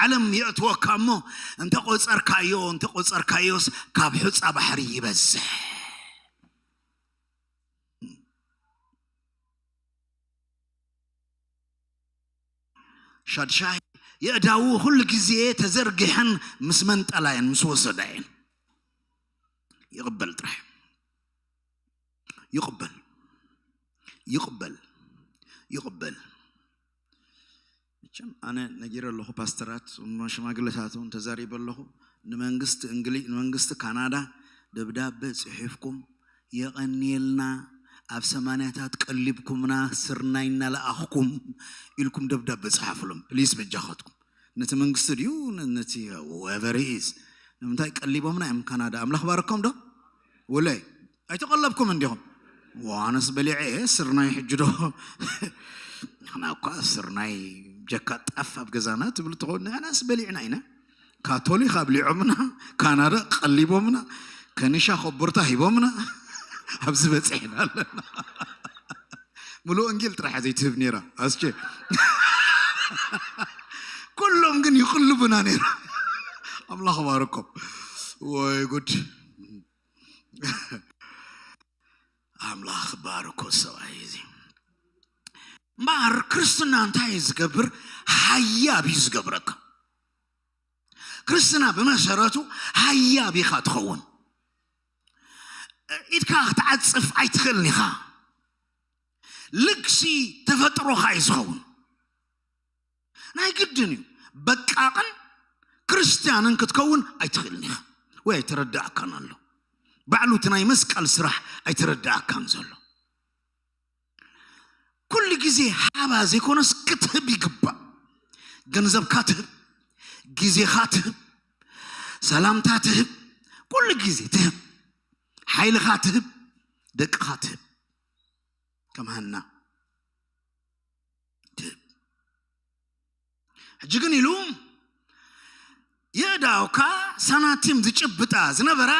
ዓለም የእትወካ እሞ፣ እንተ ቆጸርካዮ፣ እንተ ቆጸርካዮስ ካብ ሑጻ ባሕሪ ይበዝሕ። ሻድሻይ፣ የእዳዉ ኩሉ ግዜ ተዘርጊሐን ምስ መንጠላ እየን፣ ምስ ወሰዳ እየን። ይቕበል ጥራይ። ይቕበል። ይቕበል። ይቕበል። መቸም ኣነ ነጊረ ኣለኹ፣ ፓስተራት፣ እሞ ሽማግለታት እውን ተዛሪበ ኣለኹ። ንመንግስቲ እንግሊ-፣ ንመንግስቲ ካናዳ ደብዳቤ ጽሒፍኩም፣ "የቐንየልና፣ ኣብ ሰማንያታት ቀሊብኩምና፣ ስርናይ እናለኣኽኩም" ኢልኩም ደብዳቤ ጽሓፉሎም። ፕሊስ በጃኻትኩም። ነቲ መንግስቲ ድዩ ነ-፣ ነቲ whoever he is? ንምንታይ ቀሊቦምና እዮም ካናዳ? ኣምላኽ ባረኮም ዶ? ወለይ ኣይተቐለብኩም እንዲኹም? ዋነስ በሊዐ እየ ስርናይ ሕጂ ዶ? ንሕና እኳ ስርናይ ጀካ ጣፍ ኣብ ገዛና ትብል ትኸውን፣ ንሕናስ በሊዕና ኢና። ካቶሊክ ኣብሊዖምና፣ ካናዳ ቀሊቦምና፣ ከኒሻ ኮቦርታ ሂቦምና፣ ኣብዚ በጺሕና ኣለና። ሙሉእ ወንጌል ጥራሕ ዘይትህብ ነይራ ኣስቼ። ኩሎም ግን ይቕልቡና ነይራ። ኣምላኽ ባርኮም። ወይ ጉድ። ኣምላኽ ባርኮ ሰብኣይ እዚ። እምበኣር ክርስትና እንታይ እዩ ዝገብር? ሃያብ እዩ ዝገብረካ። ክርስትና ብመሰረቱ ሃያብ ኢኻ ትኸውን። ኢድካ ክትዓጽፍ ኣይትኽእልን ኢኻ። ልግሲ ተፈጥሮኻ እዩ ዝኸውን። ናይ ግድን እዩ። በቃቕን ክርስትያንን ክትከውን ኣይትኽእልን ኢኻ። ወይ ኣይተረዳእካን ኣሎ። ባዕሉ እቲ ናይ መስቀል ስራሕ ኣይተረዳእካን ዘሎ። ኩሉ ግዜ ሃባ ዘይኮነስ ክትህብ ይግባእ። ገንዘብካ ትህብ፣ ግዜኻ ትህብ፣ ሰላምታ ትህብ፣ ኩሉ ግዜ ትህብ፣ ሓይልኻ ትህብ፣ ደቅኻ ትህብ። ከም ሃና ትህብ። ሕጂ ግን ኢሉ የእዳውካ ሳናቲም ዝጭብጣ ዝነበራ፣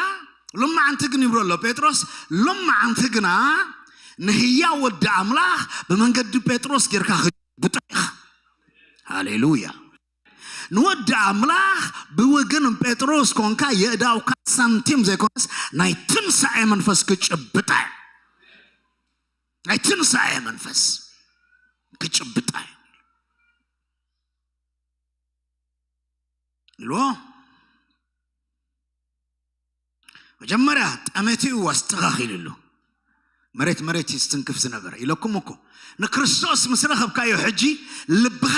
ሎማዓንቲ ግን ይብሎ ኣሎ ጴጥሮስ፣ ሎማዓንቲ ግና ንህያው ወዲ ኣምላኽ ብመንገዲ ጴጥሮስ ጌርካ ክትጭብጣ ኢኻ። ሃሌሉያ። ንወዲ ኣምላኽ ብወገን ጴጥሮስ ኮንካ የእዳውካ ሳንቲም ዘይኮነስ ናይ ትንሳኤ መንፈስ ክጭብጣ እዩ። ናይ ትንሳኤ መንፈስ ክጭብጣ እዩ። ኢልዎ። መጀመርያ ጠመቲኡ ኣስተኻኺልሉ። መሬት መሬት ይስትንክፍ ዝነበረ ኢለኩም እኮ። ንክርስቶስ ምስ ረኸብካዮ ሕጂ ልብኻ፣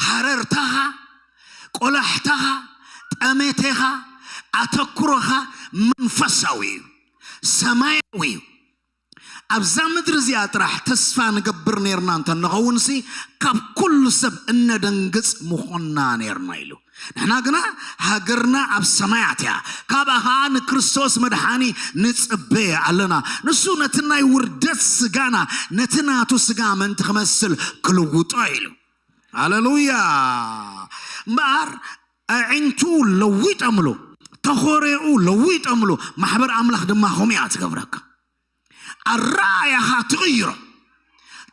ሃረርታኻ፣ ቆላሕታኻ፣ ጠመቴኻ፣ ኣተኩሮኻ መንፈሳዊ እዩ፣ ሰማያዊ እዩ። ኣብዛ ምድሪ እዚኣ ጥራሕ ተስፋ ንገብር ነርና እንተ ንኸውንሲ፣ ካብ ኩሉ ሰብ እነደንግጽ ምኾንና ነርና ኢሉ። ንሕና ግና ሃገርና ኣብ ሰማያት እያ፣ ካብኣ ኸዓ ንክርስቶስ መድሓኒ ንጽበ ኣለና። ንሱ ነቲ ናይ ውርደት ስጋና ነቲ ናቱ ስጋ ምእንቲ ክመስል ክልውጦ ኢሉ። ሃሌሉያ። እምበኣር ኣዒንቱ ለዊጠምሉ፣ ተኾሬኡ ለዊጠምሉ፣ ማሕበር ኣምላኽ ድማ ከምኡ እያ ትገብረካ። ኣረኣያኻ ትቕይሮ፣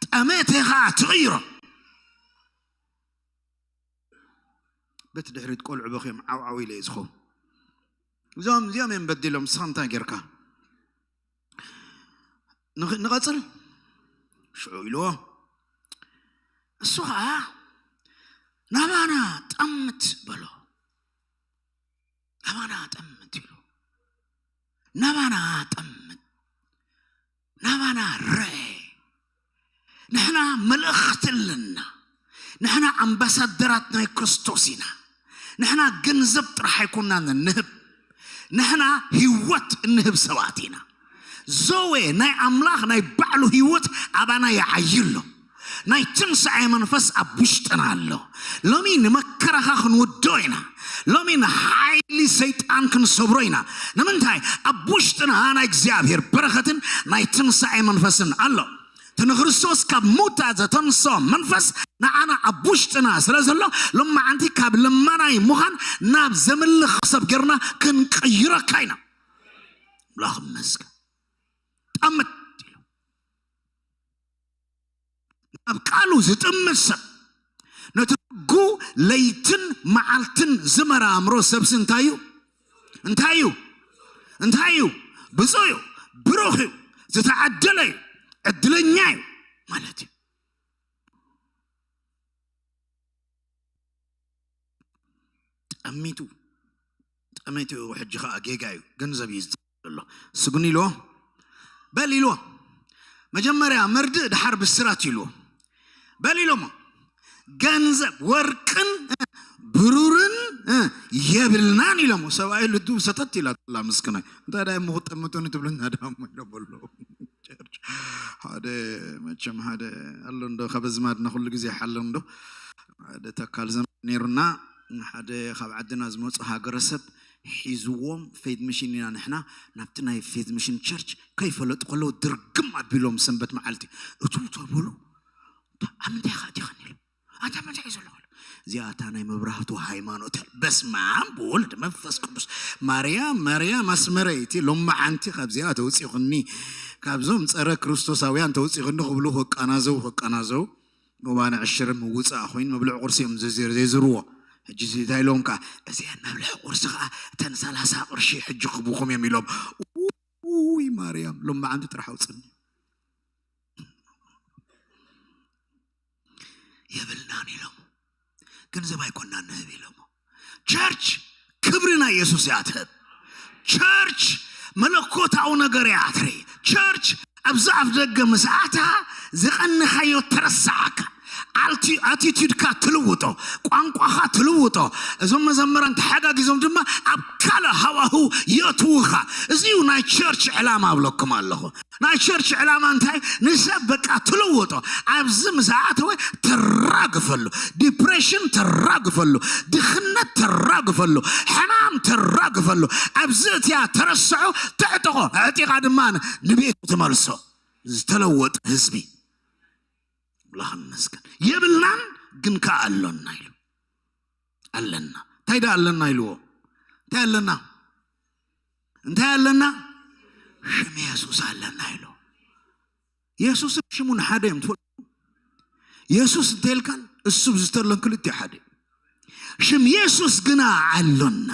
ጠመቴኻ ትቕይሮ። በቲ ድሕሪት ቆልዑ በኺዮም ዓውዓው ኢለ እየ ዝኸውን። እዞም እዚኦም እዮም በዲሎም፣ ንስኻ እንታይ ጌርካ? ንኽ- ንቐጽል ሽዑ ኢልዎ። እሱ ኸዓ ናባና ጠምት በሎ። ናባና ጠምት ኢሉ፣ ናባና ጠምት፣ ናባና ርአ። ንሕና መልእኽቲ ኣለና። ንሕና ኣምባሳደራት ናይ ክርስቶስ ኢና። ንሕና ገንዘብ ጥራሕ ኣይኮናን እንህብ፣ ንሕና ህይወት እንህብ ሰባት ኢና። ዘወ ናይ ኣምላኽ ናይ ባዕሉ ህይወት ኣባና ይዓዩ ኣሎ። ናይ ትንሳኤ መንፈስ ኣብ ውሽጥና ኣሎ። ሎሚ ንመከራኻ ክንውዶ ኢና። ሎሚ ንሓይሊ ሰይጣን ክንሰብሮ ኢና። ንምንታይ? ኣብ ውሽጥና ናይ እግዚኣብሔር በረኸትን ናይ ትንሳኤ መንፈስን ኣሎ። እቲ ንክርስቶስ ካብ ሙታ ዘተንሶ መንፈስ ንዓና ኣብ ውሽጥና ስለ ዘሎ፣ ሎማዓንቲ ካብ ለማናይ ምዃን ናብ ዘምልኽ ሰብ ጌርና ክንቅይረካ ኢና። ኣምላኽ ይመስገን። ጠምት ኢሉ። ኣብ ቃሉ ዝጥምት ሰብ፣ ነቲ ሕጉ ለይትን መዓልትን ዝመራምሮ ሰብሲ እንታይ እዩ? እንታይ እዩ? እንታይ እዩ? ብፁዕ እዩ፣ ብሩኽ እዩ፣ ዝተዓደለ እዩ፣ ዕድለኛ እዩ ማለት እዩ። ጠሚቱ፣ ጠሚቱ፣ ሕጂ ኸዓ ጌጋ እዩ፣ ገንዘብ እዩ ዝጠልብ ዘሎ። ስጉኒ ኢልዎ፣ በል ኢልዎ። መጀመርያ መርድእ፣ ድሓር ብስራት ኢልዎ። በል ኢሎሞ፣ ገንዘብ ወርቅን ብሩርን የብልናን ኢሎሞ። ሰብኣይ ልዱ ሰተት ኢላ ኣላ፣ ምስክናይ። እንታይ ዳይ እሞ ክጠምቱኒ ትብለና ዳሞ ኢሎሞ ኣለዉ። ቸርች ሓደ፣ መቸም ሓደ ኣሎ እንዶ፣ ካብ ኣዝማድና ኩሉ ግዜ ሓሎ እንዶ፣ ሓደ ተካል ዘመድ ነይሩና፣ ሓደ ካብ ዓድና ዝመጹ ሃገረሰብ ሒዝዎም፣ ፌድ ሚሽን ኢና ንሕና፣ ናብቲ ናይ ፌድ ሚሽን ቸርች ከይፈለጡ ከለዉ ድርግም ኣቢሎም ሰንበት መዓልቲ። እቱ ተብሉ፣ "ኣታ ኣብ ምንታይ ኢኻ ኣቲኻኒ?" ኢሉ። "ኣታ ምንታይ እዩ ዘለኹ?" ኢሉ። "እዚኣ እታ ናይ መብራህቱ ሃይማኖት እያ። በስመ ኣብ ወወልድ መንፈስ ቅዱስ። ማርያም፣ ማርያም ኣስመረይቲ፣ ሎማዓንቲ ካብዚኣ ተውፂኹኒ፣ ካብዞም ፀረ ክርስቶሳውያን ተውፂኹኒ" ክብሉ ከቃናዘው፣ ከቃናዘው፣ እዋን ዕሽር ምውፃእ ኮይኑ መብልዕ ቁርሲ እዮም ዘዘ-፣ ዘይዝርዎ። ሕጂ እዚ እንታይ ኢሎም ከዓ፣ "እዚአን መብልዕ ቁርሲ ከዓ እተን ሰላሳ ቅርሺ ሕጂ ክቡኹም እዮም" ኢሎም። ውይ ማርያም፣ ሎማዓንቲ ጥራሕ ኣውፅኒ። የብልናን ኢሎም። ገንዘብ ኣይኮናን ንህብ ኢሎም። ቸርች ክብሪ ናይ የሱስ እያ ትህብ። ቸርች መለኮታዊ ነገር እያ ትርኢ። ቸርች ኣብዚ ኣፍ ደገ ምስ ኣታ ዝቐንኻዮ ተረሳዓካ። ኣልቲ-፣ ኣቲቲዩድካ ትልውጦ፣ ቋንቋኻ ትልውጦ። እዞም መዘምራን ተሓጋጊዞም ድማ ኣብ ካልእ ሃዋህው የእትውኻ። እዚ እዩ ናይ ቸርች ዕላማ እብለኩም ኣለኹ። ናይ ቸርች ዕላማ እንታይ? ንሰብ በቃ ትልውጦ። ኣብዚ ምስ ኣተወ ተራግፈሉ፣ ዲፕሬሽን ተራግፈሉ፣ ድኽነት ተራግፈሉ፣ ሕማም ተራግፈሉ። ኣብዚ እትያ ተረስዖ፣ ተዕጥቖ፣ ኣዕጢቓ ድማ ንቤቱ ትመልሶ። ዝተለወጠ ህዝቢ። ኣምላኽ ይመስገን። የብልናን ግን ከኣ ኣሎና ኢሉ። ኣለና። እንታይ ደኣ ኣለና ኢልዎ? እንታይ ኣለና? እንታይ ኣለና? ሽም የሱስ ኣለና ኢሉ። የሱስን ሽሙን ሓደ እዮም፣ ትፈልጡ? የሱስ እንተልካን እሱ ዝተሎን ክልቲኡ ሓደ እዩ። ሽም የሱስ ግና ኣሎና።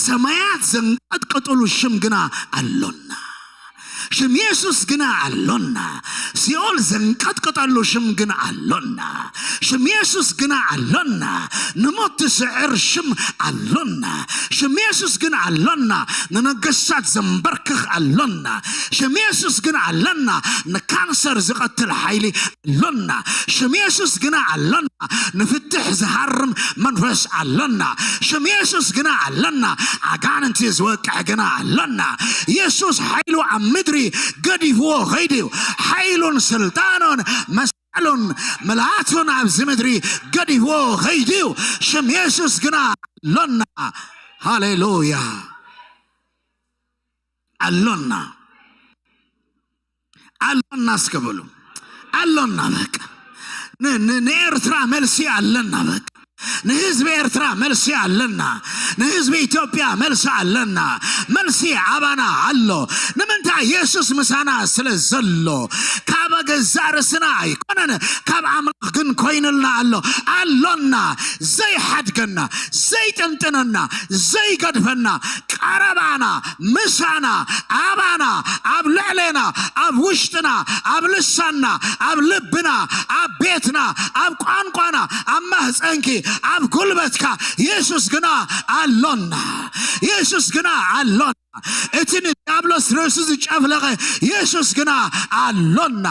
ሰማያት ዘንቀጥቀጠሉ ሽም ግና ኣሎና። ሽም የሱስ ግና ኣሎና። ሲኦል ዘንቀጥቀጠሉ ሽም ግና ኣሎና። ሽም የሱስ ግና ኣሎና። ንሞት ትስዕር ሽም ኣሎና። ሽም የሱስ ግና ኣሎና። ንነገስታት ዘንበርክኽ ኣሎና። ሽም የሱስ ግና ኣሎና። ንካንሰር ዝቐትል ሓይሊ ኣሎና። ሽም የሱስ ግና ኣሎና። ንፍትሕ ዝሃርም መንፈስ ኣሎና። ሽም የሱስ ግና ኣሎና። ኣጋንንቲ ዝወቅዕ ግና ኣሎና። የሱስ ሓይሉ ኣብ ምድሪ ገዲፍዎ ኸይዱ እዩ። ሓይሉን ስልጣኑን መሳሉን ምልኣቱን ኣብዚ ምድሪ ገዲፍዎ ኸይዱ እዩ። ሽም የሱስ ግና ኣሎና። ሃሌሉያ። ኣሎና። ኣሎና እስከ በሉ። ኣሎና በቃ። ን- ን- ንኤርትራ መልሲ ኣለና በቃ። ንህዝቢ ኤርትራ መልሲ ኣለና። ንህዝቢ ኢትዮጵያ መልሲ ኣለና። መልሲ ኣባና ኣሎ። ንምንታይ? የሱስ ምሳና ስለ ዘሎ። ካብ ገዛእ ርእስና ኣይኮነን፣ ካብ ኣምላኽ ግን ኮይኑልና ኣሎ። ኣሎና። ዘይሓድገና፣ ዘይጥንጥነና፣ ዘይገድፈና፣ ቀረባና፣ ምሳና፣ ኣባና፣ ኣብ ልዕሌና፣ ኣብ ውሽጥና፣ ኣብ ልሳንና፣ ኣብ ልብና፣ ኣብ ቤትና፣ ኣብ ቋንቋና፣ ኣብ ማህፀንኪ፣ ኣብ ጉልበትካ የሱስ ግና ኣሎና። የሱስ ግና ኣሎና። እቲ ንዲያብሎስ ርእሱ ዝጨፍለቐ የሱስ ግና ኣሎና።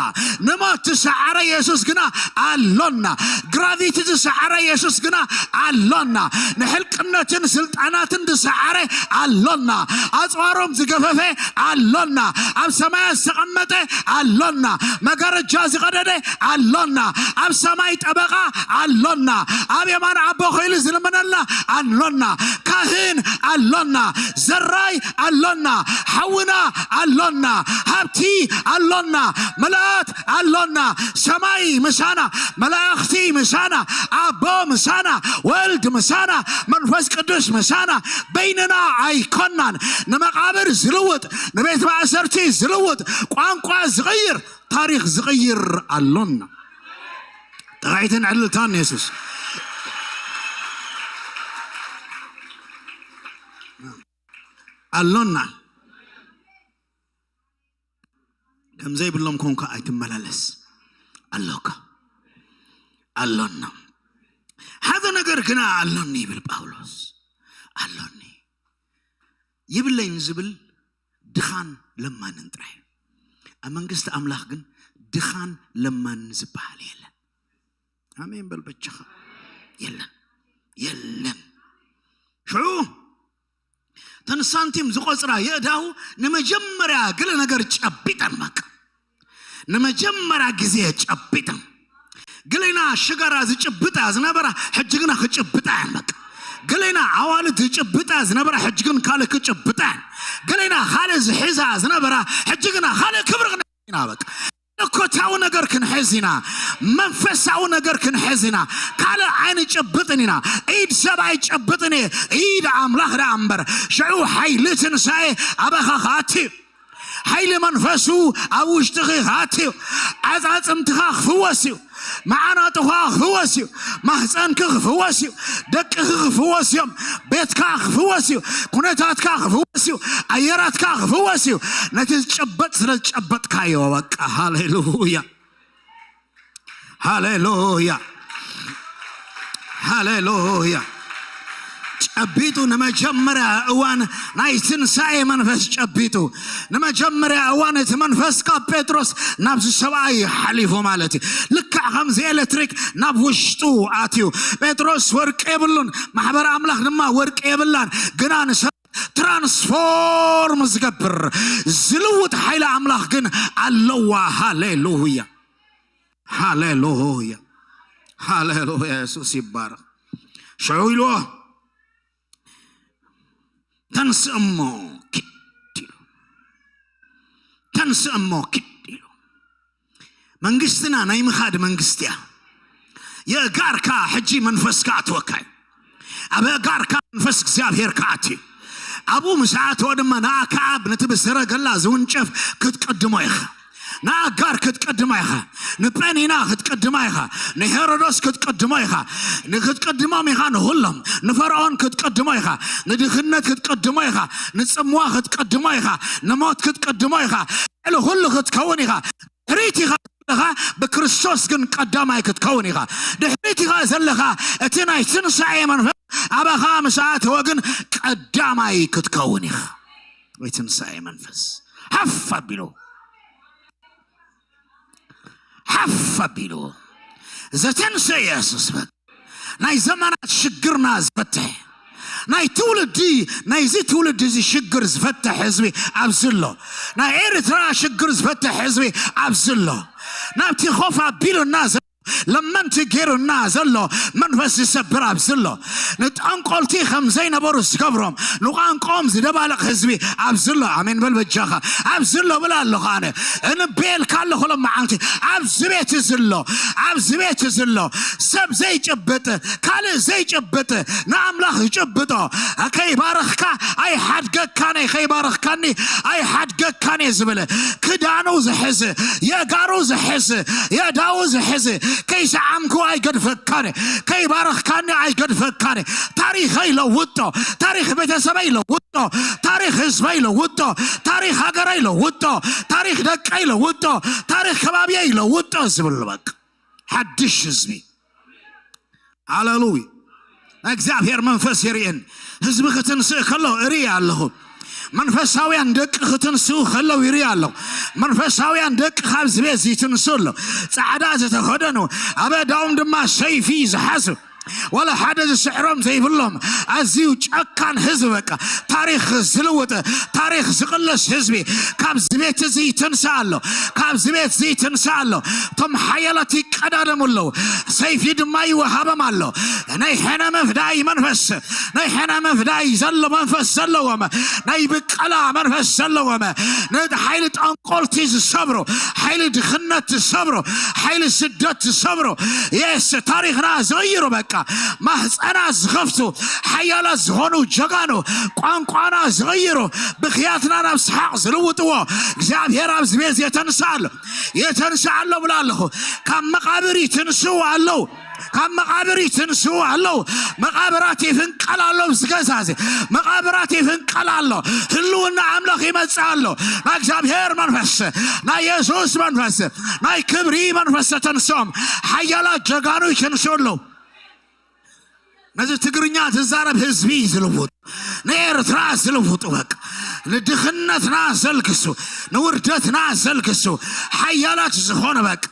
ንሞት ዝሰዓረ የሱስ ግና ኣሎና። ግራቪቲ ዝሰዓረ የሱስ ግና ኣሎና። ንሕልቅነትን ስልጣናትን ዝሰዓረ ኣሎና። ኣጽዋሮም ዝገፈፈ ኣሎና። ኣብ ሰማያት ዝተቐመጠ ኣሎና። መጋረጃ ዝቐደደ ኣሎና። ኣብ ሰማይ ጠበቓ ኣሎና። ኣብ የማን ኣቦ ኾይሉ ዝልምነልና ኣሎና። ካህን ኣሎና። ዘራይ ኣሎና። ሓውና ኣሎና። ሃብቲ ኣሎና። ምልኣት ኣሎና። ሰማይ ምሳና። መላእኽቲ ምሳና። ኣቦ ምሳና። ወልድ ምሳና። መንፈስ ቅዱስ ምሳና። በይንና ኣይኮናን። ንመቓብር ዝልውጥ፣ ንቤት ማእሰርቲ ዝልውጥ፣ ቋንቋ ዝቕይር፣ ታሪኽ ዝቕይር ኣሎና። ጥቓይትን ዕልልታን የሱስ ኣሎና። ከም ዘይብሎም ኮንካ ኣይትመላለስ። ኣሎካ። ኣሎና። ሓደ ነገር ግና ኣሎኒ ይብል ጳውሎስ። ኣሎኒ። ይብለኝ ዝብል ድኻን ለማንን ጥራይ። ኣብ መንግስቲ ኣምላኽ ግን ድኻን ለማንን ዝበሃል የለን። ኣሜን በል በጃኻ። የለን። የለን። ሽዑ ተን ሳንቲም ዝቆጽራ የእዳው ንመጀመርያ ገለ ነገር ጨቢጠን በቃ። ንመጀመርያ ግዜ ጨቢጠን። ገሌና ሽጋራ ዝጭብጣ ዝነበራ ሕጂ ግና ክጭብጣ እየን በቃ። ገሌና ኣዋልድ ዝጭብጣ ዝነበራ ሕጂ ግን ካልእ ክጭብጣ እየን። ገሌና ካልእ ዝሕዛ ዝነበራ ሕጂ ግና ካልእ ክብሪ ኢና በቃ። መለኮታዊ ነገር ክንሕዝ ኢና። መንፈሳዊ ነገር ክንሕዝ ኢና። ካልእ ኣይንጭብጥን ኢና። ኢድ ሰብ ኣይጨብጥን እየ። ኢድ ኣምላኽ ደኣ እምበር። ሽዑ ሓይሊ ትንሳኤ ኣባኻ ክኣቲ እዩ። ሓይሊ መንፈሱ ኣብ ውሽጥኺ ክኣቲ እዩ። ዓጻጽምትኻ ክፍወስ እዩ። መዓናጥኻ ክፍወስ እዩ። ማህፀንኪ ክፍወስ እዩ። ደቅኺ ክፍወስ እዮም። ቤትካ ክፍወስ እዩ። ኩነታትካ ክፍወስ እዩ። ኣየራትካ ክፍወስ እዩ። ነቲ ዝጨበጥ ስለ ዝጨበጥካዮ በቃ። ሃሌሉያ። ሃሌሉያ። ሃሌሉያ። ጨቢጡ ንመጀመርያ እዋን ናይ ትንሳኤ መንፈስ ጨቢጡ። ንመጀመርያ እዋን እቲ መንፈስ ካብ ጴጥሮስ ናብዚ ሰብኣይ ሓሊፉ ማለት እዩ። ልክዕ ከምዚ ኤሌክትሪክ ናብ ውሽጡ ኣትዩ። ጴጥሮስ ወርቂ የብሉን፣ ማሕበር ኣምላኽ ድማ ወርቂ የብላን። ግና ንሰ- ትራንስፎርም ዝገብር ዝልውጥ ሓይሊ ኣምላኽ ግን ኣለዋ። ሃሌሉያ። ሃሌሉያ። ሃሌሉያ። የሱስ ይባረኽ። ሽዑ ኢልዎ፣ "ተንስእ እሞ ኪድ" ኢሉ። "ተንስእ እሞ ኪድ" ኢሉ። መንግስትና ናይ ምኻድ መንግስቲ እያ። የእጋርካ ሕጂ መንፈስካ ኣትወካ እዩ። ኣብ ኣእጋርካ መንፈስ እግዚኣብሔር ክኣቲ እዩ። ኣብኡ ምስ ኣተወ ድማ ንኣክዓብ ነቲ ብሰረገላ ዝውንጨፍ ክትቅድሞ ኢኻ። ንኣጋር ክትቅድማ ኢኻ። ንጴኒና ክትቅድማ ኢኻ። ንሄሮዶስ ክትቅድሞ ኢኻ። ንክትቅድሞም ኢኻ ንኹሎም። ንፈርዖን ክትቅድሞ ኢኻ። ንድኽነት ክትቅድሞ ኢኻ። ንጽምዋ ክትቅድሞ ኢኻ። ንሞት ክትቅድሞ ኢኻ። ልዕሊ ኩሉ ክትከውን ኢኻ። ድሕሪት ኢኻ ዘለኻ፣ ብክርስቶስ ግን ቀዳማይ ክትከውን ኢኻ። ድሕሪት ኢኻ ዘለኻ፣ እቲ ናይ ትንሳኤ መንፈስ ኣባኻ ምስ ኣተወ ግን ቀዳማይ ክትከውን ኢኻ። ወይ ትንሳኤ መንፈስ ሓፍ ኣቢሉ፣ ሓፍ ኣቢሉ ዘተንሰ ኢየሱስ በቃ ናይ ዘመናት ሽግርና ዝፈትሕ፣ ናይ ትውልዲ ናይዚ ትውልዲ እዚ ሽግር ዝፈትሕ ህዝቢ ኣብዚ ኣሎ። ናይ ኤርትራ ሽግር ዝፈትሕ ህዝቢ ኣብዚ ኣሎ። ናብቲ ኮፍ ኣቢሉና ዘሎ፣ ለመንቲ ገይሩና ዘሎ መንፈስ ዝሰብር ኣብዚ ኣሎ። ንጠንቆልቲ ከም ዘይነበሩ ዝገብሮም፣ ንቋንቋኦም ዝደባልቕ ህዝቢ ኣብዚ ኣሎ። ኣሜን በል በጃኻ። ኣብዚ ኣሎ ብላ ኣለኹ ኣነ። እንቤልካ ኣለኹ ሎመዓንቲ። ኣብዚ ቤት እዚ ኣሎ፣ ኣብዚ ቤት እዚ ኣሎ። ሰብ ዘይጭብጥ፣ ካልእ ዘይጭብጥ፣ ንኣምላኽ ዝጭብጦ። ከይባረኽካ ኣይሓድገካን እየ፣ ከይባረኽካኒ ኣይሓድገካን እየ ዝብል፣ ክዳኑ ዝሕዝ፣ የእጋሩ ዝሕዝ፣ የእዳዉ ዝሕዝ፣ ከይሰዓምኩ ኣይገድፈካን እየ፣ ከይባረኽካኒ ኣይገድፈካን እየ። ታሪኸይ ለውጦ፣ ታሪኽ ቤተሰበይ ለውጦ፣ ታሪኽ ህዝበይ ለውጦ፣ ታሪኽ ሃገረይ ለውጦ፣ ታሪኽ ደቀይ ለውጦ፣ ታሪኽ ከባቢየይ ለውጦ ዝብል በቃ ሓድሽ ህዝቢ። ሃሌሉያ። ናይ እግዚኣብሔር መንፈስ የርእየን። ህዝቢ ክትንስእ ከሎ እርኢ ኣለኹ። መንፈሳውያን ደቂ ክትንስኡ ከለው ይርኢ ኣለኹ። መንፈሳውያን ደቂ ካብዚ ቤት እዚ ይትንስኡ ኣሎ። ጻዕዳ ዝተኸደኑ፣ ኣብ ኣእዳዎም ድማ ሰይፊ ዝሓዙ፣ ዋላ ሓደ ዝስዕሮም ዘይብሎም፣ ኣዝዩ ጨካን ህዝቢ፣ በቃ ታሪኽ ዝልውጥ፣ ታሪኽ ዝቕልስ ህዝቢ ካብዚ ቤት እዚ ይትንስእ ኣሎ። ካብዚ ቤት እዚ ይትንስእ ኣሎ። እቶም ሓያላት ይቀዳደሙ ኣለዉ፣ ሰይፊ ድማ ይወሃቦም ኣሎ። ናይ ሕነ ምፍዳይ መንፈስ፣ ናይ ሕነ ምፍዳይ ዘሎ መንፈስ ዘለዎም፣ ናይ ብቀላ መንፈስ ዘለዎም፣ ነቲ ሓይሊ ጠንቆልቲ ዝሰብሩ፣ ሓይሊ ድኽነት ዝሰብሩ፣ ሓይሊ ስደት ዝሰብሩ፣ የስ ታሪኽና ዝቕይሩ፣ በቃ ማህፀና ዝኸፍቱ፣ ሓያላት ዝኾኑ ጀጋኑ፣ ቋንቋና ዝቕይሩ፣ ብኽያትና ናብ ሰሓቕ ዝልውጥዎ እግዚኣብሔር ኣብዚ ቤት የተንስእ ኣሎ። የተንስእ ኣሎ ብላ ኣለኹ። ካብ መቓብር ይትንስኡ ኣለዉ። ካብ መቓብር ይትንስኡ ኣለዉ። መቓብራት ይፍንቀል ኣሎ። ኣብዚ ገዛ እዚ መቓብራት ይፍንቀል ኣሎ። ህልውና ኣምላኽ ይመጽእ ኣሎ። ናይ እግዚኣብሔር መንፈስ፣ ናይ የሱስ መንፈስ፣ ናይ ክብሪ መንፈስ ተተንስኦም ሓያላት ጀጋኑ ይትንስኡ ኣለዉ። ነዚ ትግርኛ ትዛረብ ህዝቢ ዝልውጡ፣ ንኤርትራ ዝልውጡ፣ በቃ ንድኽነትና ዘልግሱ፣ ንውርደትና ዘልግሱ፣ ሓያላት ዝኾኑ፣ በቃ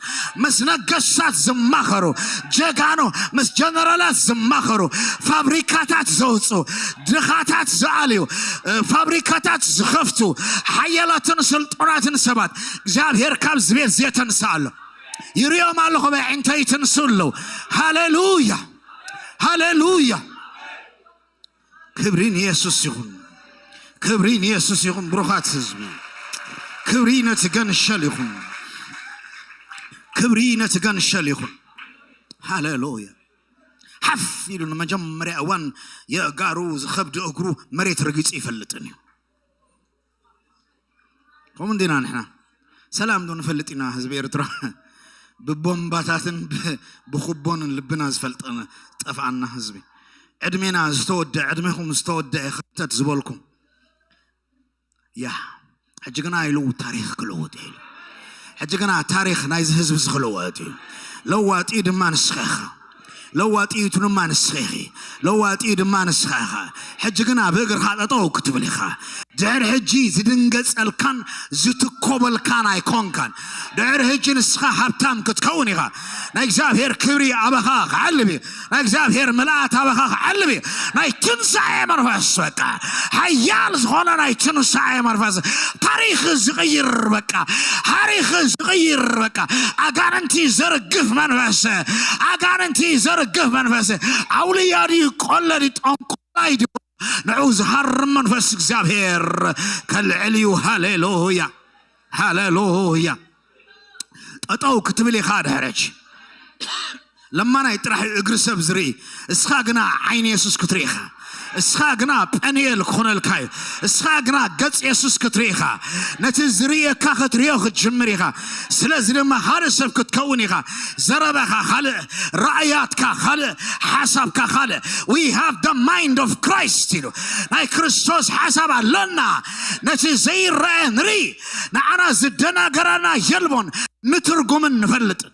ምስ ነገስታት ዝማኸሩ፣ ጀጋኑ ምስ ጀነራላት ዝማኸሩ፣ ፋብሪካታት ዘውፁ፣ ድኻታት ዝኣልዩ፣ እ፣ ፋብሪካታት ዝኸፍቱ፣ ሓያላትን ስልጡናትን ሰባት እግዚኣብሔር ካብዚ ቤት እዚ የተንስእ ኣሎ። ይሪኦም ኣለኹ፣ በዕንተይ ይትንስኡ ኣለዉ። ሃሌሉያ፣ ሃሌሉያ። ክብሪ ንየሱስ ይኹን። ክብሪ ንየሱስ ይኹን። ብሩኻት ህዝቢ፣ ክብሪ ነቲ ገንሸል ይኹን። ክብሪ ነቲ ገንሸል ይኹን። ሃሌሉያ። ሓፍ ኢሉ ንመጀመርያ እዋን የእጋሩ ዝኸብድ እግሩ መሬት ረጊጹ ይፈልጥን እዩ። ከምኡ እንዲና ንሕና። ሰላም ዶ ንፈልጥ ኢና ህዝቢ ኤርትራ? ብቦምባታትን ብ-፣ ብኩቦንን ልብና ዝፈልጠን ጠፍኣና ህዝቢ። ዕድሜና ዝተወደአ፣ ዕድሜኹም ዝተወደአ ክተት ዝበልኩም። ያ፣ ሕጂ ግና ኢሉ ታሪኽ ክልውጥ እዩ። ሕጂ ግና ታሪኽ ናይዚ ህዝቢ እዚ ክልወጥ እዩ። ለዋጢ ድማ ንስኻ ኢኻ። ለዋጢ ድማ ንስኻ ኢኺ። ለዋጢ ድማ ንስኻ ኢኻ። ሕጂ ግና ብእግርኻ ጠጠው ክትብል ኢኻ። ድሕሪ ሕጂ ዝድንገጸልካን ዝትኮበልካን ኣይኮንካን። ድሕሪ ሕጂ ንስኻ ሃብታም ክትከውን ኢኻ። ናይ እግዚኣብሔር ክብሪ ኣባኻ ክዓልብ እዩ። ናይ እግዚኣብሔር ምልኣት ኣባኻ ክዓልብ እዩ። ናይ ትንሳኤ መንፈስ፣ በቃ ሓያል ዝኾነ ናይ ትንሳኤ መንፈስ፣ ታሪኽ ዝቕይር፣ በቃ ታሪኽ ዝቕይር፣ በቃ ኣጋንንቲ ዘርግፍ መንፈስ፣ ኣጋንንቲ ዘርግፍ መንፈስ። ኣውልያ ድዩ፣ ቆለ ድዩ፣ ጠንቆላይ ድዩ፣ ንዑ ዝሃርም መንፈስ እግዚኣብሔር ከልዕል እዩ። ሃሌሉያ፣ ሃሌሉያ። ጠጠው ክትብል ኢኻ ድሕረች። ለማናይ ጥራሕ እዩ እግሪ ሰብ ዝርኢ፣ እስኻ ግና ዓይኒ የሱስ ክትርኢ ኢኻ። እስኻ ግና ጳኒኤል ክኾነልካ እዩ። እስኻ ግና ገጽ የሱስ ክትርኢ ኢኻ። ነቲ ዝርእየካ ክትርእዮ ክትጅምር ኢኻ። ስለዚ ድማ ካልእ ሰብ ክትከውን ኢኻ። ዘረባኻ ካልእ፣ ራእያትካ ካልእ፣ ሓሳብካ ካልእ። We have the mind of Christ ኢሉ፣ ናይ ክርስቶስ ሓሳብ ኣለና። ነቲ ዘይረአ ንርኢ፣ ንዓና ዝደናገረና የልቦን፣ ንትርጉምን ንፈልጥን።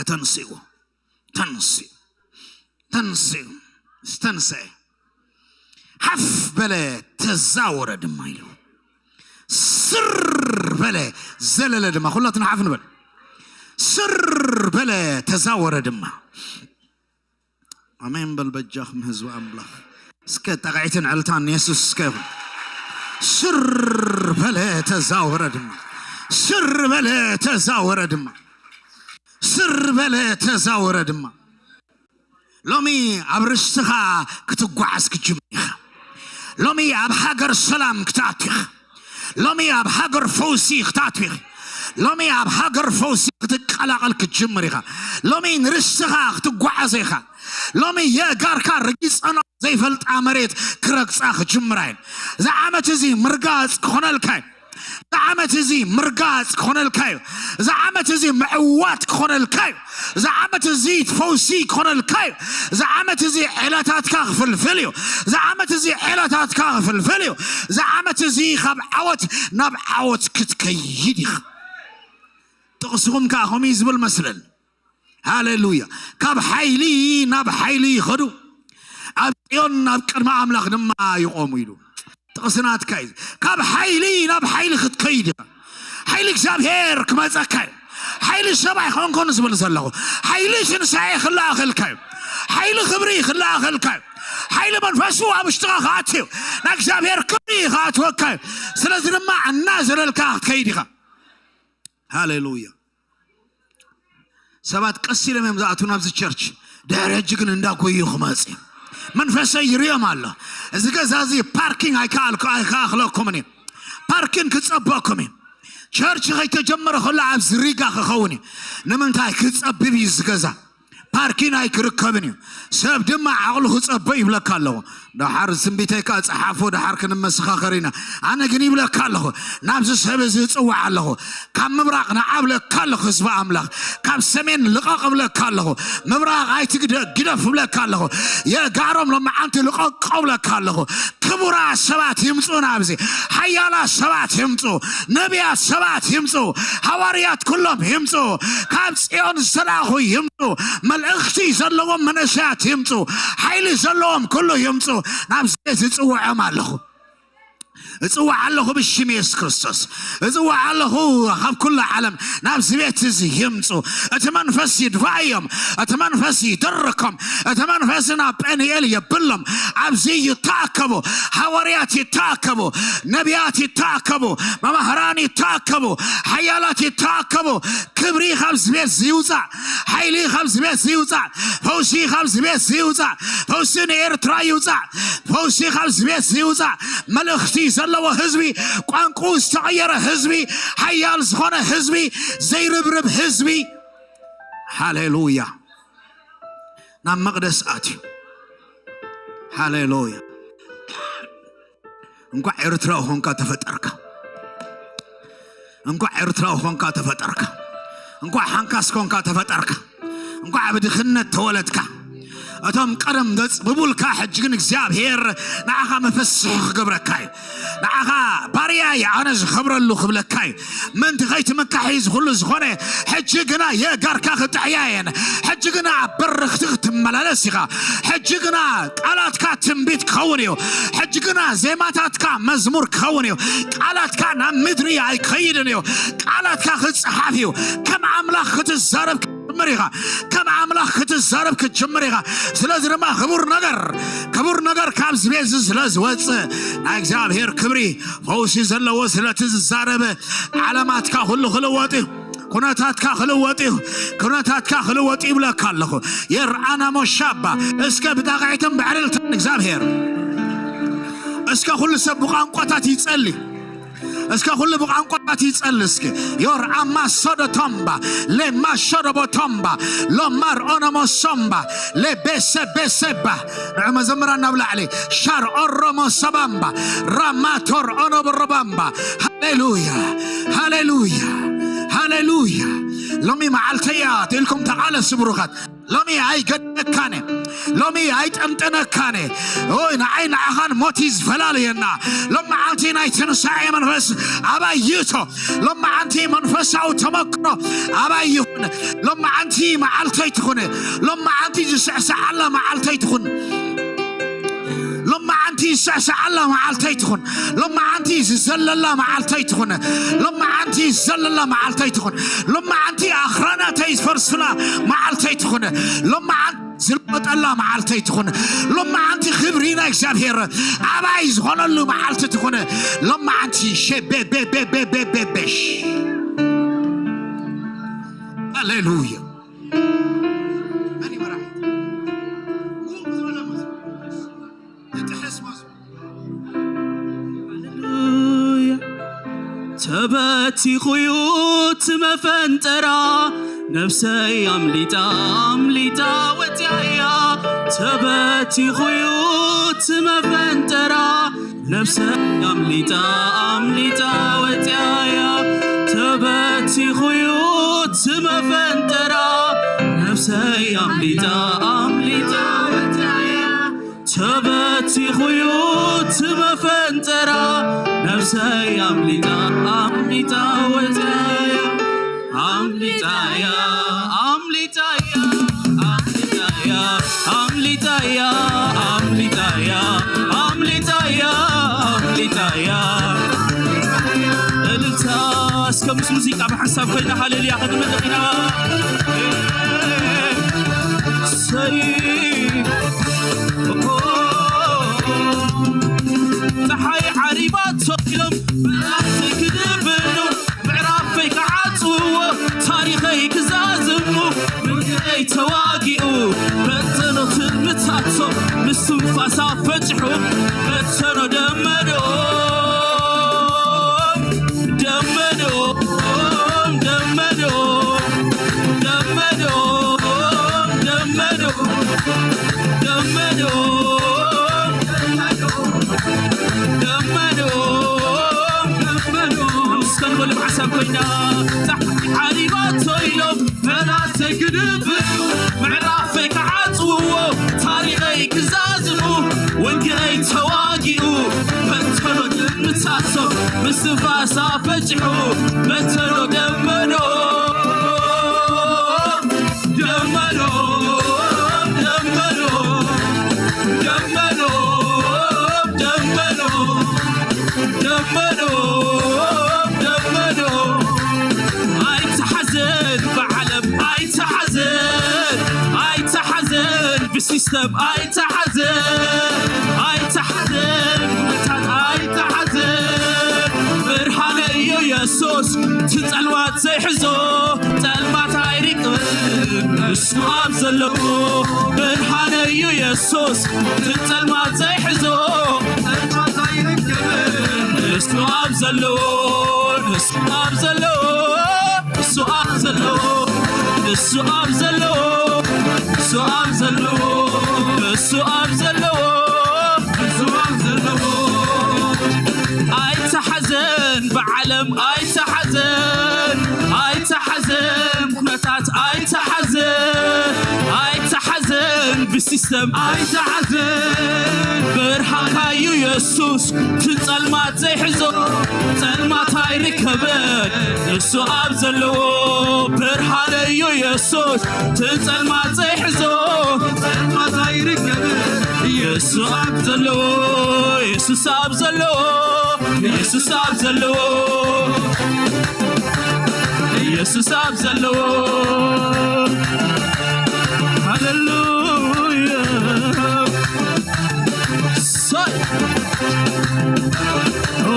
ተንስኡ፣ ተንስኡ፣ ተንስኡ፣ ዝተንስአ ሓፍ በለ፣ ተዛወረ ድማ ኢሉ። ስር በለ፣ ዘለለ ድማ። ኩላትና ሓፍ ንበል። ስር በለ፣ ተዛወረ ድማ። ኣሜን በል በጃኹም ህዝቢ ኣምላኽ። እስከ ጠቕዒትን ዕልታን ንየሱስ እስከ ይኹን። ስር በለ ተዛወረ ድማ፣ ስር በለ ተዛወረ ድማ፣ ስር በለ ተዛወረ ድማ። ሎሚ ኣብ ርስትኻ ክትጓዓዝ ክትጅምር ኢኻ። ሎሚ ኣብ ሃገር ሰላም ክትኣቱ ኢኻ። ሎሚ ኣብ ሃገር ፈውሲ ክትኣቱ ኢኻ። ሎሚ ኣብ ሃገር ፈውሲ ክትቀላቐል ክትጅምር ኢኻ። ሎሚ ንርስትኻ ክትጓዓዝ ኢኻ። ሎሚ የእጋርካ ረጊጸኖ ዘይፈልጣ መሬት ክረግጻ ክጅምራ እየን። እዚ ዓመት እዚ ምርጋጽ ክኾነልካ እዩ። እዚ ዓመት እዚ ምርጋጽ ክኾነልካ እዩ። እዚ ዓመት እዚ ምዕዋት ክኾነልካ እዩ። እዚ ዓመት እዚ ፈውሲ ክኾነልካ እዩ። እዚ ዓመት እዚ ዒላታትካ ክፍልፍል እዩ። እዚ ዓመት እዚ ዒላታትካ ክፍልፍል እዩ። እዚ ዓመት እዚ ካብ ዓወት ናብ ዓወት ክትከይድ ኢኻ። ጥቕስኹም ከኣ ከምኡ እዩ ዝብል መስለኒ። ሃሌሉያ። ካብ ሓይሊ ናብ ሓይሊ ይኸዱ፣ ኣብ ጽዮን ናብ ቅድሚ ኣምላኽ ድማ ይቖሙ ኢሉ። ጥቕስናትካ እዩ። ካብ ሓይሊ ናብ ሓይሊ ክትከይድ ኢኻ። ሓይሊ እግዚኣብሔር ክመጸካ እዩ። ሓይሊ ሰብ ኣይኮንኩን ዝብል ዘለኹ። ሓይሊ ትንሳኤ ክለኣኸልካ እዩ። ሓይሊ ክብሪ ክለኣኸልካ እዩ። ሓይሊ መንፈሱ ኣብ ውሽጥኻ ክኣቱ እዩ። ናይ እግዚኣብሔር ክብሪ ክኣትወካ እዩ። ስለዚ ድማ እናዘለልካ ክትከይድ ኢኻ። ሃሌሉያ። ሰባት ቀስ ኢሎም እዮም ዝኣትዉ ናብዚ ቸርች። ድሕሪ ሕጂ ግን እንዳጎዩ ክመጽ እዩ። መንፈሰይ ይርእዮም ኣሎ። እዚ ገዛ እዚ ፓርኪንግ ኣይከኣልኩ ኣይከኣኽለኩምን እዩ። ፓርኪንግ ክጸበኩም እዩ። ቸርች ከይተጀመረ ከሎ ኣብዚ ሪጋ ክኸውን እዩ። ንምንታይ ክጸብብ እዩ እዚ ገዛ? ፓርኪን ኣይክርከብን እዩ። ሰብ ድማ ዓቕሉ ክጸበ ይብለካ ኣለኹ። ደሓር ትንቢተይ ከኣ ጸሓፎ፣ ደሓር ክንመሰኻኸር ኢና። ኣነ ግን ይብለካ ኣለኹ፣ ናብዚ ሰብ እዚ እጽውዕ ኣለኹ። ካብ ምብራቕ ንዓ እብለካ ኣለኹ፣ ህዝቢ ኣምላኽ። ካብ ሰሜን ልቐቕ እብለካ ኣለኹ። ምብራቕ ኣይትግደ-፣ ግደፍ እብለካ ኣለኹ። የእጋሮም ሎማዓንቲ ልቐቆ እብለካ ኣለኹ። ክቡራት ሰባት ይምጹ ናብዚ። ሓያላት ሰባት ይምጹ። ነቢያት ሰባት ይምጹ። ሃዋርያት ኩሎም ይምጹ። ካብ ጽዮን ዝተላእኹ ይምጹ። መልእኽቲ ዘለዎም መንእሰያት ይምጹ። ሓይሊ ዘለዎም ኩሉ ይምጹ። ናብዚ ዝጽውዖም ኣለኹ። እጽውዕ ኣለኹ ብሽም የሱስ ክርስቶስ። እጽውዕ ኣለኹ ካብ ኩሉ ዓለም ናብዚ ቤት እዚ ይምጹ። እቲ መንፈስ ይድፋእዮም። እቲ መንፈስ ይድርኮም። እቲ መንፈስ ናብ ጴንኤል የብሎም። ኣብዚ ይተኣከቡ። ሃዋርያት ይተኣከቡ። ነቢያት ይተኣከቡ። መማህራን ይተኣከቡ። ሓያላት ይተኣከቡ። ክብሪ ካብዚ ቤት እዚ ይውጻእ። ሓይሊ ካብዚ ቤት እዚ ይውጻእ። ፈውሲ ካብዚ ቤት እዚ ይውጻእ። ፈውሲ ንኤርትራ ይውጻእ። ፈውሲ ካብዚ ቤት እዚ ይውጻእ። መልእኽቲ ዘለዎ ህዝቢ፣ ቋንቋኡ ዝተቐየረ ህዝቢ፣ ሓያል ዝኾነ ህዝቢ፣ ዘይርብርብ ህዝቢ። ሃሌሉያ። ናብ መቕደስ ኣትዩ። ሃሌሉያ። እንኳዕ ኤርትራዊ ኾንካ ተፈጠርካ። እንኳዕ ኤርትራዊ ኾንካ ተፈጠርካ። እንኳዕ ሓንካስ ኮንካ ተፈጠርካ። እንኳዕ ኣብ ድኽነት ተወለድካ። እቶም ቀደም ዘጽብቡልካ ሕጂ ግን እግዚኣብሔር ንዓኻ መፈስሒ ክገብረካ እዩ። ንዓኻ ባርያ እየ ኣነ ዝኸብረሉ ክብለካ እዩ። ምእንቲ ከይትምካሕ እዩ እዚ ኩሉ ዝኾነ። ሕጂ ግና የእጋርካ ክጥዕያ እየን። ሕጂ ግና ኣብ በርኽቲ ክትመላለስ ኢኻ። ሕጂ ግና ቃላትካ ትንቢት ክኸውን እዩ። ሕጂ ግና ዜማታትካ መዝሙር ክኸውን እዩ። ቃላትካ ናብ ምድሪ ኣይከይድን እዩ። ቃላትካ ክጸሓፍ እዩ። ከም ኣምላኽ ክትዛረብ ክትጅምር ኢኻ። ከም ኣምላኽ ክትዛረብ ክትጅምር ኢኻ። ስለዚ ድማ ክቡር ነገር፣ ክቡር ነገር ካብዚ ቤት እዚ ስለ ዝወጽእ ናይ እግዚኣብሔር ክብሪ ፈውሲ ዘለዎ ስለቲ ዝዛረበ ዓለማትካ ኩሉ ክልወጥ እዩ። ኩነታትካ ክልወጥ እዩ። ኩነታትካ ክልወጥ ይብለካ ኣለኹ። የርኣና ሞሻባ። እስከ ብጣቕዒትን ብዕልልታን እግዚኣብሔር። እስከ ኩሉ ሰብ ብቋንቋታት ይጸሊ። እስከ ኩሉ ብቋንቋታት ይጸሊ እስኪ። ዮር ኣማ ሶዶ ቶምባ፣ ሌማ ሾዶ ቦቶምባ፣ ሎማር ኦኖሞ ሶምባ፣ ሌቤሰ ቤሴባ። ንዑ መዘምራን ናብ ላዕሊ። ሻር ኦሮሞ ሰባምባ፣ ራማቶር ኦኖ በሮባምባ። ሃሌሉያ፣ ሃሌሉያ፣ ሃሌሉያ። ሎሚ መዓልተይ እያ ኢልኩም ተቓለሱ ብሩኻት። ሎሚ ኣይገድነካነ፣ ሎሚ ኣይጠንጠነካነ። ኦይ ንዓይ ንዓኻን ሞት እዩ ዝፈላልየና። ሎማዓንቲ ናይ ትንሳኤ መንፈስ ኣባይ ይእቶ። ሎማዓንቲ መንፈሳዊ ተመክሮ ኣባይ ይኹን። ሎማዓንቲ መዓልተይ ትኹን። ሎማዓንቲ ዝስዕስዓላ መዓልተይ ትኹን። ሎማዓንቲ ዝስዕስዓላ መዓልተይ ትኹን። ሎማዓንቲ ዝዘለላ መዓልተይ ትኹን። ሎማዓንቲ ዝዘለላ መዓልተይ ትኹን። ሎማዓንቲ ኣኽራናተይ ዝፈርሱላ መዓልተይ ትኹን። ሎማዓንቲ ዝልወጠላ መዓልተይ ትኹን። ሎማዓንቲ ክብሪ ናይ እግዚኣብሔር ኣባይ ዝኾነሉ መዓልቲ ትኹን። ሎማዓንቲ ሸቤቤቤቤቤቤሽ። ሃሌሉያ። መን ይመራሕ? ዝጥሕስ መዝሙር። ሃሌሉያ። ተበቲኹዩ እቲ መፈንጠራ፣ ነፍሰይ ኣምሊጣ፣ ኣምሊጣ ወጽያያ። ተበቲኹዩ እቲ መፈንጠራ፣ ነፍሰይ ኣምሊጣ፣ ኣምሊጣ ወጽያያ። ተበቲኹዩ እቲ መፈንጠራ፣ ነፍሰይ ኣምሊጣ፣ ኣምሊጣ ወጽያያ። ተበቲኹዩ እቲ መፈንጠራ፣ ነፍሰይ ኣምሊጣ፣ ኣምሊጣ ወጽያያ። ኣምሊጣያ፣ ኣምሊጣያ፣ ኣምሊጣያ፣ ኣምሊጣያ፣ ኣምሊጣያ፣ ኣምሊጣያ፣ ኣምሊጣያ። እልልታ እስከ ምስ ሙዚቃ ብሓንሳብ ኮይና ሃሌሉያ ክንብል ኢና። ሰይ ጸሓይ ዓሪባቶ ኢሎም መላእኽቲ ክድብኑ፣ ምዕራፈይ ክዓጽውዎ፣ ታሪኸይ ክዛዝሙ፣ ውግኣይ ተዋጊኡ፣ በተኖ ትምታቶ፣ ምስ ትንፋሳ ፈጭሑ፣ በተኖ ደመኖ። ደመኖ፣ ደመኖ፣ ደመኖ፣ ደመኖ፣ ደመኖ፣ ደመኖ፣ ደመኖ። እስከ ንበል ብሓሳብ ኮይና፣ ጸሓይ ዓሪባቶ ኢሎም መላእኽተይ ክድብኑ፣ ምዕራፈይ ክዓጽውዎ፣ ታሪኸይ ክዛዝሙ፣ ውግኣይ ተዋጊኡ፣ በተኖ ትምታቶ፣ ምስ ትንፋሳ ፈጭሑ፣ በተኖ ደመኖ። ደመኖ፣ ደመኖ፣ ደመኖ፣ ደመኖ፣ ደመኖ፣ ደመኖ። ኣይትሓዘን ብዓለም ኣይትሓዘን፣ ኣይትሓዘን ብሲስተም ኣይትሓዘን፣ ኣይትሓዘን ብመታት ኣይትሓዘን። ብርሃነ እዩ የሱስ፣ እቲ ጸልማት ዘይሕዞ፣ ጸልማት ኣይርቅብን ንሱ ኣብ ዘለዎ። ብርሃነ እዩ የሱስ፣ እቲ ጸልማት ዘይሕዞ፣ ጸልማት ኣይርቅብን ንሱ ኣብ ዘለዎ፣ ንሱ ኣብ ዘለዎ። እሱ ኣብ ዘለዎ፣ እሱ ኣብ ዘለዎ፣ እሱ ኣብ ዘለዎ፣ እሱ ኣብ ዘለዎ፣ እሱ ኣብ ዘለዎ። ኣይትሓዘን ብዓለም ኣይትሓዘን፣ ኣይትሓዘን ኩነታት ኣይትሓዘን፣ ኣይትሓዘን ብሲስተም ኣይትሓዘን። ብርሃንካ እዩ የሱስ፣ እቲ ጸልማት ዘይሕዞ፣ ጸልማት ኣይርከበን ንሱ ኣብ ዘለዎ። ብርሃን እዩ የሱስ፣ እቲ ጸልማት ዘይሕዞ፣ ጸልማት ኣይርከበን የሱስ ኣብ ዘለዎ፣ የሱስ ኣብ ዘለዎ፣ የሱስ ኣብ ዘለዎ፣ የሱስ ኣብ ዘለዎ። ሃሌሉያ። ሰይ! ኦ፣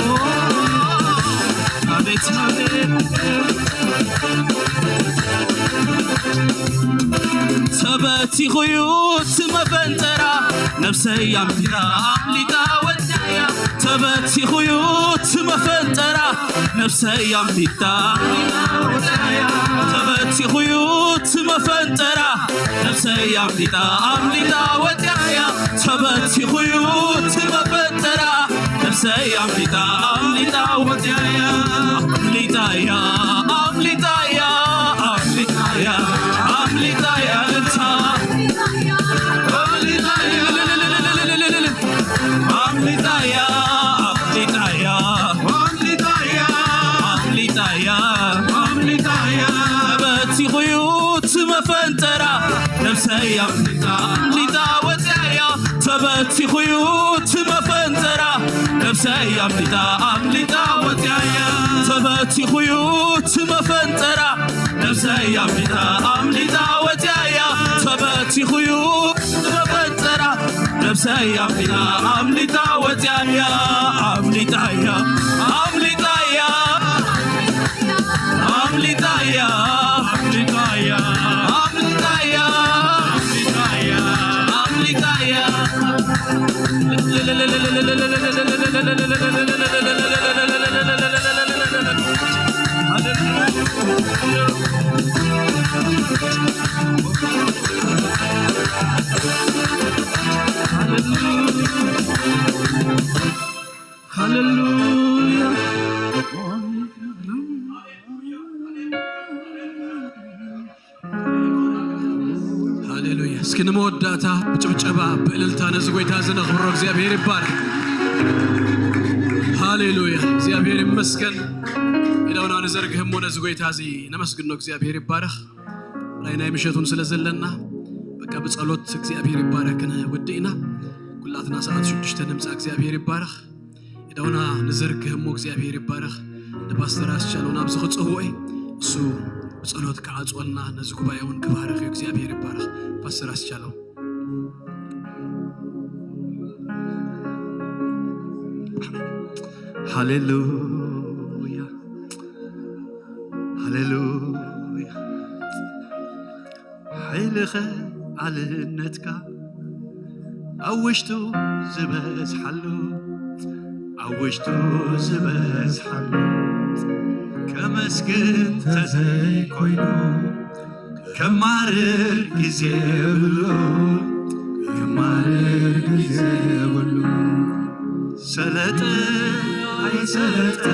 ኣቤት፣ ኣቤት። ተበቲኹዩ እቲ መፈንጠራ፣ ነፍሰይ ኣምሊጣ፣ ኣምሊጣ ወዳያ። ተበቲኹዩ እቲ መፈንጠራ፣ ነፍሰይ ኣምሊጣ፣ ተበቲኹዩ እቲ መፈንጠራ፣ ነፍሰይ ኣምሊጣ፣ ኣምሊጣ ወጽያያ። ተበቲኹዩ እቲ መፈንጠራ፣ ነፍሰይ ኣምሊጣ፣ ኣምሊጣ ወጽያያ። ኣምሊጣያ፣ ኣምሊጣያ፣ ኣምሊጣያ፣ ኣምሊጣያ እታ። ኣምሊጣያ፣ ኣምሊጣያ፣ ኣምሊጣያ፣ ኣምሊጣያ፣ ኣምሊጣያ፣ ኣምሊጣያ። ተበቲኹዩ እቲ መፈንጠራ፣ ነፍሰይ ኣምሊጣ፣ ኣምሊጣ ወጽያያ። ተበቲኹዩ እቲ መፈንጠራ፣ ነፍሰይ ኣምሊጣ፣ ኣምሊጣ ወጽያያ። ተበቲኹዩ እቲ መፈንጠራ፣ ነፍሰይ ኣምሊጣ፣ ኣምሊጣ ወጽያያ። ተበቲኹዩ ኣምሊጣ ወፂኣያ ኣምሊጣያ ኣምሊጣያ ኣምሊጣያ ኣምሊጣያ ኣምሊጣያ ኣምሊጣያ ሃሌሉያ። ሃሌሉያ። እስኪ ንመወዳእታ ብጭብጨባ ብእልልታ ነዚ ጎይታ እዚ ነኽብሮ። እግዚኣብሔር ይባረክ። ሃሌሉያ። እግዚኣብሔር ይመስገን። ኢደውና ንዘርግህ እሞ ነዚ ጎይታ እዚ ነመስግኖ። እግዚኣብሔር ይባረክ። ናይ ናይ ምሸቱን ስለ ዘለና በቃ ብጸሎት እግዚኣብሔር ይባረክ ክንውድእ ኢና። ኩላትና ሰዓት ሽዱሽተ ንምጻእ እግዚኣብሔር ይባረክ። ኢደውና ንዘርግህ እሞ እግዚኣብሔር ይባረክ። ንፓስተር ኣስቻለው ናብዚ ክጽውዕ እሱ ብጸሎት ክዓጽወልና ነዚ ጉባኤ እውን ክባርክ እዩ። እግዚኣብሔር ይባረክ። ፓስተር ኣስቻለው። ሃሌሉያ ሃሌሉያ። ሓይልኸ ኣልነትካ ኣብ ውሽጡ ዝበዝሓሉ ኣብ ውሽጡ ዝበዝሓሉ ከመስግን ተዘይኮይኑ ከማርር ግዜ የብሉ ከማርር ግዜ የብሉ ሰለጠ ኣይሰለጠ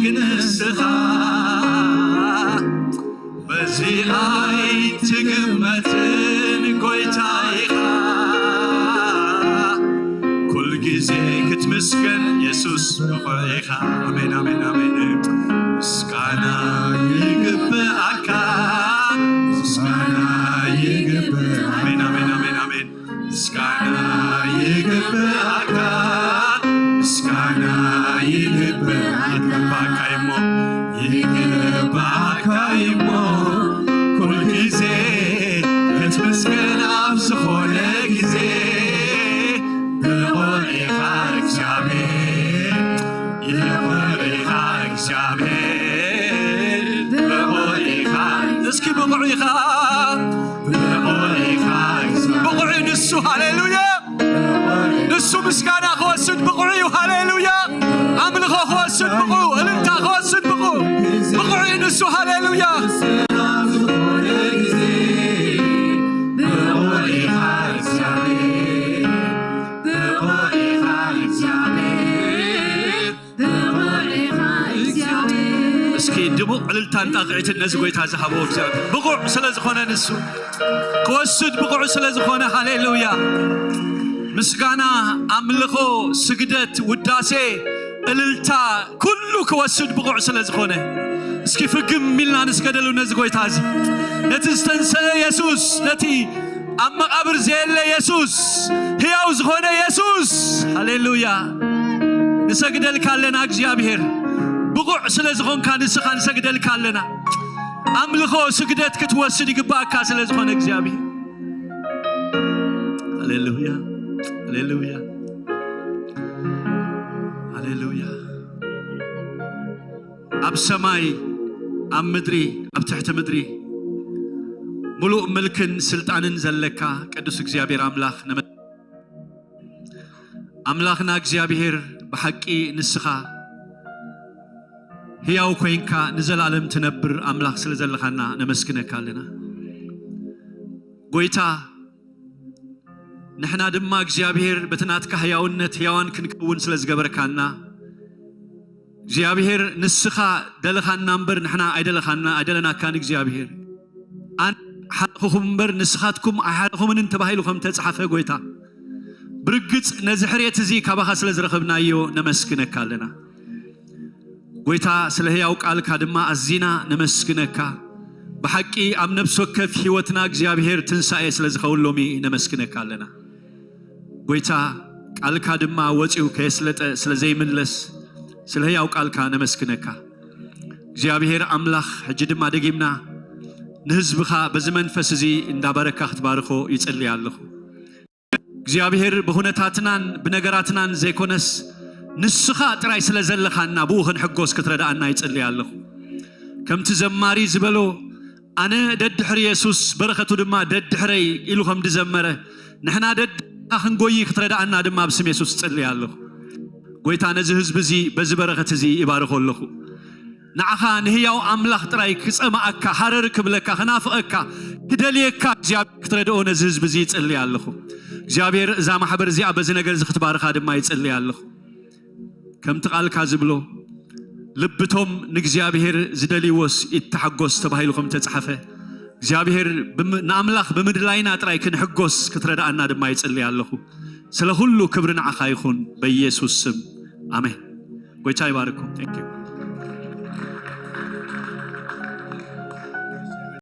ግንስኻ በዚ ኣይትግመትን ጎይታ ኢኻ ኩል ግዜ ክትምስገን የሱስ ብቑዕ ኢኻ ኣሜን ኣሜን ኣሜን ምስጋና ይግብኣካ ምስጋና ይግብኣካ ኣሜን ኣሜን ኣሜን ኣሜን ምስጋና ይግብኣካ ምስጋና ይግብኣካ ይግብኣካ እሞ ይግብኣካ እሞ ኩል ግዜ ክትምስገን ኣብ ዝኾነ ግዜ ብቑዕ ኢኻ እግዚኣብሔር ብቑዕ ኢኻ እግዚኣብሔር ብቑዕ ኢኻ እስኪ ብቑዕ ኢኻ ብቑዕ ኢኻ ብቑዕ ንሱ ሃሌሉያ ንሱ ምስጋና ክወስድ ብቑዕ እዩ ሃሌሉያ ኣምልኾ ክወስድ ብቑዕ እልልታ ክወስድ ብቑዕ ብቑዕ እዩ ንሱ ሃሌሉያ እስኪ ድሙቕ ዕልልታን ጣቕዒትን ነዚ ጎይታ ዝሃበዎ እግዚኣብሔር ብቑዕ ስለ ዝኾነ ንሱ ክወስድ ብቑዕ ስለ ዝኾነ ሃሌሉያ ምስጋና ኣምልኾ ስግደት ውዳሴ እልልታ ኩሉ ክወስድ ብቑዕ ስለ ዝኾነ እስኪ ፍግም ኢልና ንስገደሉ ነዚ ጎይታ እዚ ነቲ ዝተንሰአ የሱስ ነቲ ኣብ መቓብር ዘየለ የሱስ ህያው ዝኾነ የሱስ ሃሌሉያ ንሰግደልካ ኣለና እግዚኣብሔር ብቑዕ ስለ ዝኾንካ ንስኻ ንሰግደልካ ኣለና ኣምልኾ ስግደት ክትወስድ ይግባእካ ስለ ዝኾነ እግዚኣብሔር ሃሌሉያ ሃሌሉያ ሃሌሉያ ኣብ ሰማይ ኣብ ምድሪ ኣብ ትሕቲ ምድሪ ሙሉእ ምልክን ስልጣንን ዘለካ ቅዱስ እግዚኣብሔር ኣምላኽ ኣምላኽና እግዚኣብሔር ብሓቂ ንስኻ ህያው ኮይንካ ንዘላለም ትነብር ኣምላኽ ስለ ዘለኻና ነመስግነካ ኣለና ጎይታ ንሕና ድማ እግዚኣብሔር በቲ ናትካ ህያውነት ህያዋን ክንከውን ስለ ዝገበርካና እግዚኣብሔር ንስኻ ደለኻና እምበር ንሕና ኣይደለኻና ኣይደለናካን እግዚኣብሔር ኣነ ሓለኹኹም እምበር ንስኻትኩም ኣይሓለኹምንን ተባሂሉ ከም ተጻሓፈ ጎይታ ብርግጽ ነዚ ሕርየት እዚ ካባኻ ስለ ዝረኸብናዮ ነመስግነካ ኣለና ጎይታ ስለ ህያው ቃልካ ድማ ኣዚና ነመስግነካ ብሓቂ ኣብ ነፍሲ ወከፍ ህይወትና እግዚኣብሔር ትንሳኤ ስለ ዝኸውን ሎሚ ነመስግነካ ኣለና ጎይታ ቃልካ ድማ ወፂኡ ከየስለጠ ስለ ዘይምለስ ስለ ህያው ቃልካ ነመስግነካ እግዚኣብሔር ኣምላኽ ሕጂ ድማ ደጊምና ንህዝብኻ በዚ መንፈስ እዚ እንዳባረካ ክትባርኾ ይጽልይ ኣለኹ እግዚኣብሔር ብኹነታትናን ብነገራትናን ዘይኮነስ ንስኻ ጥራይ ስለ ዘለኻና ብኡ ክንሕጎስ ክትረዳኣና ይጽልይ ኣለኹ። ከምቲ ዘማሪ ዝበሎ ኣነ ደድሕሪ የሱስ በረኸቱ ድማ ደድሕረይ ኢሉ ከም ዝዘመረ ንሕና ደድሕርኻ ክንጎይ ክትረዳኣና ድማ ኣብ ስም የሱስ እጽልይ ኣለኹ። ጎይታ ነዚ ህዝቢ እዚ በዚ በረኸት እዚ ይባርኾ ኣለኹ። ንዓኻ ንህያው ኣምላኽ ጥራይ ክጸማኣካ ሃረር ክብለካ ክናፍቐካ ክደልየካ እግዚኣብሔር ክትረድኦ ነዚ ህዝቢ እዚ ይጽልይ ኣለኹ። እግዚኣብሔር እዛ ማሕበር እዚኣ በዚ ነገር እዚ ክትባርኻ ድማ ይጽልይ ኣለኹ። ከምቲ ቃልካ ዝብሎ ልብቶም ንእግዚኣብሔር ዝደልይዎስ ይተሓጎስ ተባሂሉ ከም ተጻሕፈ እግዚኣብሔር ብም- ንኣምላኽ ብምድላይና ጥራይ ክንሕጎስ ክትረዳኣና ድማ ይጽልይ ኣለኹ። ስለ ኩሉ ክብሪ ንዓኻ ይኹን በኢየሱስ ስም ኣሜን። ጎይታ ይባርኩም። Thank you።